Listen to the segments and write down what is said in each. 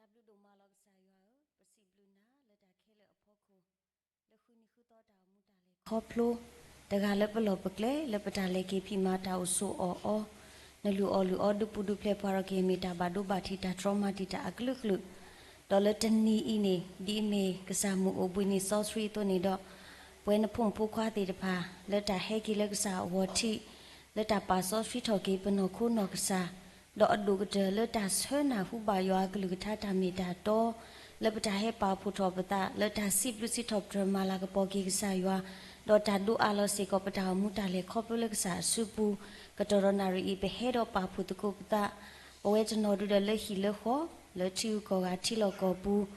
တၢ်ဘျုးဒိၣ်မးလီၤကစၢ်ယွၤဧၢ, ပစံးဘျုးနၤလၢတၢ်ခဲလၢာ်အဖီခိၣ်, လၢဃုနံၤဃုသီတၢ်အိၣ်မူတၢ်လဲၤခီဖျိ, တဂၤလၢပလီၢ်ပကျဲ လၢပတၢ်လဲၤက့ၤဖံးမၤတၢ်အိၣ်ဆိးအီၣ်အီ, နလုၢ်အီၣ်လုၢ်အီ ဒုးပူၤဒုးဖျဲးပှၤထီၣ်က့ၤ မ့ၢ်တၢ်ဘၣ်ဒိဘၣ်ထံး တၢ်တြီမၤတံာ်တာ်အကလုာ်ကလုာ်, ဒီးလၢတနံၤအံၤန့ၣ် ဒ်အမ့ၢ်ကစၢ်မုၢ်အိၣ်ဘှံးနံၤစီဆှံအသိးန့ၣ်ဒီး, ပဝဲနဖိမုၣ်ဖိခွါသ့ၣ်တဖၣ် လၢတၢ်ဟဲက့ၤလၢကစၢ်အဂီၢ်ထံး, လၢတၢ်ပာ်စီဆှံထီၣ်က့ၤပနီၢ်ခိနီၢ်ကစၢ်, ဒီးအဒိၣ်ကတၢၢ်လၢတၢ်ဆှၢနၢ်ဟူဘၣ်ယွၤအကလုၢ်ကထါတၢ်မ့ၢ်တၢ်တီ, လၢပတၢ်ဟဲပာ်ဖှိၣ်ထီၣ်ပသး လၢတၢ်စံးဘျုးစံးထီၣ်ပတြၢၤမၤလၤကပီၤက့ၤကစၢ်ယွၤ, ဒီးတၢ်ဒိးအးလီၤစ့ၢ်ကီးပတၢ်အိၣ်မူတၢ်လဲၤခီဖျိလၢကစၢ်အစုပူၤ, ကတီၢ်ဒီးနၣ်ရံၣ်အံၤ ပဟဲဒီးပာ်ဖှိၣ်သကိးပသး, ပဝဲတနီၤဒုးဒီးလၢဟံၣ်လၢဃီ, လၢထံဂုၤကီၢ်ဂၤထံလီၢ်ကီၢ်ပူၤ,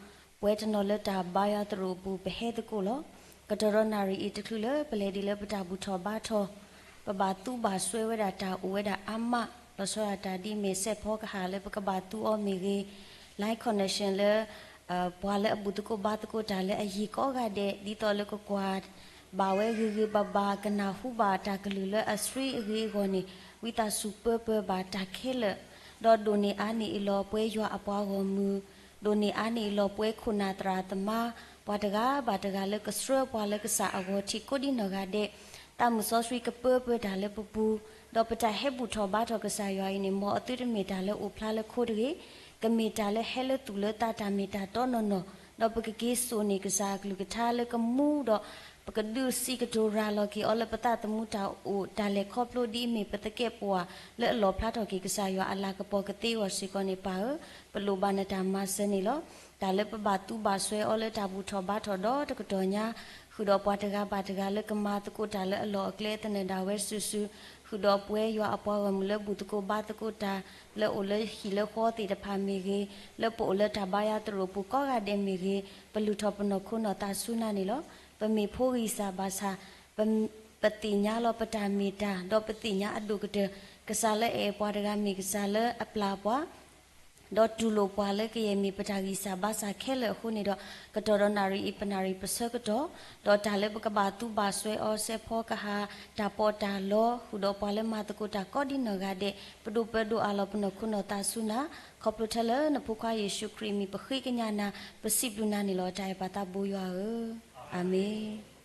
ပဝဲတနီၤလၢတၢ်ဘါယွၤသရိာ်အပူၤ ပဟဲသကိးလီၤ. ကတီၢ်ဒီးနၣ်ရံၣ်အံၤတချုးလၢပလဲၤဒ်လၢပတၢ်ဘူၣ်ထီၣ်ဘါထီၣ်, ပဘၣ်သူဘၣ်စွဲဝဲဒၣ်တၢ်အိၣ်ဝဲဒၣ်အါမး, လီၤဆီဒၣ်တၢ်ဒ်အမ့ၢ်စဲးဖီကဟၣ်လၢပကဘၣ်သူအီၤမ့ၢ်ဂ့ၤ, line connection လၢ ပှၤလၢအဘူၣ်သကိးဘါသကိးတၢ်လၢအယံၤကိးဂၤဒဲး ဒ်သိးလၢကကွၢ်ဘၣ်ဝဲဂ့ၤဂ့ၤဘၣ်ဘၣ် ကနၢ်ဟူဘၣ်တၢ်ကလုၢ်လၢအဆှံအဂ့ၤအဂီၢ်န့ၣ် ဝံသးစူၤပၢပၢဘၣ်တၢ်ခဲလၢာ်, ဒီးဒိၣ်န့ၢ်အါန့ၢ်အလီၢ်ပှဲၤယွၤအပှၤဂီၢ်မုၢ်, ဒိၣ်န့ၢ်အါန့ၢ်အလီၢ်ပှဲၤခိၣ်နၢ်သရၣ်သမါ, ပှၤတဂၤဘၣ်တဂၤလၢကဆှၢပှၤလၢကစၢ်အဂီၢ်ထံးကိးဒံနီၢ်ဂၤဒဲး, သးမုၢ်စီဆှံကပၢပၢတၢ်လၢပပူၤ, ဒီးပတၢ်ဟဲဘူၣ်ထီၣ်ဘါထီၣ်ကစၢ်ယွၤအံၤန့ၣ် မ်အသုတမ့ၢ်တၢ်လၢအိၣ်ဖျါလၢခိတဂ့ၤ, ကမ့ၢ်တၢ်လၢဟဲလၢသူၣ်လၢသးတၢ်မ့ၢ်တၢ်တီနီၢ်နီၢ်, ဒီးပကက့ၤစိာ်န့ၢ်ကစၢ်အကလုၢ်ကထါလၢကမူဒီး ပကဒုးစံးကတိၤရၤလီၤက့ၤအီၤလၢပသးသမူတၢ်အိၣ်တၢ်လဲၤခီဖျိ ဒ်အမ့ၢ်ပသကဲးပဝးလၢအလီၣ်ဖျါထီၣ်က့ၤကစၢ်ယွၤအလၤကပီၤကသ့အဂီၢ်စ့ၢ်ကီးန့ၣ် ပၢ်ဧၢ, ပလိၣ်ဘၣ်နတၢ်မၤစၢၤန့ၣ်လီၤ. တၢ်လၢပဘၣ်သူဘၣ်စွဲအီၤလၢတၢ်ဘူၣ်ထီၣ်ဘါထီၣ်ဒီတကတီၢ်ညါ, ဃုာ်ဒီးပှၤတဂၤဘၣ်တဂၤလၢကမၤသကိးတၢ်လၢအလီၢ်အကျဲသနၢၣ်ဒၣ်ဝဲစုာ်စုာ်, ဃုာ်ဒီးပဝဲယွၤအပှၤဂီၢ်မုၢ်လၢဘူၣ်သကိးဘါသကိးတၢ် လၢအိၣ်လၢဟံၣ်လၢဃီသ့ၣ်တဖၣ်မ့ၢ်ဂ့ၤ, လၢပအိၣ်လၢတၢ်ဘါယွၤသရိာ်ပူၤကိးဂၤဒဲးမ့ၢ်ဂ့ၤ, ပလုၢ်ထီၣ်ပနီၢ်ခိနီၢ်သးဆူနၤန့ၣ်လီၤ. ပမ့ၢ်ဖိဂံၢ်စၢ်ဘါစၢ်, ပ, ပသ့ၣ်ညါလီၤပတၢ်မ့ၢ်တၢ်, ဒီးပသ့ၣ်ညါအဒိၣ်ကတၢၢ်, ကစၢ်လၢအအဲၣ်ပှၤတဂၤမ့ၢ်ကစၢ်လၢအပျၢ်ပှၤ ဒီးတူၢ်လိာ်ပှၤလၢကယဲၢ်မ့ၢ်ပတၢ်ဂံၢ်စၢ်ဘါစၢ်ခဲလၢာ်အဃိန့ၣ်ဒီး, ကတီၢ်ဒီးနၣ်ရံၣ်အံၤပနၣ်ရံၣ်ပဆၢကတီၢ်, ဒီးတၢ်လၢပကဘၣ်သူဘၣ်စွဲအီၤ စဲးဖီကဟၣ်, တၢ်ပီးတၢ်လီ, ဃုာ်ဒီးပှၤလၢမၤသကိးတၢ်ကိးဒံနီၢ်ဂၤဒဲး, ပဒိးပၢဒိးအးလီၤပနီၢ်ခိနီၢ်သးဆူနၤ, ခီဖျိထဲလၢနဖိခွါယ့ၣ်ၡူးခရံာ်အမံၤ ပဃ့ကညးနၤ, ပစံးဘျုးနၤန့ၣ်လီၤ. တၢ်အဲၣ်ပၢ်သးဘိယွၤဧၢ, အၤမ့ၣ်.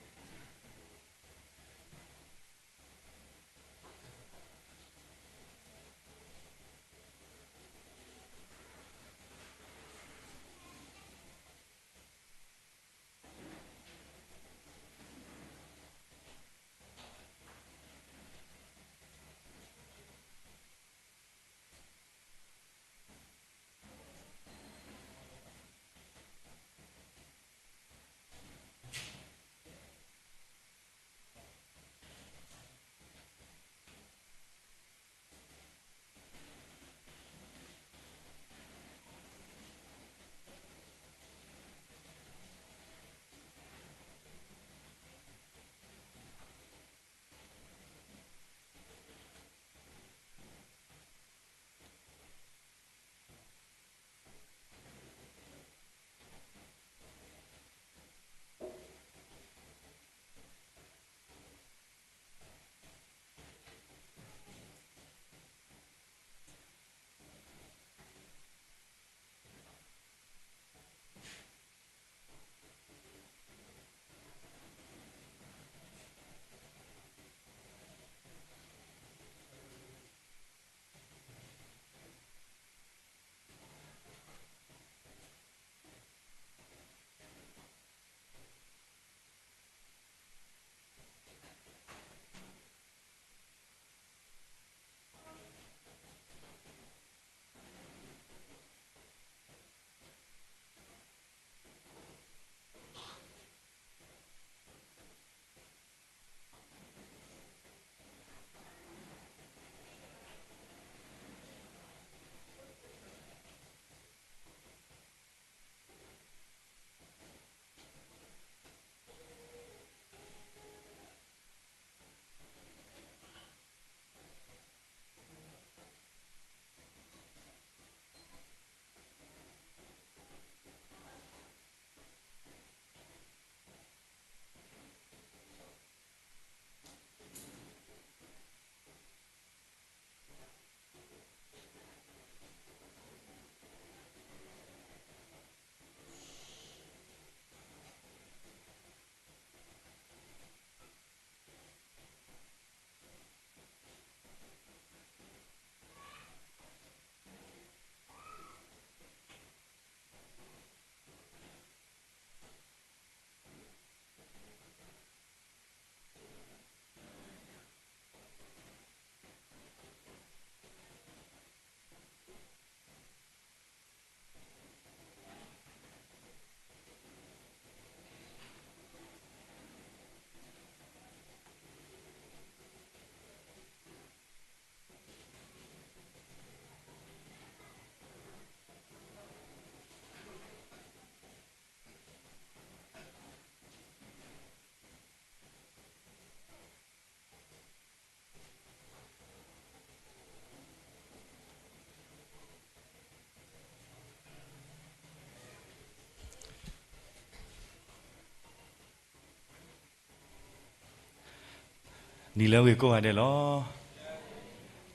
နံၤလၢအဂ့ၤကိးဂၤဒဲးလီၤ.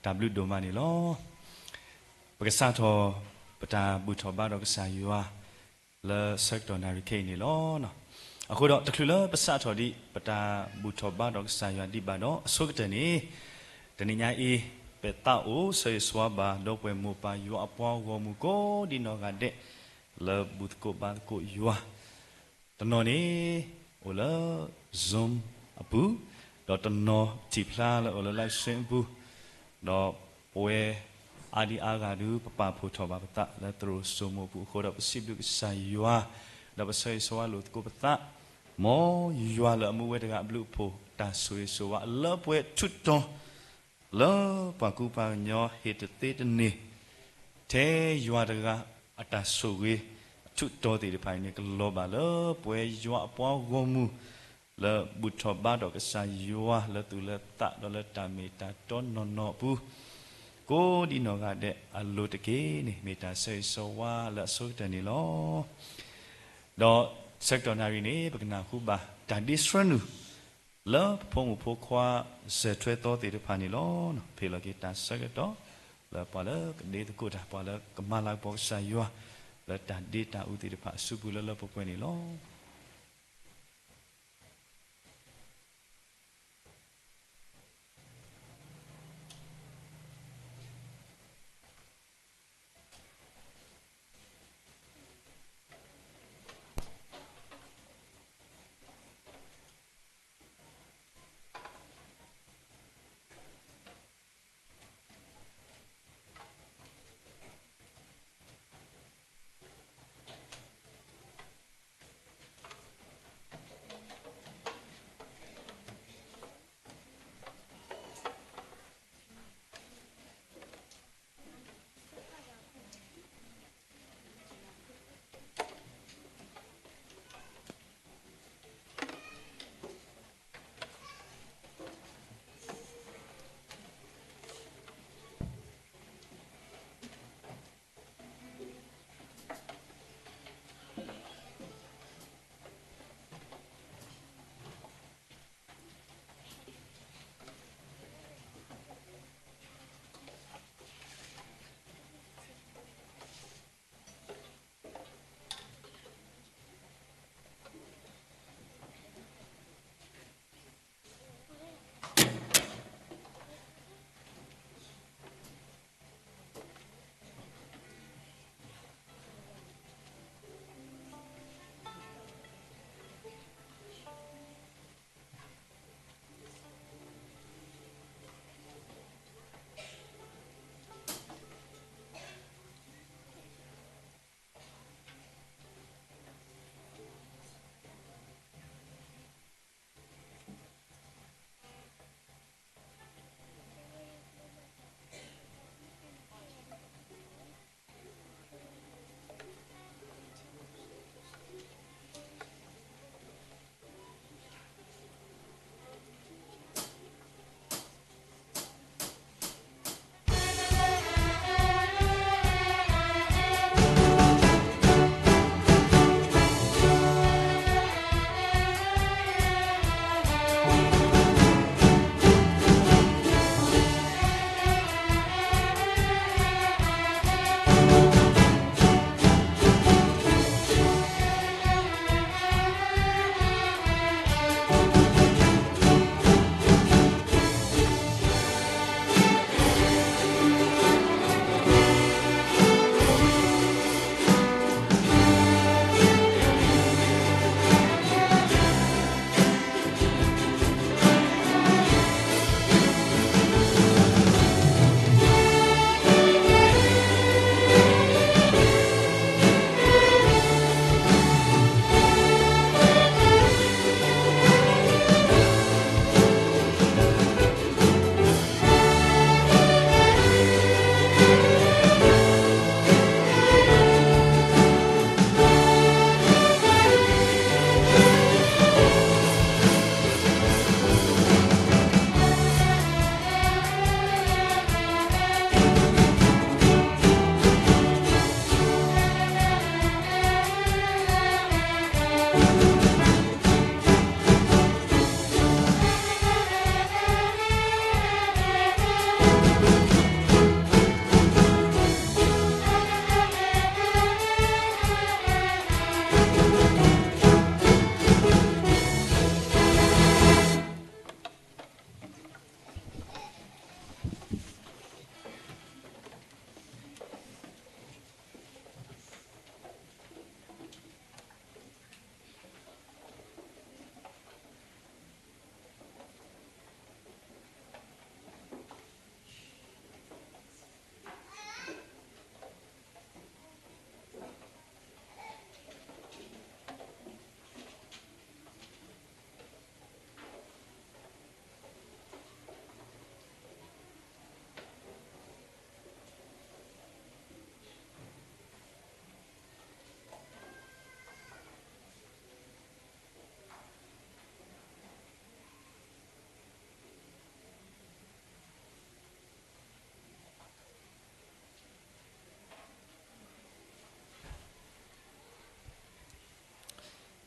တၢ်ဘျုးဒိၣ်မးန့ၣ်လီၤ. ပကစးထီၣ် ပတၢ်ဘူၣ်ထီၣ်ဘါထီၣ်ကစၢ်ယွၤ လၢဆၢကတီၢ်နၣ်ရံၣ်ခဲအံၤန့ၣ်လီၤ. အဃိဒီးတချုးလၢပစးထီၣ်ဒံး ပတၢ်ဘူၣ်ထီၣ်ဘါထီၣ်ကစၢ်ယွၤဒံးဘၣ်ဒီး အဆိကတၢၢ်န့ၣ် တနံၤညါအံၤ ပသးအိၣ်ဆၢဂ့ၤဆၢဝါဘၣ် ဒီပုၢ်ဝဲၢ်မိၢ်ပၢ်ယွၤအပှၤဂီၢ်မုၢ်ကိးဒံနီၢ်ဂၤဒဲး လၢဘူၣ်သကိးဘါသကိးယွၤ တနီၤန့ၣ် အိၣ်လၢ Zoom အပူၤ, ဒီးတနီၤထံၣ်ဖျါလၢအိၣ်လၢ live stream အပူၤ, ဒီးပဝဲအါဒံအါဂၤဒုး ပပာ်ဖှိၣ်ထီၣ်ဘၣ်ပသးလၢသရိာ်စိမိၤအပူၤအဃိဒီး ပစံးဘျုးကစၢ်ယွၤ, ဒီးပဆၢဂ့ၤဆၢဝါလိာ်သကိးပသး, မ်ယွၤလၢအမူဝဲတဂၤအဘျုးအဖှိၣ် တၢ်ဆိၣ်ဂ့ၤဆိၣ်ဝါလၢပှဲၤထူးတီၤ လၢပှၤကူပှၤကညီဟ့ၣ်တသ့တန့ၢ် ထဲယွၤတဂၤအတၢ်ဆိၣ်ဂ့ၤအထူးတီၤသ့ၣ်တဖၣ်အံၤန့ၣ် ကလီၤဘၣ်လၢပဝဲယွၤအပှၤဂီၢ်မုၢ် လၢဘူၣ်ထီၣ်ဘါထီၣ်ကစၢ်ယွၤလၢသူၣ်လၢသးဒီးလၢတၢ်မ့ၢ်တၢ်တီနီၢ်နီၢ်အပူၤ ကိးဒံနီၢ်ဂၤဒဲးအလိၤတက့ၢ်န့ၣ် မ့ၢ်တၢ်ဆၢဂ့ၤဆၢဝါလၢအဆိကတၢၢ်န့ၣ်လီၤ. ဒီးဆၢကတီၢ်နၣ်ရံၣ်န့ၣ် ပကနၢ်ဟူဘၣ်တၢ်ဒ့ဆှၢနုာ် လၢပဖိမုၣ်ဖိခွါစၢၢ်ထွဲသီသ့ၣ်တဖၣ်န့ၣ်လီၤ. ဖ့ၣ်လီၤက့ၤတၢ်ဆၢကတီၢ် လၢပှၤလၢကဒ့သကိးတၢ် ပှၤလၢကမၤလၤကပီၤကစၢ်ယွၤ လၢတၢ်ဒ့တၢ်အူသ့ၣ်တဖၣ်အစုပူၤလၢလၢပှဲၤပှဲၤန့ၣ်လီၤ.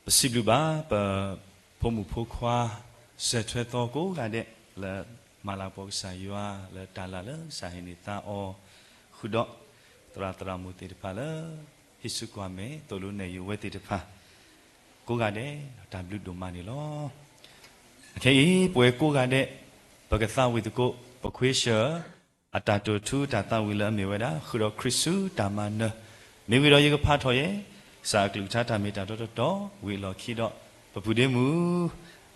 ပစံးဘျုးဘၣ် ပဖိမုၣ်ဖိခွါ စၢၤထွဲသီကိးဂၤဒဲး လၢမၤလၤကပီၤကစၢ်ယွၤ လၢတၢ်လၢ်လၢကစၢ်ဟ့ၣ်န့ၢ်သါအီၤ ဃုာ်ဒီး သရၣ်သရၣ်မုၣ်သ့ၣ်တဖၣ်လၢ ဟံးစုကွၢ်မဲာ် သိၣ်လိနဲၣ်ယုာ်ဝဲသ့ၣ်တဖၣ် ကိးဂၤဒဲး တၢ်ဘျုးဒိၣ်မးန့ၣ်လီၤ. အခဲအံၤ ပဝဲကိးဂၤဒဲး ပကသးဝံၣ်သကိး ပခွ့ဆၢၣ် အတၢ်တိာ်ထူတၢ်သးဝံၣ်လၢအမ့ၢ်ဝဲဒၣ် ဃုာ်ဒီးခရံာ်ဆူတၢ်မၤနၢၤ, မ့ၢ်ဝံၤဒီးယကဖးထီၣ်ယဲ ကစၢ်အကလုၢ်ကထါတၢ်မ့ၢ်တၢ်တီတီတီ ဝံၤအလီၢ်ခံဒီး ပပုၢ်ဒ့မုၣ်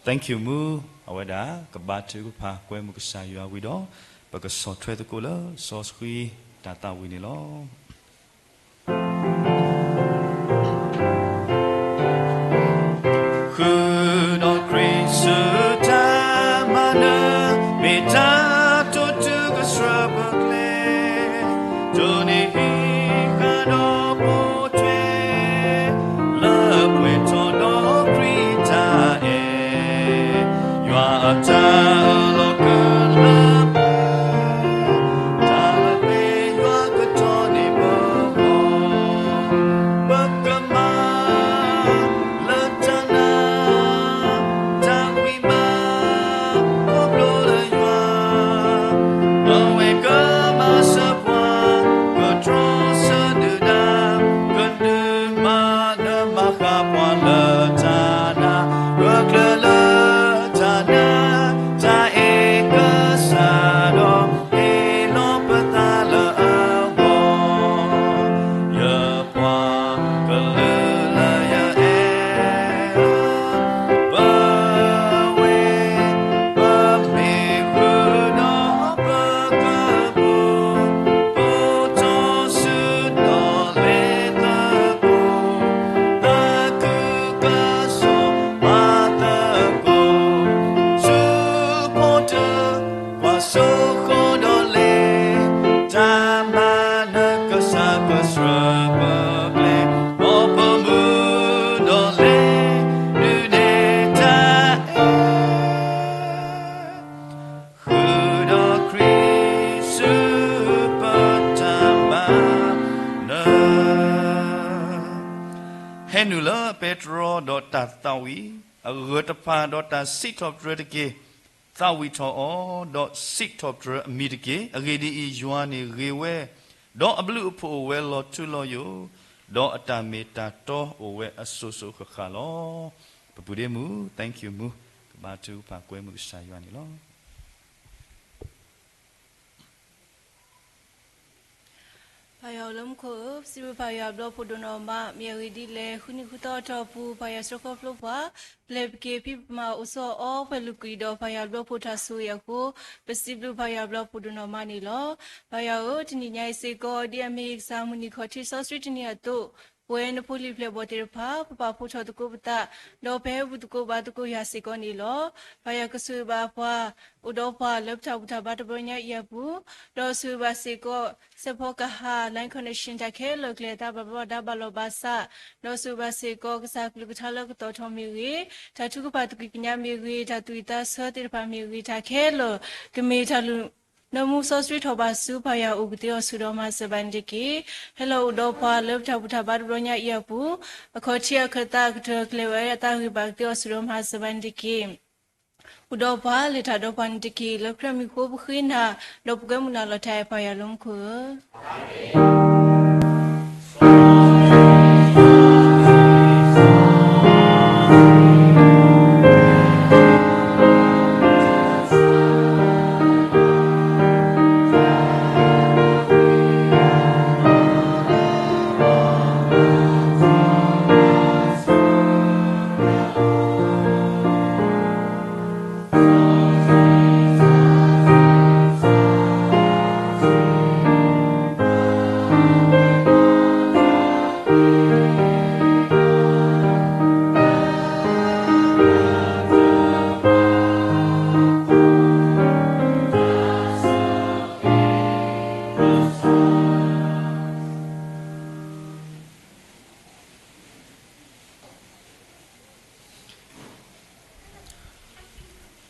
Thank you မုၣ် အဝဲဒၣ် ကဘါထုကဖၣ်ကွဲမုာ်ကစၢ်ယွၤဝံၤဒီး ပကဆီၣ်ထွဲသကိးလၢ စီဆှံတၢ်သးဝံၣ်န့ၣ်လီၤ. ဃုာ်ဒီးခရံာ်ဆူတၢ်မၤနၢၤ မ့ၢ်တၢ်တိာ်ထူကဆှၢပကျဲ, တိၢ်န့ၢ်ဟံးဃာ်ဒီးပိာ်ထွဲ လၢပှဲၤထီၣ်ဒီးခရံာ်တၢ်အဲၣ်, ယွၤအတၢ်လီၤကလၢပှဲၤ တၢ်လၢပှဲၤယွၤကတီၢ်န့ၢ်ပဂီၢ်, ပကမၤ လၢတၢ်နာ် တၢ်ဝံၤမး ခီဖျိလၢယွၤ အဝဲကမၤစၢၤပှၤ ကတြီဆၢဒုၣ်ဒါ ကဒုးမၤနၢၤမၤဃၣ်ပှၤလၢတၢ်နာ် ဂၢၢ်ကျၢၤလၢတၢ်နာ် တၢ်အဲၣ်ကစၢ်ဒီး ဟ့ၣ်လီၤပသးလၢအဂီၢ် ယပှၤကလုာ်လၢယအဲၣ် ပဝဲ ပမ့ၢ်ဃုာ်ဒီးပကပူၤ ပထီၣ်ဆူဒီးလဲၤသကိး သးခုကစီၣ်မၤသကိး ဆူဖိတၢ် ကွၢ်စိဃီၤဒီးလဲၤ တၢ်မၤနၢၤကစၢ်ကဆှၢပကျဲ ဒီးပမုၢ်ဒီးလဲၤ ဒုးနဲၣ်တၢ်အဲၣ် ဃုာ်ဒီးခရံာ်ဆူပတၢ်မၤနၢၤ ဟဲနုာ်လၢပဲတြီဒီးတၢ်သးဝံၣ် အဂၢၢ်တဖၣ်ဒီးတၢ်စံးထီၣ်ပတြၢၤတက့ၢ်. သးဝံၣ်ထီၣ်အီၤ ဒီးစံးထီၣ်ပတြၢၤအမံၤတက့ၢ်. အဂ့ၢ်ဒ်အံၤ, ယွၤန့ၣ်ဂ့ၤဝဲ, ဒီးအဘျုးအဖှိၣ်အိၣ်ဝဲလီၤထူလီၤယိာ်, ဒီးအတၢ်မ့ၢ်တၢ်တီအိၣ်ဝဲအစိၤစိၤဃၣ်ဃၣ်လီၤ. ပပုၢ်ဒ့မုၣ် thank you မုၣ် ကဘါထုကဖၣ်ကွဲမုာ်ကစၢ်ယွၤန့ၣ်လီၤ. ပၢ်ယွၤအိၣ်လၢမူခိၣ်ဧၢ, ပစံးဘျုးပၢ်ယွၤဘျီဖိဒိၣ်နီၢ်မး, မ့ၢ်အဂ့ၢ်ဒ်လဲၣ်, ဃုနံၤဃုသီအတီၢ်ပူၤ ပၢ်ယွၤဆှၢဃီဖျိပှၤ, ပျဲပက့ၤဖံးပမၤအိၣ်ဆိးအီပှဲၤလုာ်ကွံာ်ဒီး ပၢ်ယွၤဘျီဖိတၢ်ဆိၣ်ဂ့ၤအဃိ, ပစံးဘျုးပၢ်ယွၤဘျီဖိဒိၣ်နီၢ်မးန့ၣ်လီၤ. ပၢ်ယွၤဧၢ, တနံၤညါအံၤစ့ၢ်ကီး ဒ်အမ့ၢ်ကစၢ်မုၢ်နံၤခီၣ်ထံးစီဆှံတနံၤအသိး, ပဝဲနဖိလံၤဖျဲၣ်ဘီၣ်သ့ၣ်တဖၣ် ပပာ်ဖှိၣ်ထီၣ်သကိးပသး, ဒီးပဟဲဘူၣ်သကိးဘါသကိးယွၤစ့ၢ်ကီးန့ၣ်လီၤ. ပၢ်ယွၤကဆိၣ်ဂ့ၤဘၣ်ပှၤ, အိၣ်ဒီးပှၤလၢပတၢ်ဘူၣ်တၢ်ဘါတဘျီညါအံၤအပူၤ, ဒီးဆိၣ်ဂ့ၤဘၣ်စ့ၢ်ကီး စဲးဖီကဟၣ် Line Connection တၢ်ခဲလၢာ်ကျဲၤအသးဘၣ်ဘျီးဒါဘၣ်လီၤဘၣ်ဆး, ဒီးဆိၣ်ဂ့ၤဘၣ်စ့ၢ်ကီး ကစၢ်ကလုၢ်ကထါလၢကတီၤထီၣ်မ့ၢ်ဂ့ၤ, တၢ်ထုကဖၣ်သကွံာ်ကညးမ့ၢ်ဂ့ၤ, တၢ်သူၣ်ဝံၣ်သးဆၢသ့ၣ်တဖၣ်မ့ၢ်ဂ့ၤ, တၢ်ခဲလၢာ် ကမ့ၢ်တၢ်လုၢ် နၢမူစီဆှံထီၣ်ဘၣ်ဆူ ပၢ်ယွၤအိၣ်ကသ့အီၤဆူဒီးမၤစၢၤဘၣ်န့ၣ်တက့ၢ်. ဟဲလီၤအိၣ်ဒီးပှၤလၢပတၢ်ဘူၣ်တၢ်ဘါတဘျီညါအံၤအပူၤ, အခီၣ်ထံးအခၢၣ်သးအကတၢၢ်ကျဲၤဝဲအသးဂ့ၤဘၣ်ကသ့အီၤဆူဒီးမၤစၢၤဘၣ်န့ၣ်တက့ၢ်. အိၣ်ဒီးပှၤလဲၤတၢ်ဒီးပှၤန့ၣ်တက့ၢ်. လၢခရံာ်မံၤဃိပဃ့နၤ, ဒီးပကဲမုၢ်နၤလီၤတၢ်အဲၣ်ပၢ်ယွၤလၢမူခိၣ်ဧၢ.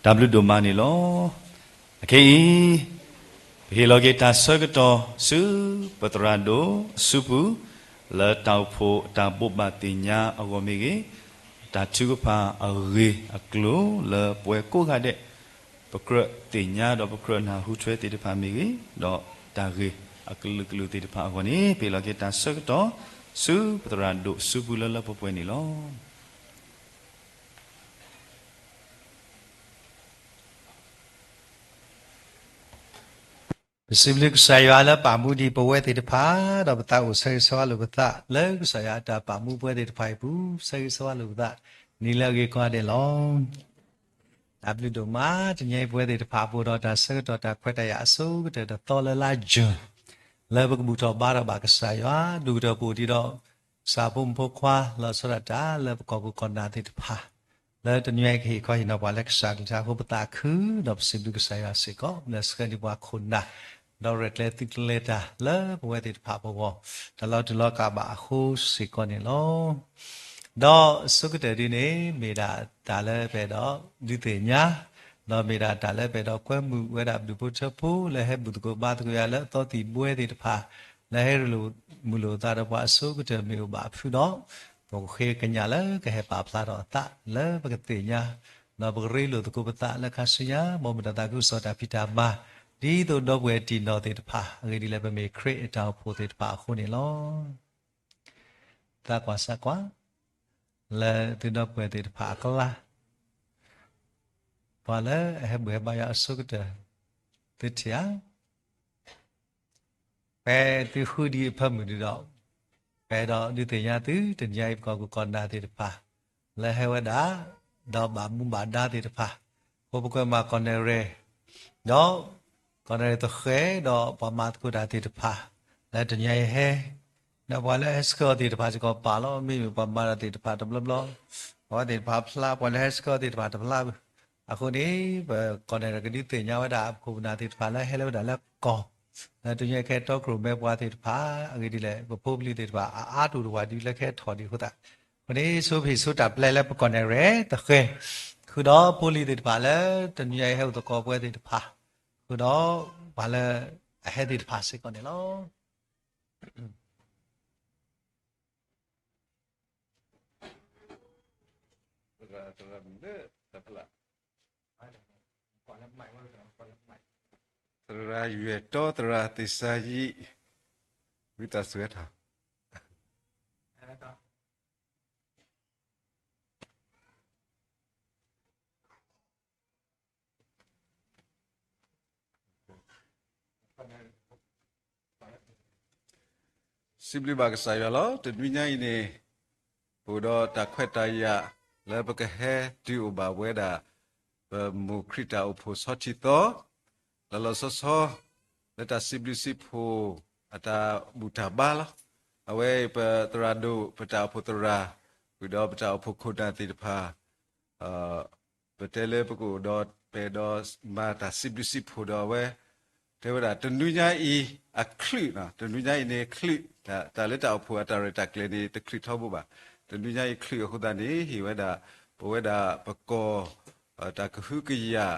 တၢ်ဘျုးဒိၣ်မးန့ၣ်လီၤ. အခဲအံၤ ပဟ့ၣ်လီၤက့ၤတၢ်ဆၢကတီၢ်ဆူ ပသရၣ်ဒိၣ်အစုပူၤ လၢတၢ်အိၣ်ဖှိၣ်တၢ်ဘိးဘၣ်သ့ၣ်ညါအဂီၢ်မ့ၢ်ဂ့ၤ, တၢ်ထုကဖၣ်အဂ့ၢ်အကျိၤလၢပဝဲကိးဂၤဒဲး ပကြၢးသ့ၣ်ညါဒီးပကြၢးနၢ်ဟူထွဲသ့ၣ်တဖၣ်မ့ၢ်ဂ့ၤ, ဒီးတၢ်ဂ့ၢ်အကလုာ်ကလုာ်သ့ၣ်တဖၣ်အဂီၢ်န့ၣ် ပဟ့ၣ်လီၤက့ၤတၢ်ဆၢကတီၢ် ဆူပသရၣ်ဒိၣ်စုပူၤလၢလၢပှဲၤပှဲၤန့ၣ်လီၤ. ပစံးဘျုးကစၢ်ယွၤလၢပာ်မူဒံးပဝဲသ့ၣ်တဖၣ်, ဒီးပသးအိၣ်ဆၢဂ့ၤဆၢဝါလိာ်ပသး လၢကစၢ်ယွၤအတၢ်ပာ်မူပဝဲသ့ၣ်တဖၣ်အံၤအပူၤ ဆၢဂ့ၤဆၢဝါလိာ်ပသး နံၤလၢအဂ့ၤကိးဂၤဒဲးလီၤ. တၢ်ဘျုးဒိၣ်မး တနံၤအံၤပဝဲသ့ၣ်တဖၣ်အပူၤဒီးတၢ်ဆၢကတီၢ်တၢ်ခွဲးတၢ်ယာ်အဆိကတၢၢ်တသီလၢလါ June လၢပကဘူၣ်ထီၣ်ဘါထီၣ်ဘၣ်ကစၢ်ယွၤ ဒိၣ်ကတၢၢ်ပအိၣ်ဒံးဒီး ကစၢ်ဖိမုၣ်ဖိခွါလီၤဆီဒၣ်တၢ်လၢပကီၢ်ခိၣ်ကီၢ်နၢ်သ့ၣ်တဖၣ် လၢတနံၤအံၤကဟ့ၣ်ခီဟ့ၣ်နီၤပှၤလၢကစၢ်အကလုၢ်ကထါအဃိ ပသးခုဒီးပစံးဘျုးကစၢ်ယွၤစ့ၢ်ကီး လၢဆှၢန့ၢ်ပှၤခိၣ်နၢ် ဒီးရဲၣ်ကျဲၤသုးကျဲၤတၢ်လၢပဝဲသ့ၣ်တဖၣ်ပဂီၢ် တၢ်လီၤတူာ်လီၤကာ်ဘၣ်အဃိစ့ၢ်ကီးန့ၣ်လီၤ. ဒီးအဆိကတၢၢ်ဒ်န့ၣ် မ့ၢ်ဒၣ်တၢ်လၢပအဲၣ်ဒိးဒုးသ့ၣ်ညါ ဒီးမ့ၢ်ဒၣ်တၢ်လၢပအဲၣ်ဒိးကွဲမုာ်ဝဲဒၣ်ပဒူၣ်ဖိထၢဖိ လၢဟဲဘူၣ်သကိးဘါသကိးယၤလၢအသီသံၣ်ဘှဲသ့ၣ်တဖၣ် လၢဟဲရ့လိာ်မုာ်လိာ်အသးဒီးပှၤအဆိကတၢၢ်မ့ၢ်အိၣ်ဘၣ်အဖုဒီး ပကဃ့ကညးလၢကဟဲပာ်ဖျါထီၣ်အသးလၢပကသ့ၣ်ညါ ဒီးပကရ့လိာ်သကိးပသးလၢခါဆူညါ ဘၣ်မုာ်တၢ်သးခုကစီၣ်တၢ်ဖံးတၢ်မၤ ဒ်သိးဒီပုၢ်ဝဲၢ်တံၢ်နီၢ်သ့ၣ်တဖၣ် အဂ့ၢ်ဒ်လဲၣ် ပမ့ၢ်ခရံာ်အတၢ်အိၣ်ဖှိၣ်သ့ၣ်တဖၣ်အဃိန့ၣ်လီၤ. သးကွၢ်ဆးကွၢ် လၢသုဒီပုၢ်ဝဲၢ်သ့ၣ်တဖၣ်အကျါ ပှၤလၢအဟဲဘူၣ်ဟဲဘါယွၤအဆိကတၢၢ် သုထံၣ်ဧါ. ဖဲသုဃုဒံးအဖၢမုၢ်ဒံးဒီး ပအဲၣ်ဒိးဒုးသ့ၣ်ညါသုတနံၤအံၤ ပကီၢ်ခိၣ်ကီၢ်နၢ်သ့ၣ်တဖၣ် လၢဟဲဝဲဒၣ် ဒီးဘၣ်မူဘၣ်ဒါသ့ၣ်တဖၣ် အဃိပကွဲမၤကီၢ်နဲၣ်ရဲၣ် ဒီး ကီၢ်နဲၣ်ရဲၣ်သဃဲၤ ဒီးပှၤမၤသကိးတၢ်သ့ၣ်တဖၣ် လၢတနံၤအံၤဟဲ ဒီးပှၤလၢဟဲဆှၢအီၤသ့ၣ်တဖၣ်စ့ၢ်ကီးပာ်လီၤ မ့မ့ၢ်ပှၤမၤတၢ်သ့ၣ်တဖၣ်တဘျီဘျီ ပှၤသ့ၣ်တဖၣ်ဖျါ ပှၤလၢဟဲဆှၢအီၤသ့ၣ်တဖၣ်တဖျါဘၣ်. အဃိန့ၣ် ပကီၢ်နဲၣ်ရဲၣ်ကဒုးသ့ၣ်ညါဝဲဒၣ် ပခိၣ်ပနၢ်သ့ၣ်တဖၣ်လၢဟဲလၢဝဲဒၣ်လၢကီၢ် လၢတနံၤအံၤကဟဲတီခိၣ်ရိၣ်မဲပှၤသ့ၣ်တဖၣ် အဂ့ၢ်ဒ်လဲၣ် ပဖိပလံၤသ့ၣ်တဖၣ် အအါတအိၣ်တဝၢ်ဒ်လၢကဟဲထီၣ်ဒံးအဃိသတး အဃိန့ၣ် ဆိဖံးဆိတၢ်ပျဲလၢပကီၢ်နဲၣ်ရဲၣ်သဃဲၤ ဃုာ်ဒီးဖိလံၤသ့ၣ်တဖၣ်လၢ တနံၤအံၤဟဲအိၣ်သကိးပဝဲသ့ၣ်တဖၣ် ဃုာ်ဒီးပှၤလၢအဟဲသ့ၣ်တဖၣ်စ့ၢ်ကီးန့ၣ်လီၤ. သရၣ်ယွဲၢ်တီ သရၣ်သ့ၣ်စါယံး ဝံသးစူၤဝဲထီၣ် စံးဘျုးဘၣ်ကစၢ်ယွၤလီၤ. တနွံညါအံၤန့ၣ် ပအိၣ်ဒီးတၢ်ခွဲးတၢ်ယာ် လၢပကဟဲတုၤအိၣ်ဘၣ်ဝဲဒၣ် ပမိၢ်ခရံာ်တၢ်အိၣ်ဖှိၣ်ဆီထံသီ လီၤလီၤဆီဆီ လၢတၢ်စံးဘျုးစံးဖှိၣ်အတၢ်ဘူၣ်တၢ်ဘါလီၤ. အဝဲအံၤပသရၣ်ဒိၣ် ပတၢ်အိၣ်ဖှိၣ်သရၣ် ဃုာ်ဒီးပတၢ်အိၣ်ဖှိၣ်ခိၣ်နၢ်သ့ၣ်တဖၣ် ပတဲလၢပကအိၣ်ဒီး ပအဲၣ်ဒိးမၤတၢ်စံးဘျုးစံးဖှိၣ်ဒီးအဝဲ တဲဝဲဒၣ် တနွံညါအံၤအချုး, တနွံညါအံၤန့ၣ်ချုး, တၢ်လၢတၢ်အိၣ်ဖှိၣ်အတၢ်ရဲၣ်တၢ်ကျဲၤန့ၣ် တချုးထီဘိဘၣ်. တနွံညါအံၤချုးအဃိသတးန့ၣ် ဟ့ၣ်ဝဲဒၣ် ပဝဲဒၣ်ပကီၢ် တၢ်ကဟုကယာ်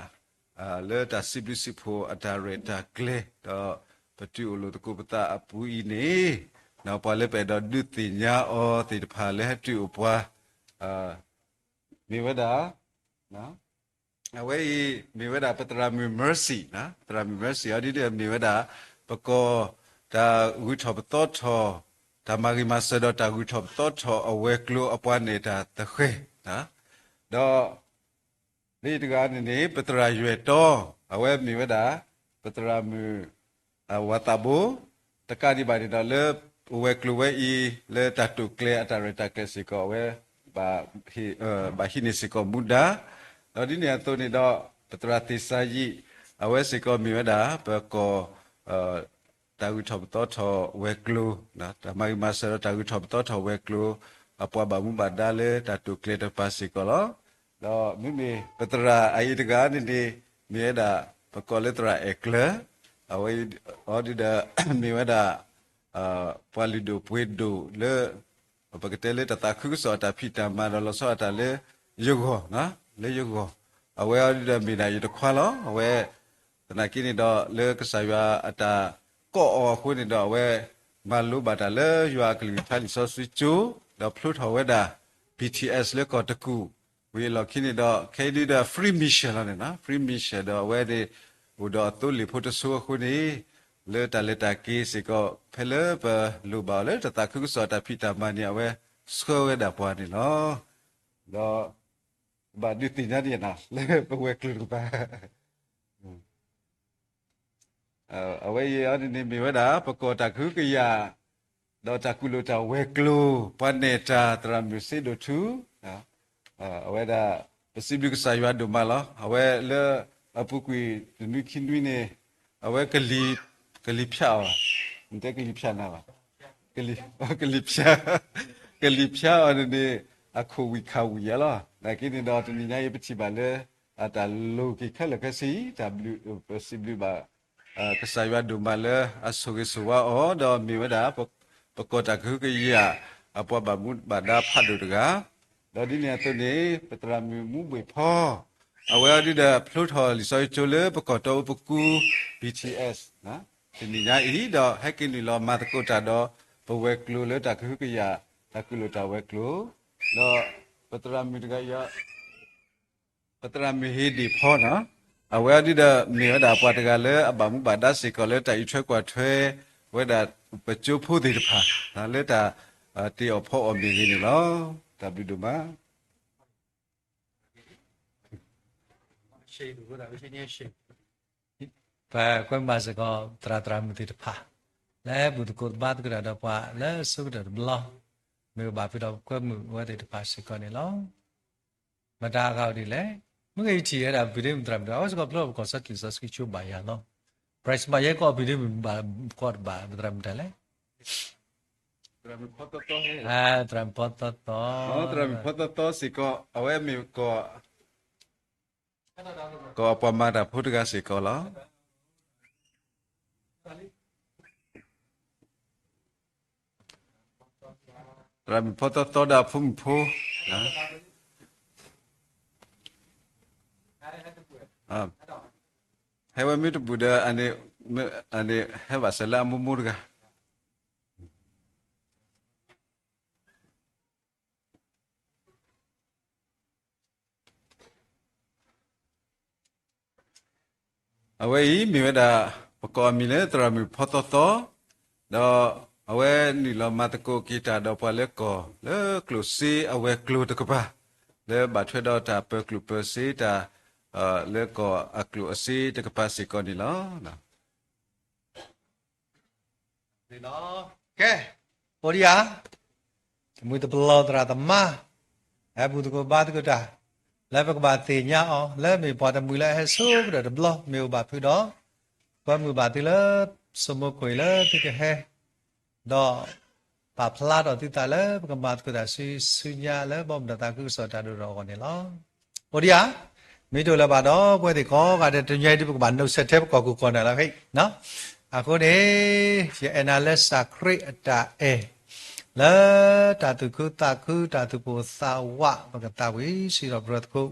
လၢတၢ်စံးဘျုးစံးဖှိၣ်အတၢ်ရဲၣ်တၢ်ကျဲၤ ဒီးပတုၤအိၣ်လိာ်သကိးပသးအပူၤအံၤန့ၣ် ပှၤလၢပအဲၣ်ဒိးဒုးသ့ၣ်ညါအီၤသ့ၣ်တဖၣ်လၢဟဲတုၤအိၣ်ပှၤ မ့ၢ်ဝဲဒၣ် အဝဲအံၤမ့ၢ်ဝဲဒၣ်ပသရၣ်မုၣ် Mercy, သရၣ်မုၣ် Mercy အီၤဒ်ဒီးမ့ၢ်ဝဲဒၣ် ပကီၢ်တၢ်ဂုၤထီၣ်ပသီထီၣ်, တၢ်မၤဂ့ၤမၤစၢၤဒီးတၢ်ဂုၤထီၣ်ပသီထီၣ်အဝဲၤကျိၤအပှၤနဲၣ်တၢ်သဃဲၤ, ဒီး လၢယတဂၤန့ၣ်န့ၣ် ပသရၣ်ယွဲၢ်တီ, အဝဲမ့ၢ်ဝဲဒၣ် ပသရၣ်မုၣ် ဝၤသးဘိ, တကးဒံးဘၣ်န့ၣ်ဒီး လၢအဝဲၤကျိၤဝဲအံၤ လၢတၢ်တိာ်ကျဲၤအတၢ်ရဲၣ်တၢ်ကျဲၤစ့ၢ်ကီး အဝဲ ဘၣ်ဟံးန့ၢ်စ့ၢ်ကီးမူဒါ, ဒီးဒ်န့ၣ်အသိးန့ၣ်ဒီး ပသရၣ်သ့ၣ်စါယံး အဝဲစ့ၢ်ကီးမ့ၢ်ဝဲဒၣ် ပကီၢ် တၢ်ဂုၤထီၣ်ပသီထီၣ်ဝဲၤကျိၤ, တၢ်မၤဂ့ၤမၤစၢၤဒီးတၢ်ဂုၤထီၣ်ပသီထီၣ်ဝဲၤကျိၤ အပှၤဘၣ်မူဘၣ်ဒါလၢတၢ်တိာ်ကျဲၤတကပၤစ့ၢ်ကီးလီၤ. ဒီးမ့မ့ၢ်ပသရၣ်အအံၤတဂၤန့ၣ်န့ၣ် မ့ၢ်ဝဲဒၣ် ပကိးလၢသရၣ်အဲၣ်ကျၢၤ, အဝဲအံၤဒီး မ့ၢ်ဝဲဒၣ် ပှၤလုၢ်ဒိၣ်ပှ့ၤဒိၣ်လၢ ပကတဲလၢတၢ်သးခုကစီၣ်အတၢ်ဖံးတၢ်မၤဒီးလီၤဆီအတၢ်လၢယဂီၢ်, လၢယဂီၢ်, အဝဲအံၤဒီးမ့ၢ်ဒၣ်ယတခွါလီၤ. အဝဲ သနာ်က့န့ၣ်ဒီး လၢကစၢ်ယွၤအတၢ်ကိးအီၤအဃိန့ၣ်ဒီး အဝဲမၤလိဘၣ်တၢ်လၢယွၤအကလုၢ်ကထါလံာ်စီဆှံကၠိ, ဒီးဖျိထီၣ်ဝဲဒၣ် BTS လၢကီၢ်တကူၣ်, ဝံၤအလီၢ်ခံန့ၣ်ဒီး ခဲအံၤဒုဒီး free mission လီၤန့ၣ်နီၤ, free mission ဒီးအဝဲန့ၣ် အိၣ်ဒီးအသိလ့ၣ်ဖိတစိအဃိန့ၣ် လၢတၢ်လဲၤတၢ်က့ၤစ့ၢ်ကီး ဖဲလၢပလိၣ်ဘၣ်အီၤလၢတၢ်သးခုကစီၣ်တၢ်ဖံးတၢ်မၤန့ၣ် အဝဲဆှၢဝဲဒၣ်ပှၤန့ၣ်လီၤ. ဒီး ဘၣ်ဒုးသ့ၣ်ညါန့ၣ်နီၤ လၢပဝဲၤကျိၤတကပၤ အဝဲအံၤအီၤန့ၣ်န့ၣ်မ့ၢ်ဝဲဒၣ် ပကီၢ်တၢ်ကဟုကယာ် ဒီးတၢ်ကူၣ်လိာ်တၢ်ဝဲၤကျိၤ ပှၤနဲၣ်တၢ်သရၣ်မုၣ်စ့ဒိၣ်ထူ အဝဲဒၣ် ပစံးဘျုးကစၢ်ယွၤဒိၣ်မးလီၤ. အဝဲလၢအပူၤကွံာ်တနွံခံနွံန့ၣ် အဝဲ ကလံၤဖၠးအီၤ, နတဲကလံၤဖၠးနၤဘၣ်, ကလံၤဖၠး, ကလံၤဖၠးအီၤန့ၣ်န့ၣ် အခိၣ်ဝံၣ်ခးဝံၣ်ယါလီၤ. နာ်က့န့ၣ်ဒီးတနံၤညါအံၤပထံၣ်ဘၣ်လၢ အတၢ်လိၣ်က့ၤခဲလၢာ်ခဲဆ့ တၢ်ဘျုး ပစံးဘျုးဘၣ် ကစၢ်ယွၤဒိၣ်မးလၢအဆိၣ်ဂ့ၤဆိၣ်ဝါအီၤ ဒီးမ့ၢ်ဝဲဒၣ် ပကီၢ်တၢ်ကဟုကယာ် အပှၤဘၣ်မူဘၣ်ဒါဖးဒိၣ်တဂၤ, ဒီးဒ်န့ၣ်အသိးန့ၣ် ပသရၣ်မုၣ်မူဘှ့ၣ်ဖီ အဝဲအီၤဒုဒီးဖျိထီၣ်လံာ်စီဆှံကၠိလၢပကီၢ်တီအိပကူ BTS တနံၤညါအံၤ ဒီးဟဲက့ၤနုာ်လီၤမၤသကိးတၢ်ဒီး ပဝဲၤကျိၤလၢတၢ်ကဟုကယာ် တၢ်ကူၣ်လိာ်တၢ်ဝဲၤကျိၤ, ဒီးပသရၣ်မုၣ်တဂၤအံၤ ပသရၣ်မုၣ်ဟ့ၣ်ဒ့ၣ်ဖီနီၤ, အဝဲအီၤဒုဒီးမ့ၢ်ဝဲဒၣ်ပှၤတဂၤလၢအဘၣ်မူဘၣ်ဒါစ့ၢ်ကီးလၢတၢ်အံးထွဲကွၢ်ထွဲဝဲဒၣ်ပကၠိဖိသ့ၣ်တဖၣ် လၢတၢ်တ့အီၣ်ဖီအီၣ်မ့ၢ်ဂ့ၤန့ၣ်လီၤ. တၢ်ဘျုးဒိၣ်မး ပကွဲမုာ်ဘၣ်စ့ၢ်ကီး သရၣ်သရၣ်မုၣ်သ့ၣ်တဖၣ် လၢဘူၣ်သကိးသဘါသကိးတၢ်ဒီးပှၤလၢအဆိကတၢၢ်တဘျီ, မ့ၢ်ဘၣ်ဖုးဒီးပကွဲမုာ်အဝဲသ့ၣ်တဖၣ်စ့ၢ်ကီးန့ၣ်လီၤ. မတၤအဂၤဒ်လဲၣ်, မ့ၢ်ဂ့ၤယထံၣ်ဝဲဒၣ် ပဒ့မုၣ်သရၣ်မုၣ်တဂၤ အဝဲစ့ၢ်ကီးဖျိထီၣ်ပကီၢ်စီထံၣ်စီဆှံကၠိဘၣ်ယၤလီၤ. ပြၢးစဘၣ်ယဲကီၢ်ပဒ့မုၣ်ဘၣ်ကီၢ်တဘၣ် ပသရၣ်မုၣ်တၢ်လဲၣ် သရၣ်မုၣ်ဖီသီသီ, သရၣ်မုၣ်ဖီသီသီစ့ၢ်ကီး အဝဲမ့ၢ်ကီၢ် ကီၢ်အပှၤမၤတၢ်ဖိတဂၤစ့ၢ်ကီးလီၤ. သရၣ်မုၣ်ဖီသီသီဒီးအဖိမုၣ်ဖိ, ဟဲဝဲမ့ၢ်တဘူၣ်ဒီး အန့ၣ်ဟဲဘၣ်စၢၤလၢအမိၢ်မိၢ်တဂၤ အဝဲအံၤမ့ၢ်ဝဲဒၣ် ပကိးအမံၤလၢသရၣ်မုၣ်ဖီသီသီ, ဒီးအဝဲနုာ်လီၤမၤသကိးက့ၤတၢ်ဒီးပှၤလၢကီၢ် လၢကျိၣ်စ့အဝဲၤကျိၤတကပၤ, လၢဘၣ်ထွဲဒီးတၢ်ပၢၤကျိၣ်ပၢၤစ့တၢ် လၢကီၢ်အကျိၣ်အစ့တကပၤစ့ၢ်ကီးန့ၣ်လီၤ. ကဲ, အိၣ်ဒံးဧါ, တမှံၤတပလီၢ်သရၣ်သမါ, ဟဲဘူၣ်သကိးဘါသကိးတၢ်, လၢပကဘၣ်သ့ၣ်ညါအီၤ လၢမ့ၢ်ပှၤတမှံၤလၢအဟဲဆိကတၢၢ်တဘျီ မ့ၢ်အိၣ်ဘၣ်ဖုးဒီး ကွဲမုာ်ဘၣ်သုလၢ ဆိမိၣ်ကွၢ်လၢသုကဟဲ ဒီးပာ်ဖျါထီၣ်သုသးလၢပကမၤသကိးတၢ်ဆူဆူညါလၢဘီမုၢ်ဒီးသးခုကစီၣ်တၢ်ဒိၣ်ထီၣ်အဂီၢ်န့ၣ်လီၤ. အိၣ်ဒံးဧါ, မ့ၢ်တအိၣ်လၢၤဘၣ်ဒီး ပဝဲသ့ၣ်ကိးဂၤဒဲးတနံၤအံၤဒ်ပကဘၣ်နုာ်ဆဲးထဲပကီၢ်ကိၢ်ကီၢ်န့ၣ်လီၤ. အဃိန့ၣ် ယအဲၣ်နၤလၢကစၢ်ခရံာ်အတၢ်အဲၣ် လၢတၢ်သူၣ်ခုသးခု တၢ်သူၣ်ပိၢ်သးဝး ပကသးဝံၣ်စံးထီၣ်ပတြၢၤသကိး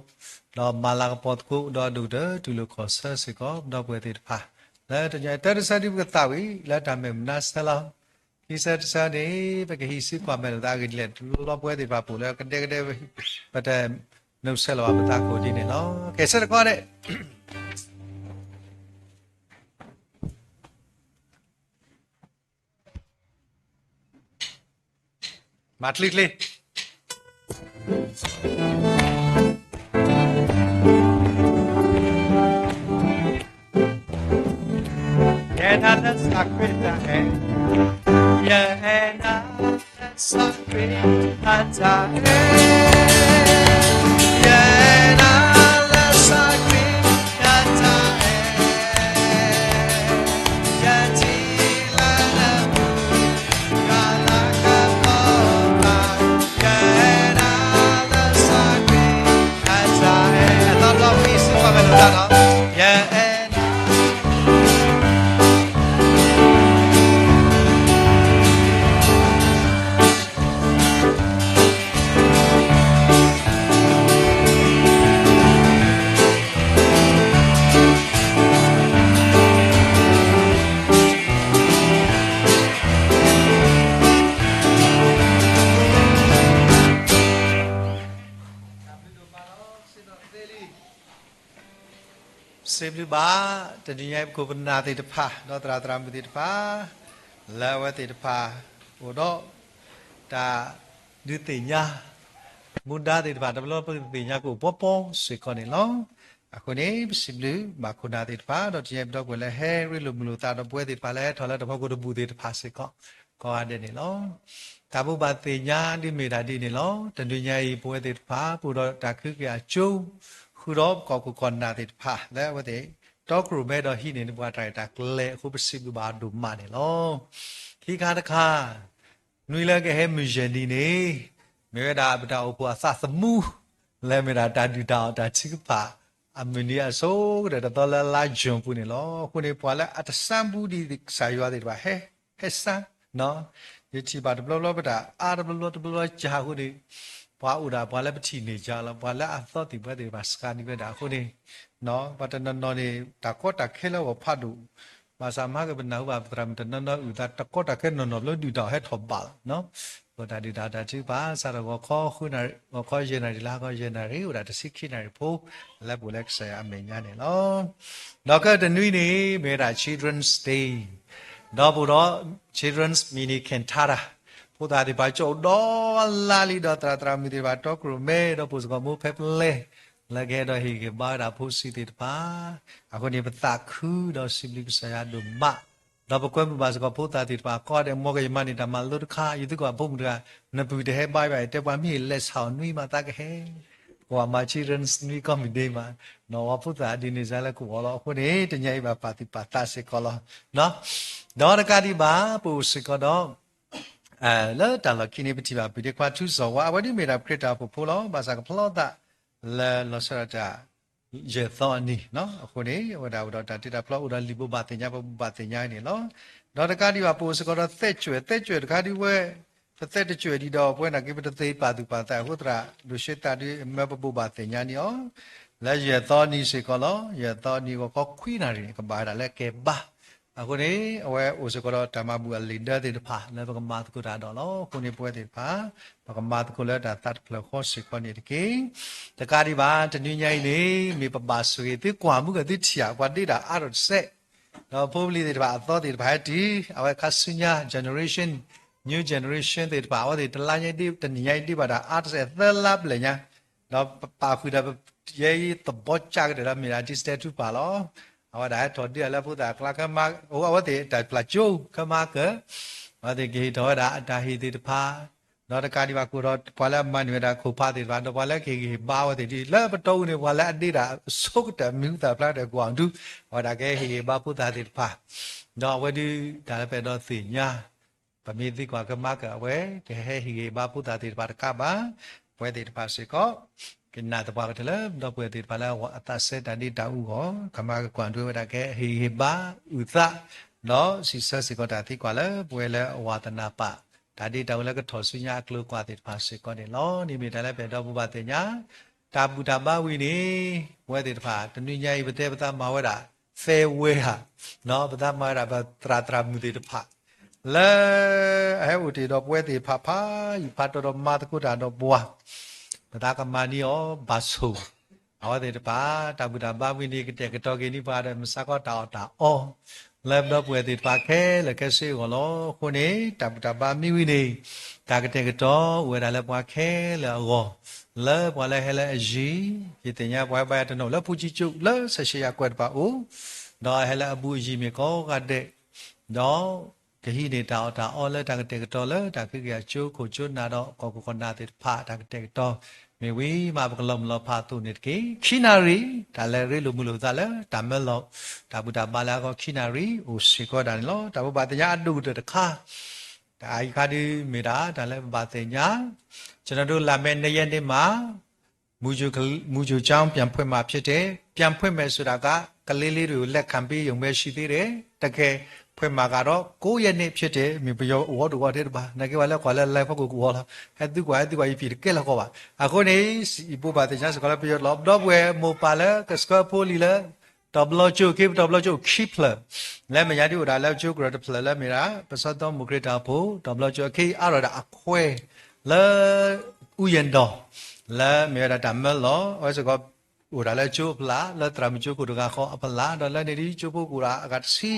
ဒီးမၤလၤကပီၤသကိး ဒီးဒိၣ်ကတၢၢ်တူၢ်လိာ်ခီၣ်ဆၢစ့ၢ်ကီး ဒီပုၢ်ဝဲၢ်သ့ၣ်တဖၣ် လၢတနံၤအံၤတၢ်တဆၢဒ်ပကသးဝံၣ် လၢတၢ်မဲာ်မနုၤဆဲးလီၤ. ခံဆၢတဆၢန့ၣ် ပကဟံးစုကွၢ်မဲာ်လိာ်သးအဂ့ၢ်ဒ်လဲၣ် တဘျီဘျီပဝဲသ့ၣ်တဖၣ်ပူၤလၢကဒဲကဒဲ ပတနုာ်ဆဲးလီၤဘၣ်ပသးကိၢ်ဒ်န့ၣ်လီၤ. ကဲဆၢတခီန့ၣ် မၤချ့ချ့ ယအဲၣ်နၤလၢကစၢ်ခရံာ်အတၢ်အဲၣ်, ယအဲၣ်နၤလၢကစၢ်ခရံာ်အတၢ်အဲၣ်, ယအဲၣ်နၤလၢကစၢ်ခရံာ်အတၢ်အဲၣ်, ယထံၣ်လၢ စံးဘျုးဘၣ် တနံၤညါအံၤ ပခိၣ်ပနၢ်သ့ၣ်တဖၣ် ဒီးသရၣ်သရၣ်မုၣ်သ့ၣ်တဖၣ် လၢအဝဲသ့ၣ်တဖၣ် အိၣ်ဒီး တၢ်ဒုးသ့ၣ်ညါ မူဒါသ့ၣ်တဖၣ် တဘျီဘျီပကသ့ၣ်ညါကအိၣ်ပှီၢ်ပှီၢ်စ့ၢ်ကီးန့ၣ်လီၤ. အဃိန့ၣ် ပစံးဘျုးဘၣ်ခိၣ်နၢ်သ့ၣ်တဖၣ် ဒီးတနံၤညါအံၤ ပဒီပုၢ်ဝဲၢ်လၢဟဲရ့လိာ်မုာ်လိာ်သး ဒီးပဝဲသ့ၣ်တဖၣ်လၢဟဲထီၣ်လၢတၢ်ဖီခိၣ်တဘူၣ်သ့ၣ်တဖၣ်စ့ၢ်ကီး ကိးဂၤဒဲးန့ၣ်လီၤ. တၢ်ဘိးဘၣ်သ့ၣ်ညါဒ်မ့ၢ်တၢ်ဒ်န့ၣ်လီၤ. တနံၤညါအံၤ ပဝဲသ့ၣ်တဖၣ် ပအိၣ်ဒီးတၢ်ကဟုကယာ်အကၠိ ဃုာ်ဒီးပကီၢ်ခိၣ်ကီၢ်နၢ်သ့ၣ်တဖၣ် လၢအဝဲသ့ၣ် တီခိၣ်ရိၣ်မဲဒီးဟံးန့ၢ်န့ၢ်ပှၤတၢ်ရဲၣ်တၢ်ကျဲၤအဃိ ပစံးဘျုးဘၣ်အီၤဒိၣ်မးန့ၣ်လီၤ. ခံခါတခါ နွံလၢကဟဲမုၢ်ယဲၢ်နံၤန့ၣ် မ့ၢ်ဝဲဒၣ်ပတၢ်အိၣ်ဖှိၣ်အသးသမူ လၢမ့ၢ်ဒၣ်တၢ်ဒုၣ်တၢ်အီၣ်တၢ်ထုကဖၣ် အမုၢ်နံၤအဆိကတၢၢ်တသီလၢလါ June ပူၤန့ၣ်လီၤ. အဃိန့ၣ် ပှၤလၢအတစၢဘူးဒံးကစၢ်ယွၤသ့ၣ်တဖၣ် ဟဲ ဟဲစၢ ယထံၣ်ဘၣ်တဘျီဘျီပတၢ်အါတဘျီဘျီတဘျီဘျီကၢ်အဃိန့ၣ် ပှၤအိၣ်ဒၣ်ပှၤလၢပထံၣ်န့ၢ်ကၢ်လီၤ ပှၤလၢအသီသ့ၣ်ပှၤသ့ၣ်တဖၣ်စှၤဒံးဝဲဒၣ်အဃိန့ၣ် ပှၤတနီၤနီၤန့ၣ် တၢ်ကီတၢ်ခဲလၢအဂီၢ်ဖးဒိၣ် ဘၣ်ဆၣ်မၤကပနၢ်ဟူဘၣ်ပသရၣ်မုၣ်တနီၤနီၤအုၣ်သး တၢ်ကီတၢ်ခဲနီၢ်နီၢ်ဘျီဒုၣ်တၢ်အီၣ်ဟဲထီၣ်ဘၣ်လီၤ. ပတၢ်ဒုၣ်တၢ်အီၣ်တၢ်ထုကဖၣ် စးထီၣ်ဂီၤခီ ဂီၤခီယဲၢ်နၣ်ရံၣ် လၢဟါခီယဲၢ်နၣ်ရံၣ် အိၣ်ဒၣ်တဆံခံနၣ်ရံၣ်ဖိ လၢပအိၣ်လၢကစၢ်ယွၤအမဲာ်ညါန့ၣ်လီၤ. ဒီးခဲအံၤတနွံန့ၣ် မ့ၢ်ဝဲဒၣ် Children's Day ဒီးပအိၣ်ဒီး Children's Mini Cantata ဖိသၣ်သ့ၣ်တဖၣ်ကၠိဒီလါလံ ဒီးသရၣ်သရၣ်မုၣ်သ့ၣ်တဖၣ် တီခိၣ်ရိၣ်မဲ ဒီးပအိၣ်စ့ၢ်ကီးမိၢ်ဖဲပလဲ လၢကဟဲဒီးဟ့ၣ်ဂံၢ်ဟ့ၣ်ဘါဝဲဒၣ်ဖိဆံးသ့ၣ်တဖၣ် အဃိန့ၣ် ပသးခုဒီးစံးဘျုးကစၢ်ယွၤဒိၣ်မး ဒီးပကွဲမုာ်ဘၣ်စ့ၢ်ကီးဖိသၣ်သ့ၣ်တဖၣ် ကိးဂၤဒဲး မ်ကယမၤန့ၢ်တၢ်မၤလိတခါ ယသံကွၢ်ဖိမုၣ်တဂၤ နပုၢ်တဟဲဘါဘၣ်အံၤ တဲပှၤမ့ၢ်ဟ့ၣ်လဲၤဆၣ်အီၤနွံမးသးကဟဲ ပှၤမၤ Children's နွံကီၢ်မုၢ်ဒ့မး နီၢ်ဝဲဖိသၣ်ဒ်န့ၣ်စ့ၢ်လၢကဝီၤလီၤ. အဃိန့ၣ် တနံၤအံၤဘၣ်ပာ်သူၣ်ပာ်သးစ့ၢ်ကီးလီၤ. ဒီးတကးဒံးဘၣ် ပအိၣ်စ့ၢ်ကီးဒီး လၢတၢ်လီၢ်ခံန့ၣ် ပထံၣ်ဘၣ်ပဒ့ခွါထူစီၤဝါ အဝဲဒၣ်မ့ၢ်ဒၣ်ပခရံာ်တၢ်အိၣ်ဖှိၣ်ဖိလီၤ. ဘၣ်ဆၣ်ကဖျီသးလၢလီၤဆီဒၣ်တၢ် ယဲၢ်သီအနံၤ အဃိန့ၣ် အဝဲဒၣ်အိၣ်ဒီးတၢ်တ့တၢ်ဖျီ အိၣ်ဒီးလံာ်ဘိးဘၣ်သ့ၣ်ညါ ပဘိးဘၣ်သ့ၣ်ညါအံၤန့ၣ်လီၤ. ဒီးတကးဒံးဘၣ် ပအိၣ်စ့ၢ်ကီးဒီးသဲးကွဲး သဲးကွဲးတခါဒ်ဝဲ ပသဲးတကွဲးဒံးဒီး ပဝဲနာ်က့ ပတသ့ပာ်သူၣ်ပာ်သးအဃိသတး ဒိၣ်ရှဲသးဒ်အမၢပဘိးဘၣ်သ့ၣ်ညါန့ၣ်အီၤ လၢယဲၢ်သီနံၤစ့ၢ်ကီးလီၤ. ယဲၢ်သီနံၤဂီၤခီခွံနၣ်ရံၣ် ကဘၣ်ဝဲဒၣ်လၢကဲဘါ အဃိန့ၣ် အဝဲအိၣ်စ့ၢ်ကီးဒီးတၢ်မၤဘူၣ်အလံာ်ဒၢသ့ၣ်တဖၣ် လၢပကမၤသကိးတၢ်ဒီးလီၤ. အဃိန့ၣ် ပဝဲသ့ၣ်တဖၣ် ပကမၤသကိးလၢတၢ်သးတဖျၢၣ်ဃီစ့ၢ်ကီးန့ၣ်တက့ၢ်. တကးဒံးဘၣ် တနွံညါအံၤန့ၣ် မ့ၢ်ပဘၣ်ဆိၣ်ဂ့ၤ သုကွၢ်မုၢ်ကသုထံၣ်ဧါ ပှၤဒ့တၢ်အါထီၣ်တစဲး ဒီးဖိပလံၤသ့ၣ်တဖၣ် အသီသ့ၣ်တဖၣ်ဟဲတုၤ အဝဲခါဆူညါ generation new generation သ့ၣ်တဖၣ် အဝဲသ့ၣ်တလါညါ တနံၣ်ညါအံၤဒ့ဘၣ်တၢ်အါတစဲး သၢလါဘျဲၣ်ညါ ဒီးပပာ်ဃုာ်ဒီး ယဲအံၤသဘီကၢ်ကတၢၢ်ဒီးမ့ၢ်ဒၣ် digital ထူပာ်လီၤ. အဝဲဒၣ်ဟဲထီၣ်ဒ့အီၤလၢဖိသၣ်အကျါ ခဲမါ အဝဲသ့ၣ်တၢ်ပျၢ်ကၠိ ခဲမါကၢၢ် အဝဲသ့ၣ်ကဟ့ၣ်ထီၣ်ဝဲဒၣ်အတၢ်ဟ့ၣ်သ့ၣ်တဖၣ် ဒီးတကးဒံးဘၣ် ကအိၣ်ဒီးပှၤလၢအမၤန့ၢ်ဝဲဒၣ်ခိၣ်ဖးသ့ၣ်တဖၣ် ဒီးပှၤလၢကဟ့ၣ်ဂံၢ်ဟ့ၣ်ဘါအဝဲသ့ၣ်ဒ် လၢပတီၢ်အူန့ၣ် ပှၤလၢအဒ့တၢ်အဆိကတၢၢ် မံၤဟူသၣ်ဖျါကတၢၢ်ကွၢ်ဒု အဝဲဒၣ်ကဟဲဟ့ၣ်ဂံၢ်ဟ့ၣ်ဘါဖိသၣ်သ့ၣ်တဖၣ် ဒီးအဝဲဒုးတၢ်လၢပအဲၣ်ဒိးသ့ၣ်ညါ ပမ့ၢ်သံကွၢ်ခဲမါကၢၢ် အဝဲကဟဲဟ့ၣ်ဂံၢ်ဟ့ၣ်ဘါဖိသၣ်သ့ၣ်တဖၣ်တကးဘၣ် ပဝဲသ့ၣ်တဖၣ်စ့ၢ်ကီး ကနၣ်သပှၢ်ကတၢၢ်လၢ ဒီပုၢ်ဝဲၢ်သ့ၣ်တဖၣ်လၢအသးစဲတၢ်ဒ့တၢ်အူအဂီၢ် ခဲမါကၢၢ်ကွၢ်ဒုဝဲဒၣ်ကဟဲဟ့ၣ်ဂံၢ်ဟ့ၣ်ဘါအုၣ်သး ဒီးစံးဆၢစ့ၢ်ကီးတၢ်သံကွၢ်လၢ ပဝဲလၢအဝၤသနၢ်ပာ် တၢ်ဒ့တၢ်အူလၢကထီၣ်ဆူညါအကျိၤကွၢ်သ့ၣ်တဖၣ်စ့ၢ်ကီးန့ၣ်လီၤ. န့ၣ်မ့ၢ်တၢ်လၢပအဲၣ်ဒိးဘိးဘၣ်သ့ၣ်ညါ တၢ်ဘူၣ်တၢ်ဘါဝံၤန့ၣ် ပဝဲသ့ၣ်တဖၣ် တနွံညါအံၤ ပတဲပသးမၤဝဲဒၣ် farewell ဧါ ပသးမၤဝဲဒၣ်ပသရၣ်သရၣ်မုၣ်သ့ၣ်တဖၣ် လၢအဟဲအိၣ်တ့ၢ်ဒီးပဝဲသ့ၣ်တဖၣ်ဖးယံာ်ဖးထီဒီးမၤသကိးတၢ်ဒီးပှၤ ပသးကမၤန့ၢ်အီၤဘၣ်ဆိၣ် အဝဲသ့ၣ်တဖၣ် တၢ်ဘူၣ်တၢ်ဘါဝံၤန့ၣ် ကတဲာ်ကတီၤက့ၤန့ၢ်ပှၤဒီး မုၢ်ဆါခီတၢ်အီၣ်တၢ်အီ လၢပဒီပုၢ်ဝဲၢ်သ့ၣ်တဖၣ်ခဲလၢာ်ခဲဆ့အဂီၢ်လီၤ. အဃိန့ၣ် တၢ်ဘူၣ်တၢ်ဘါမ့ၢ်ဝံၤန့ၣ် တၢ်ကတဲာ်ကတီၤအိၣ်ဝဲဒၣ်လၢပှၤခဲလၢာ်အဂီၢ် လၢပှၤလၢဟဲလၢအယံၤ ယသ့ၣ်ညါပှၤဘၣ်ယၤတနီၤလၢ ဖူကၠံကၠိ လၢဆဲးရှဲယၤကွဲးတဖၣ်အိၣ် ဒီးအဟဲလၢအဘူးအယံၤမ့ၢ်ကိးဂၤဒဲး ဒီးကဟံးန့ၢ်တၢ်အီၣ်တၢ်အီလၢတၢ်ကတဲာ်ကတီၤလၢတၢ်ကဟုကယာ်ကၠိခိၣ်ကၠိနၢ်ဒီးကီၢ်ခိၣ်ကီၢ်နၢ်သ့ၣ်တဖၣ် တၢ်ကတဲာ်ကတီၤ မ့ၢ်ဝံၤမး ပကလီၤမုၢ်လီၤဖးအသိးန့ၣ်တက့ၢ်. ခံနၣ်ရံၣ် တၢ်လၢရ့လိာ်မုာ်လိာ်သးလၢတၢ်မၢလီၤ တၢ်ဘူၣ်တၢ်ဘါလၢအဂီၢ် ခံနၣ်ရံၣ် အိၣ်စ့ၢ်ကီးဒၣ်န့ၣ်လီၤ. တၢ်ဘိးဘၣ်သ့ၣ်ညါအဒိၣ်ကတၢၢ်တခါ တၢ်အံၤခါဒုးမ့ၢ်ဒၣ် တၢ်လၢပဘၣ်သ့ၣ်ညါ ကျွန်တော်တို့ လာမယ့် နှစ်ရက်နေ့မှာ မူကြိုက- မူကြိုကျောင်း ပြန်ဖွင့်မှာဖြစ်တယ်. ပြန်ဖွင့်မယ်ဆိုတာက ကလေးလေးတွေကို လက်ခံပေးရုံပဲရှိသေးတယ်. တကယ်ဖွင့်မှာကတော့ ကိုးရက်နေ့ဖြစ်တယ်. မ့ၢ်ပယီၤအိၣ်ဝီတဝီထဲတဘၣ် နာ်က့ဝဲလၢကွၢ်လၢ live ဖီခိၣ်ကဝီၤလီၤ. ဟဲသုကွၢ် ဟဲသုကွၢ် ယဖံးတကဲလီၤဃီဘၣ်. အဃိန့ၣ် ယဘိးဘၣ်သ့ၣ်ညါစ့ၢ်ကီးလၢပယီၤလီၤ. ဒီပုၢ်ဝဲၢ်မိၢ်ပၢ်လၢကဆှၢဖိလံၤလၢ တီၤဘျီကၠိ က့ၤပတီၤဘျီကၠိခံဖျၢၣ် လၢမဲာ်ညါဒ်အိၣ်ဒၣ်လၢကၠိကရၢၢ်တဖျၢၣ်လၢမ့ၢ်ဒၣ် ပစီသီမူခရံာ်တၢ်အိၣ်ဖှိၣ် တီၤဘျီကၠိ အခဲအံၤအါထီၣ်ဒၣ်အခွဲး လၢ အူယဲၢ်ဒီး လၢမ့ၢ်ဝဲဒၣ်တၢ်မၢလီၤ အဝဲစ့ၢ်ကီး အိၣ်ဒၣ်လၢကၠိအဖီလာ် လၢသရၣ်မုၣ်ကၠိခိၣ်တဂၤဃီအဖီလာ် ဒီးလၢန့ၣ်ဒ်ကၠိဖိကအိၣ်ဒၣ်အဂၤတဆံ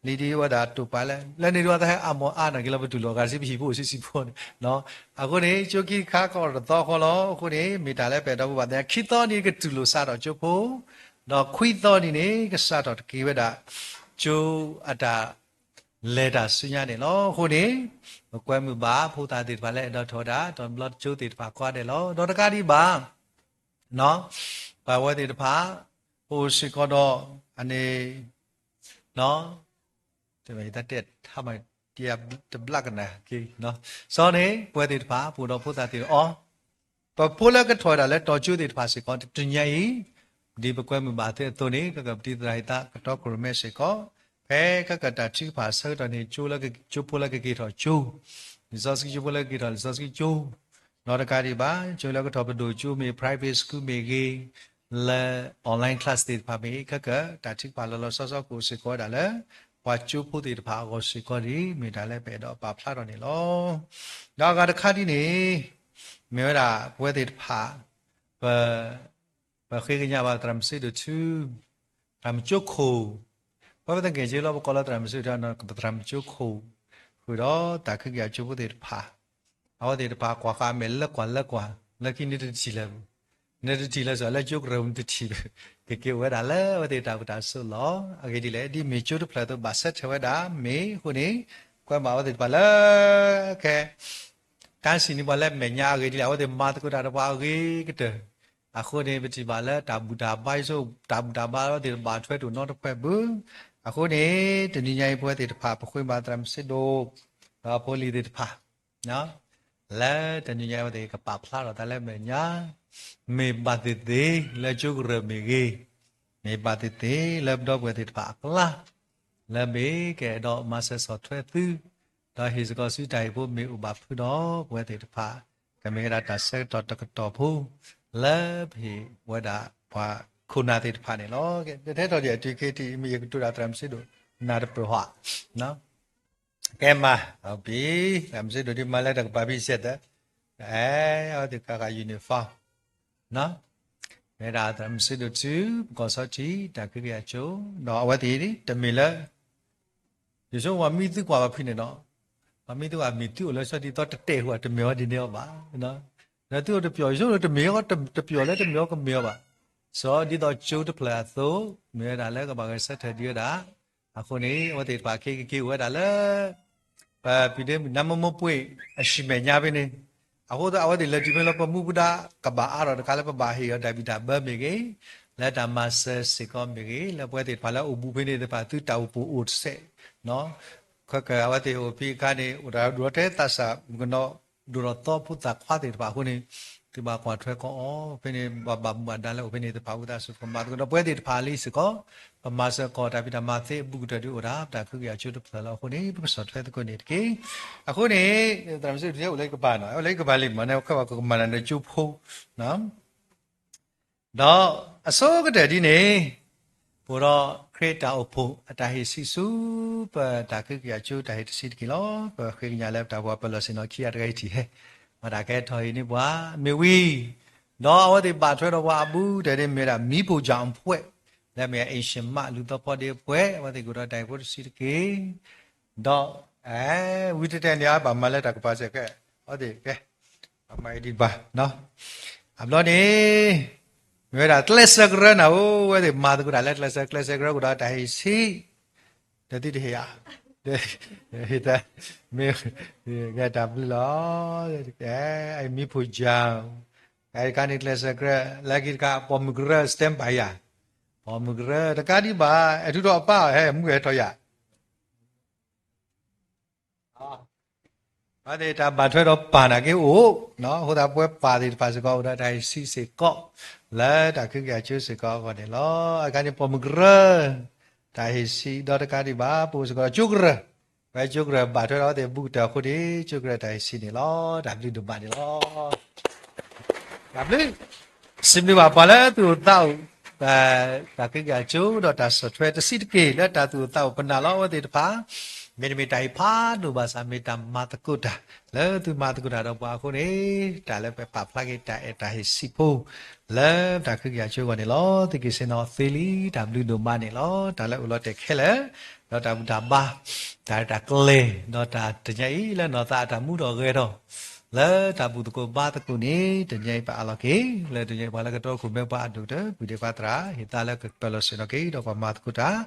လံဒ်ဝဲဒၣ်တိာ်ပာ်လၢ လၢန့ၣ်ဒ်ဝဲသးဟဲအါမီၤအါနာ်က့လၢပတူၢ်လိာ်အဂၤတဆံ ပဟံၣ်ဖိအိၣ်ဆံဆံဖိန့ၣ် အဃိန့ၣ် ကၠိခံခါကအိၣ်တသီဃီလီၤ. အဃိန့ၣ် မ့ၢ်တၢ်လၢပအဲၣ်ဒိးဘၣ်သ့ၣ်ညါ ခံသီန့ၣ်ကတူၢ်လိာ်စးထီၣ်ကၠိဖိ ဒီးခွံသီန့ၣ်န့ၣ် ကစးထီၣ်တက့ၢ်ဝဲဒၣ် ကၠိအတၢ် လဲၤတၢ်ဆူညါန့ၣ်လီၤ. အဃိန့ၣ် ပကွဲမုာ်ဘၣ်ဖိသၣ်သ့ၣ်တဖၣ်လၢအဲၣ်ဒိးထီၣ်ဝဲဒၣ် တဘျီကၠိသ့ၣ်တဖၣ်ကိးဂၤဒဲးလီၤ. ဒီးတကးဒံးဘၣ် ပဝဲသ့ၣ်တဖၣ် ပအိၣ်စ့ၢ်ကီးဒီး အန့ၣ် တမ့ၢ်တၢ်တဲထါမး တဘျးကနၤက့ၤ စီၤန့ၣ် ပဝဲသ့ၣ်တဖၣ် ပအိၣ်ဒီးဖိသၣ်သ့ၣ်တဖၣ်အီၤ ပဖိလၢကထီၣ်ဝဲဒၣ်လၢတီၤကၠိသ့ၣ်တဖၣ်စ့ၢ်ကီး တနံၤညါအံၤ ဒ်ပကွဲမုာ်ဘၣ်သ့အသိးန့ၣ် ကကပတံၤသရၣ်ဟံးသးကတီခိၣ်ရိၣ်မဲစ့ၢ်ကီး ဖဲကကတၢ်ထုကဖၣ်အဆၢကတီၢ်န့ၣ် ကၠိလၢက ကၠိဖိလၢကက့ၤထီၣ်ကၠိ လံာ်စီဆှံကၠိဖိလၢကက့ၤထီၣ်လံာ်စီဆှံကၠိ ဒီးတကးဒံးဘၣ် ကၠိလၢကထီၣ်ပဒိၣ်ကၠိမ့ၢ် private school မ့ၢ်ဂ့ၤ လၢ online class သ့ၣ်တဖၣ်မ့ၢ် ကကတၢ်ထုကဖၣ်လီၤလီၤဆီဆီကအိၣ်စ့ၢ်ကီးဝဲဒၣ်လၢ ပှၤကၠိဖိသ့ၣ်တဖၣ်အဂီၢ်စ့ၢ်ကီးန့ၣ် မ့ၢ်တၢ်လၢပအဲၣ်ဒိးပာ်ဖျါထီၣ်န့ၣ်လီၤ. ဒီးအဂၤတခါဒ်န့ၣ် မ့ၢ်ဝဲဒၣ်ပဝဲသ့ၣ်တဖၣ် ပ ပဃ့ကညးဘၣ်သရၣ်မုၣ်စ့ဒိၣ်ထူ သရၣ်မုၣ်ကၠိခိၣ် ပဝဲပသက့ၢ်က့လီၤပကိးလၢသရၣ်မုၣ်စ့ဒိၣ်ထူ သရၣ်မုၣ်ကၠိခိၣ် ဃုာ်ဒီးတၢ်ကဟုကယာ်ကၠိဖိသ့ၣ်တဖၣ် အဝဲသ့ၣ်တဖၣ်ကွၢ်ဃာ်အမဲာ်လၢကွၢ်လၢကွၢ် လၢခံန့ၣ်တထံၣ်လၢၤ နတထံၣ်လၢၤစ့ၢ်လၢကၠိကရၢၢ်နတထံၣ်ဘၣ် ကက့ၤအိၣ်ဝဲဒၣ်လၢအဝဲသ့ၣ်တၢ်အိၣ်တၢ်ဆိးလီၤ. အဂ့ၢ်ဒ်လဲၣ် ဒ်မ့ၢ်ကၠိတဖျၢၣ်အသိးဘၣ်ဆၢထၢၣ်ဝဲဒၣ်မ့ၢ်အဃိန့ၣ် ကွဲမုာ်အဝဲသ့ၣ်တဖၣ်လၢ ခဲ တၢ်စံးန့ၢ်ပှၤလၢမဲာ်ညါအဂ့ၢ်ဒ်လဲၣ် အဝဲသ့ၣ်မၤသကိးတၢ်ဒီးပှၤအဂ့ၤကတၢၢ် အဃိန့ၣ် ပထံၣ်ဘၣ်လၢတၢ်ဘူၣ်တၢ်ဘါ တၢ်ဘူၣ်တၢ်ဘါအဝဲသ့ၣ်တဘၣ်ထွဲတအိၣ်နီတဖှဲၣ်ဘၣ်. အဃိန့ၣ် တနံၤညါအံၤပဝဲသ့ၣ်တဖၣ် ပဃ့ဘါသရၣ်မုၣ်စ့ဒိၣ် ဒီးဖိလံၤသ့ၣ်တဖၣ် လၢတနံၤညါအံၤအဝဲသ့ၣ်ကပာ်ဖျါထီၣ်တၢ်လၢမဲာ်ညါ မ့ၢ်ဘၣ်သ့ၣ်သ့ၣ်လၢကၠိကရၢၢ်မ့ၢ်ဂ့ၤ, မ့ၢ်ဘၣ်သ့ၣ်သ့ၣ်လၢပဒီပုၢ်ဝဲၢ်သ့ၣ်တဖၣ်အကျါ လၢမ့ၢ်ကအဲၣ်ဒိးမၤစၢၤဆီၣ်ထွဲသု, ဒီးဟ့ၣ်စ့ၢ်ကီးဆူတၢ်ဟ့ၣ်ဖိမ့ၢ်အိၣ်ဘၣ်ဖုးဒီးပဝဲသ့ၣ်တဖၣ်, ကမ့ၢ်ဝဲဒၣ်တၢ်ဆၢကတီၢ်တကတီၢ်ဖိ လၢပဟ့ၣ်ဝဲဒၣ်ပှၤခိၣ်နၢ်သ့ၣ်တဖၣ်န့ၣ်လီၤ. ကဲ တထဲထီၣ်ဒံးအတုၤခဲအံၤ မ့ၢ်ယကတိၤဒၣ်သရၣ်မုၣ်စ့ဒိၣ်နၢ်တပၢၢ်ဟီ, ကဲမၤ အပံၤ သရၣ်မုၣ်စ့ဒိၣ်ဒ်မၤလၢတၢ်ကပၤဖံစဲးသၢ, အဲ အဝဲသ့ၣ်ကါဂၤ uniform မ့ၢ်ဒၣ်သရၣ်မုၣ်စ့ဒိၣ်ထူ ပကီၢ်ဆီထံး တၢ်ကဟုကယာ်ကၠိ, ဒီးအဝဲသ့ၣ်တမ့ၢ်လၢ ယဆိကမိၣ်ပှၤမံသုကွၢ်ဘၣ်ဖုးန့ၣ်ဒီး, ပှၤမံသုကွၢ်မ့ၢ်သုအိၣ်လၢဆီဒ်သိးတတဲာ်ဃုာ်တမ့ၢ်အီၤဒ်န့ၣ်အီၤဘၣ်. ဒီးသုအိၣ်တပျီၤ ယဆိကမိၣ်တမ့ၢ်အီၤ တပျီၤလၢတမ့ၢ်အီၤကမ့ၢ်အီၤဘၣ်. စီၤဒ်သိးကၠိတဖျၢၣ်အသိး မ့ၢ်ဝဲဒၣ်လၢကဘၣ်ဂဲၤဆၢထၢၣ်ဒံးဝဲဒၣ်, အဃိန့ၣ် အဝဲသ့ၣ်တဖၣ်ခဲအံၤကက့ၤအိၣ်ဝဲဒၣ်လၢ ပပံၤဒ့မုၣ်နါမိၢ်မိၢ်ပှ့ၤ အစံၣ်မဲာ်ညါဖဲန့ၣ်, အဃိသတးအဝဲသ့ၣ်လဲၤတုၤဖဲလၢပမူပဒါ ကဘၣ်အါထီၣ်တခါလၢပဘၣ်ဟ့ၣ်အီၤတၢ်ဘံၣ်တၢ်ဘၢမ့ၢ်ဂ့ၤ, လၢတၢ်မၤစၢၤစ့ၢ်ကီးမ့ၢ်ဂ့ၤ, လၢပဝဲသ့ၣ်တဖၣ်လၢအိၣ်ဘူးဖဲန့ၣ်သ့ၣ်တဖၣ် သုတၢ်အိၣ်ဖှိၣ်အိၣ်တစဲး, ခဲကၢအဝဲသ့ၣ်အိၣ်ဖဲအခါန့ၣ် အိၣ်တၢ်ဒိၣ်ထီၣ်ထဲသးစၢ်မုၣ်ကနီၤ ဒိၣ်ထီၣ်သီဖိသၣ်ခွါသ့ၣ်တဖၣ်အဃိန့ၣ်, သုဘၣ်ကွၢ်ထွဲကီးအီၤဖဲန့ၣ် ဘၣ်မူဘၣ်ဒါလၢအိၣ်ဖဲန့ၣ်သ့ၣ်တဖၣ် ဝံသးစူၤကမၤသကိးဒီးပဝဲသ့ၣ်တဖၣ်လံစ့ၢ်ကီး, ပမၤစၢၤကီးတၢ်ဖံးတၢ်မၤသ့အဘူးကတၢၢ်ဒ်အိၣ်ဒၣ် ပတၢ်ကဟုကယာ်ကၠိတဖျၢၣ်လီၤ. အဃိန့ၣ် ပကဆီၣ်ထွဲသကိးန့ၣ်တက့ၢ်. အဃိန့ၣ် သရၣ်မုၣ်စ့ဒိၣ်ထူအိၣ်လၢယကပၤနီၤ, အိၣ်လၢယကပၤလံမးန့ၣ် ခဲဘၣ်ကကမၤနၤဒီးကၠိဖိ ဒီးအဆိကတၢၢ်ဒ်န့ၣ်, ပအိၣ်ဒီးခရံာ်တၢ်အိၣ်ဖှိၣ်အတၢ်ဟ့ၣ်ဆံးဆူ ပတၢ်ကဟုကယာ်ကၠိတၢ်ဟ့ၣ်တဆံးတက့ၢ်လီၤ. ပဃ့ကညးလၢပတၢ်ပှၤပၢၤလီၢ်ဆ့ၣ်နီၤခံဂၤတဂၤအံၤထံၣ်ဟဲ, မ့ၢ်တၢ်ကဲထီၣ်အံၤန့ၣ်ပှၤ မ့ၢ်ဝံၤ, ဒီးအဝဲသ့ၣ်ဘၣ်ထွဲဒီးပှၤအဘူးကတၢၢ်န့ၣ် မ့ၢ်ဝဲဒၣ် မံဖိကၠၣ်အဖှဲး လၢမ့ၢ်အ့ၣ်ၡံမးလူၤသီဖီဒ့အဖှဲး အဝဲသ့ၣ်ကအိၣ်ဒီးတၢ်ဟ့ၣ်ဖိတဆံးတက့ၢ်. ဒီး ဝံၤတတဲာ်န့ၣ် အဘၣ်မၤလၢတၢ်ကပၤစဲးကဲ, အဝဲသ့ၣ်ကဲ အမၤအံၤဒံးဘၣ်, အဘျီန့ၣ် မ့ၢ်ဝဲဒၣ်ကျဲးစၢးကရၢနၤဧိၤ, အဝဲသ့ၣ်မၤသကိးတၢ်လၢကျဲးစၢး ကျဲးစၢးကရၢကအိၣ်ဒီးတၢ်ဟ့ၣ်ဆံး, ဒီးသုတဟ့ၣ်ဧါ, မ့ၢ်ဂ့ၤတၢ်ဘျုးလီၤ. မံဖိကၠၣ်, အတခါန့ၣ်ကျဲးစၢးကရၢ, လၢခံတခါ ပိာ်မုၣ်ကရၢ stand by ယၤ, ပိာ်မုၣ်ကရၢ တကးဒံးဘၣ် အဲၣ်ထူးထီၣ်အပၢ် ဟဲမူဟဲထီၣ်ယၤ အဝဲသ့ၣ်တၢ်ဘၣ်ထွဲဒီးပၢ်နာ်က့အိၣ်, အဃိသတးပဝဲပၢ်သ့ၣ်တဖၣ်စ့ၢ်ကီး အိၣ်ဒီးတၢ်ဟ့ၣ်ဆံးစ့ၢ်ကီး လၢတၢ်ကဟုကယာ်ကၠိစ့ၢ်ကီးအဂီၢ်န့ၣ်လီၤ. အတခါန့ၣ် ပိာ်မုၣ်ကရၢ တၢ်ဟ့ၣ်ဆံး ဒီးတကးဒံးဘၣ် ပအိၣ်စ့ၢ်ကီးဒီးကၠိကရၢ, ပဝဲကၠိကရၢဘၣ်ထွဲဒီးအဝဲသ့ၣ်ဘူးကတၢၢ်အဃိန့ၣ် ကၠိကရၢတၢ်ဟ့ၣ်ဆံးန့ၣ်လီၤ. တၢ်ဘျုးဒိၣ်မးန့ၣ်လီၤ. တၢ်ဘျုး, စံးဘျုးဘၣ်ပှၤလၢသူၣ်အိၣ်သးအိၣ် တၢ်ကဟုကယာ်ကၠိဒီးတၢ်ဆီၣ်ထွဲတဆံးတက့ၢ် လၢတၢ်သူၣ်အိၣ်သးအိၣ် ပနာ်လီၤအဝဲသ့ၣ်တဖၣ် မ့တမ့ၢ်တၢ်ဟ့ၣ်ဖးဒိၣ်ဘၣ်ဆၣ် မ့ၢ်တၢ်မၤသကိးတၢ် လၢသုမၤသကိးတၢ်ဒီးပှၤအဃိန့ၣ် တၢ်လၢပပာ်ဖျါက့ၤတၢ်အဲၣ်တၢ်ဟ့ၣ်ဆံးဖိ လၢတၢ်ခွဲးကယာ်ဆိအဂီၢ်န့ၣ်လီၤ. သုက့ၤဆ့ၣ်နီၤသ့လံ တၢ်ဘျုးဒိၣ်မးန့ၣ်လီၤ. တၢ်လၢအိၣ်လီၤတဲာ်ခဲလၢာ် ဒီးတၢ်ဘူၣ်တၢ်ဘါ တၢ်ရဲၣ်တၢ်ကျဲၤ ဒီးတၢ်တနံၤအံၤလၢနီၢ်သးအတၢ်မူထီၣ်ဂဲၤထီၣ် လၢတၢ်ဘူၣ်သကိးဘါသကိးန့ၣ် တနံၤအံၤပအးလီၤက့ၤ လၢတနံၤအံၤပှၤလၢကတီခိၣ်ရိၣ်မဲပှၤအဒိၣ်ကတၢၢ် ပှၤဒဲးပှၤသရၣ် ဟ့ၣ်သါလၢကပၢၤလီၤဆ့ၣ်နီၤက့ၤ ဒီးပှၤမၤသကိးတၢ်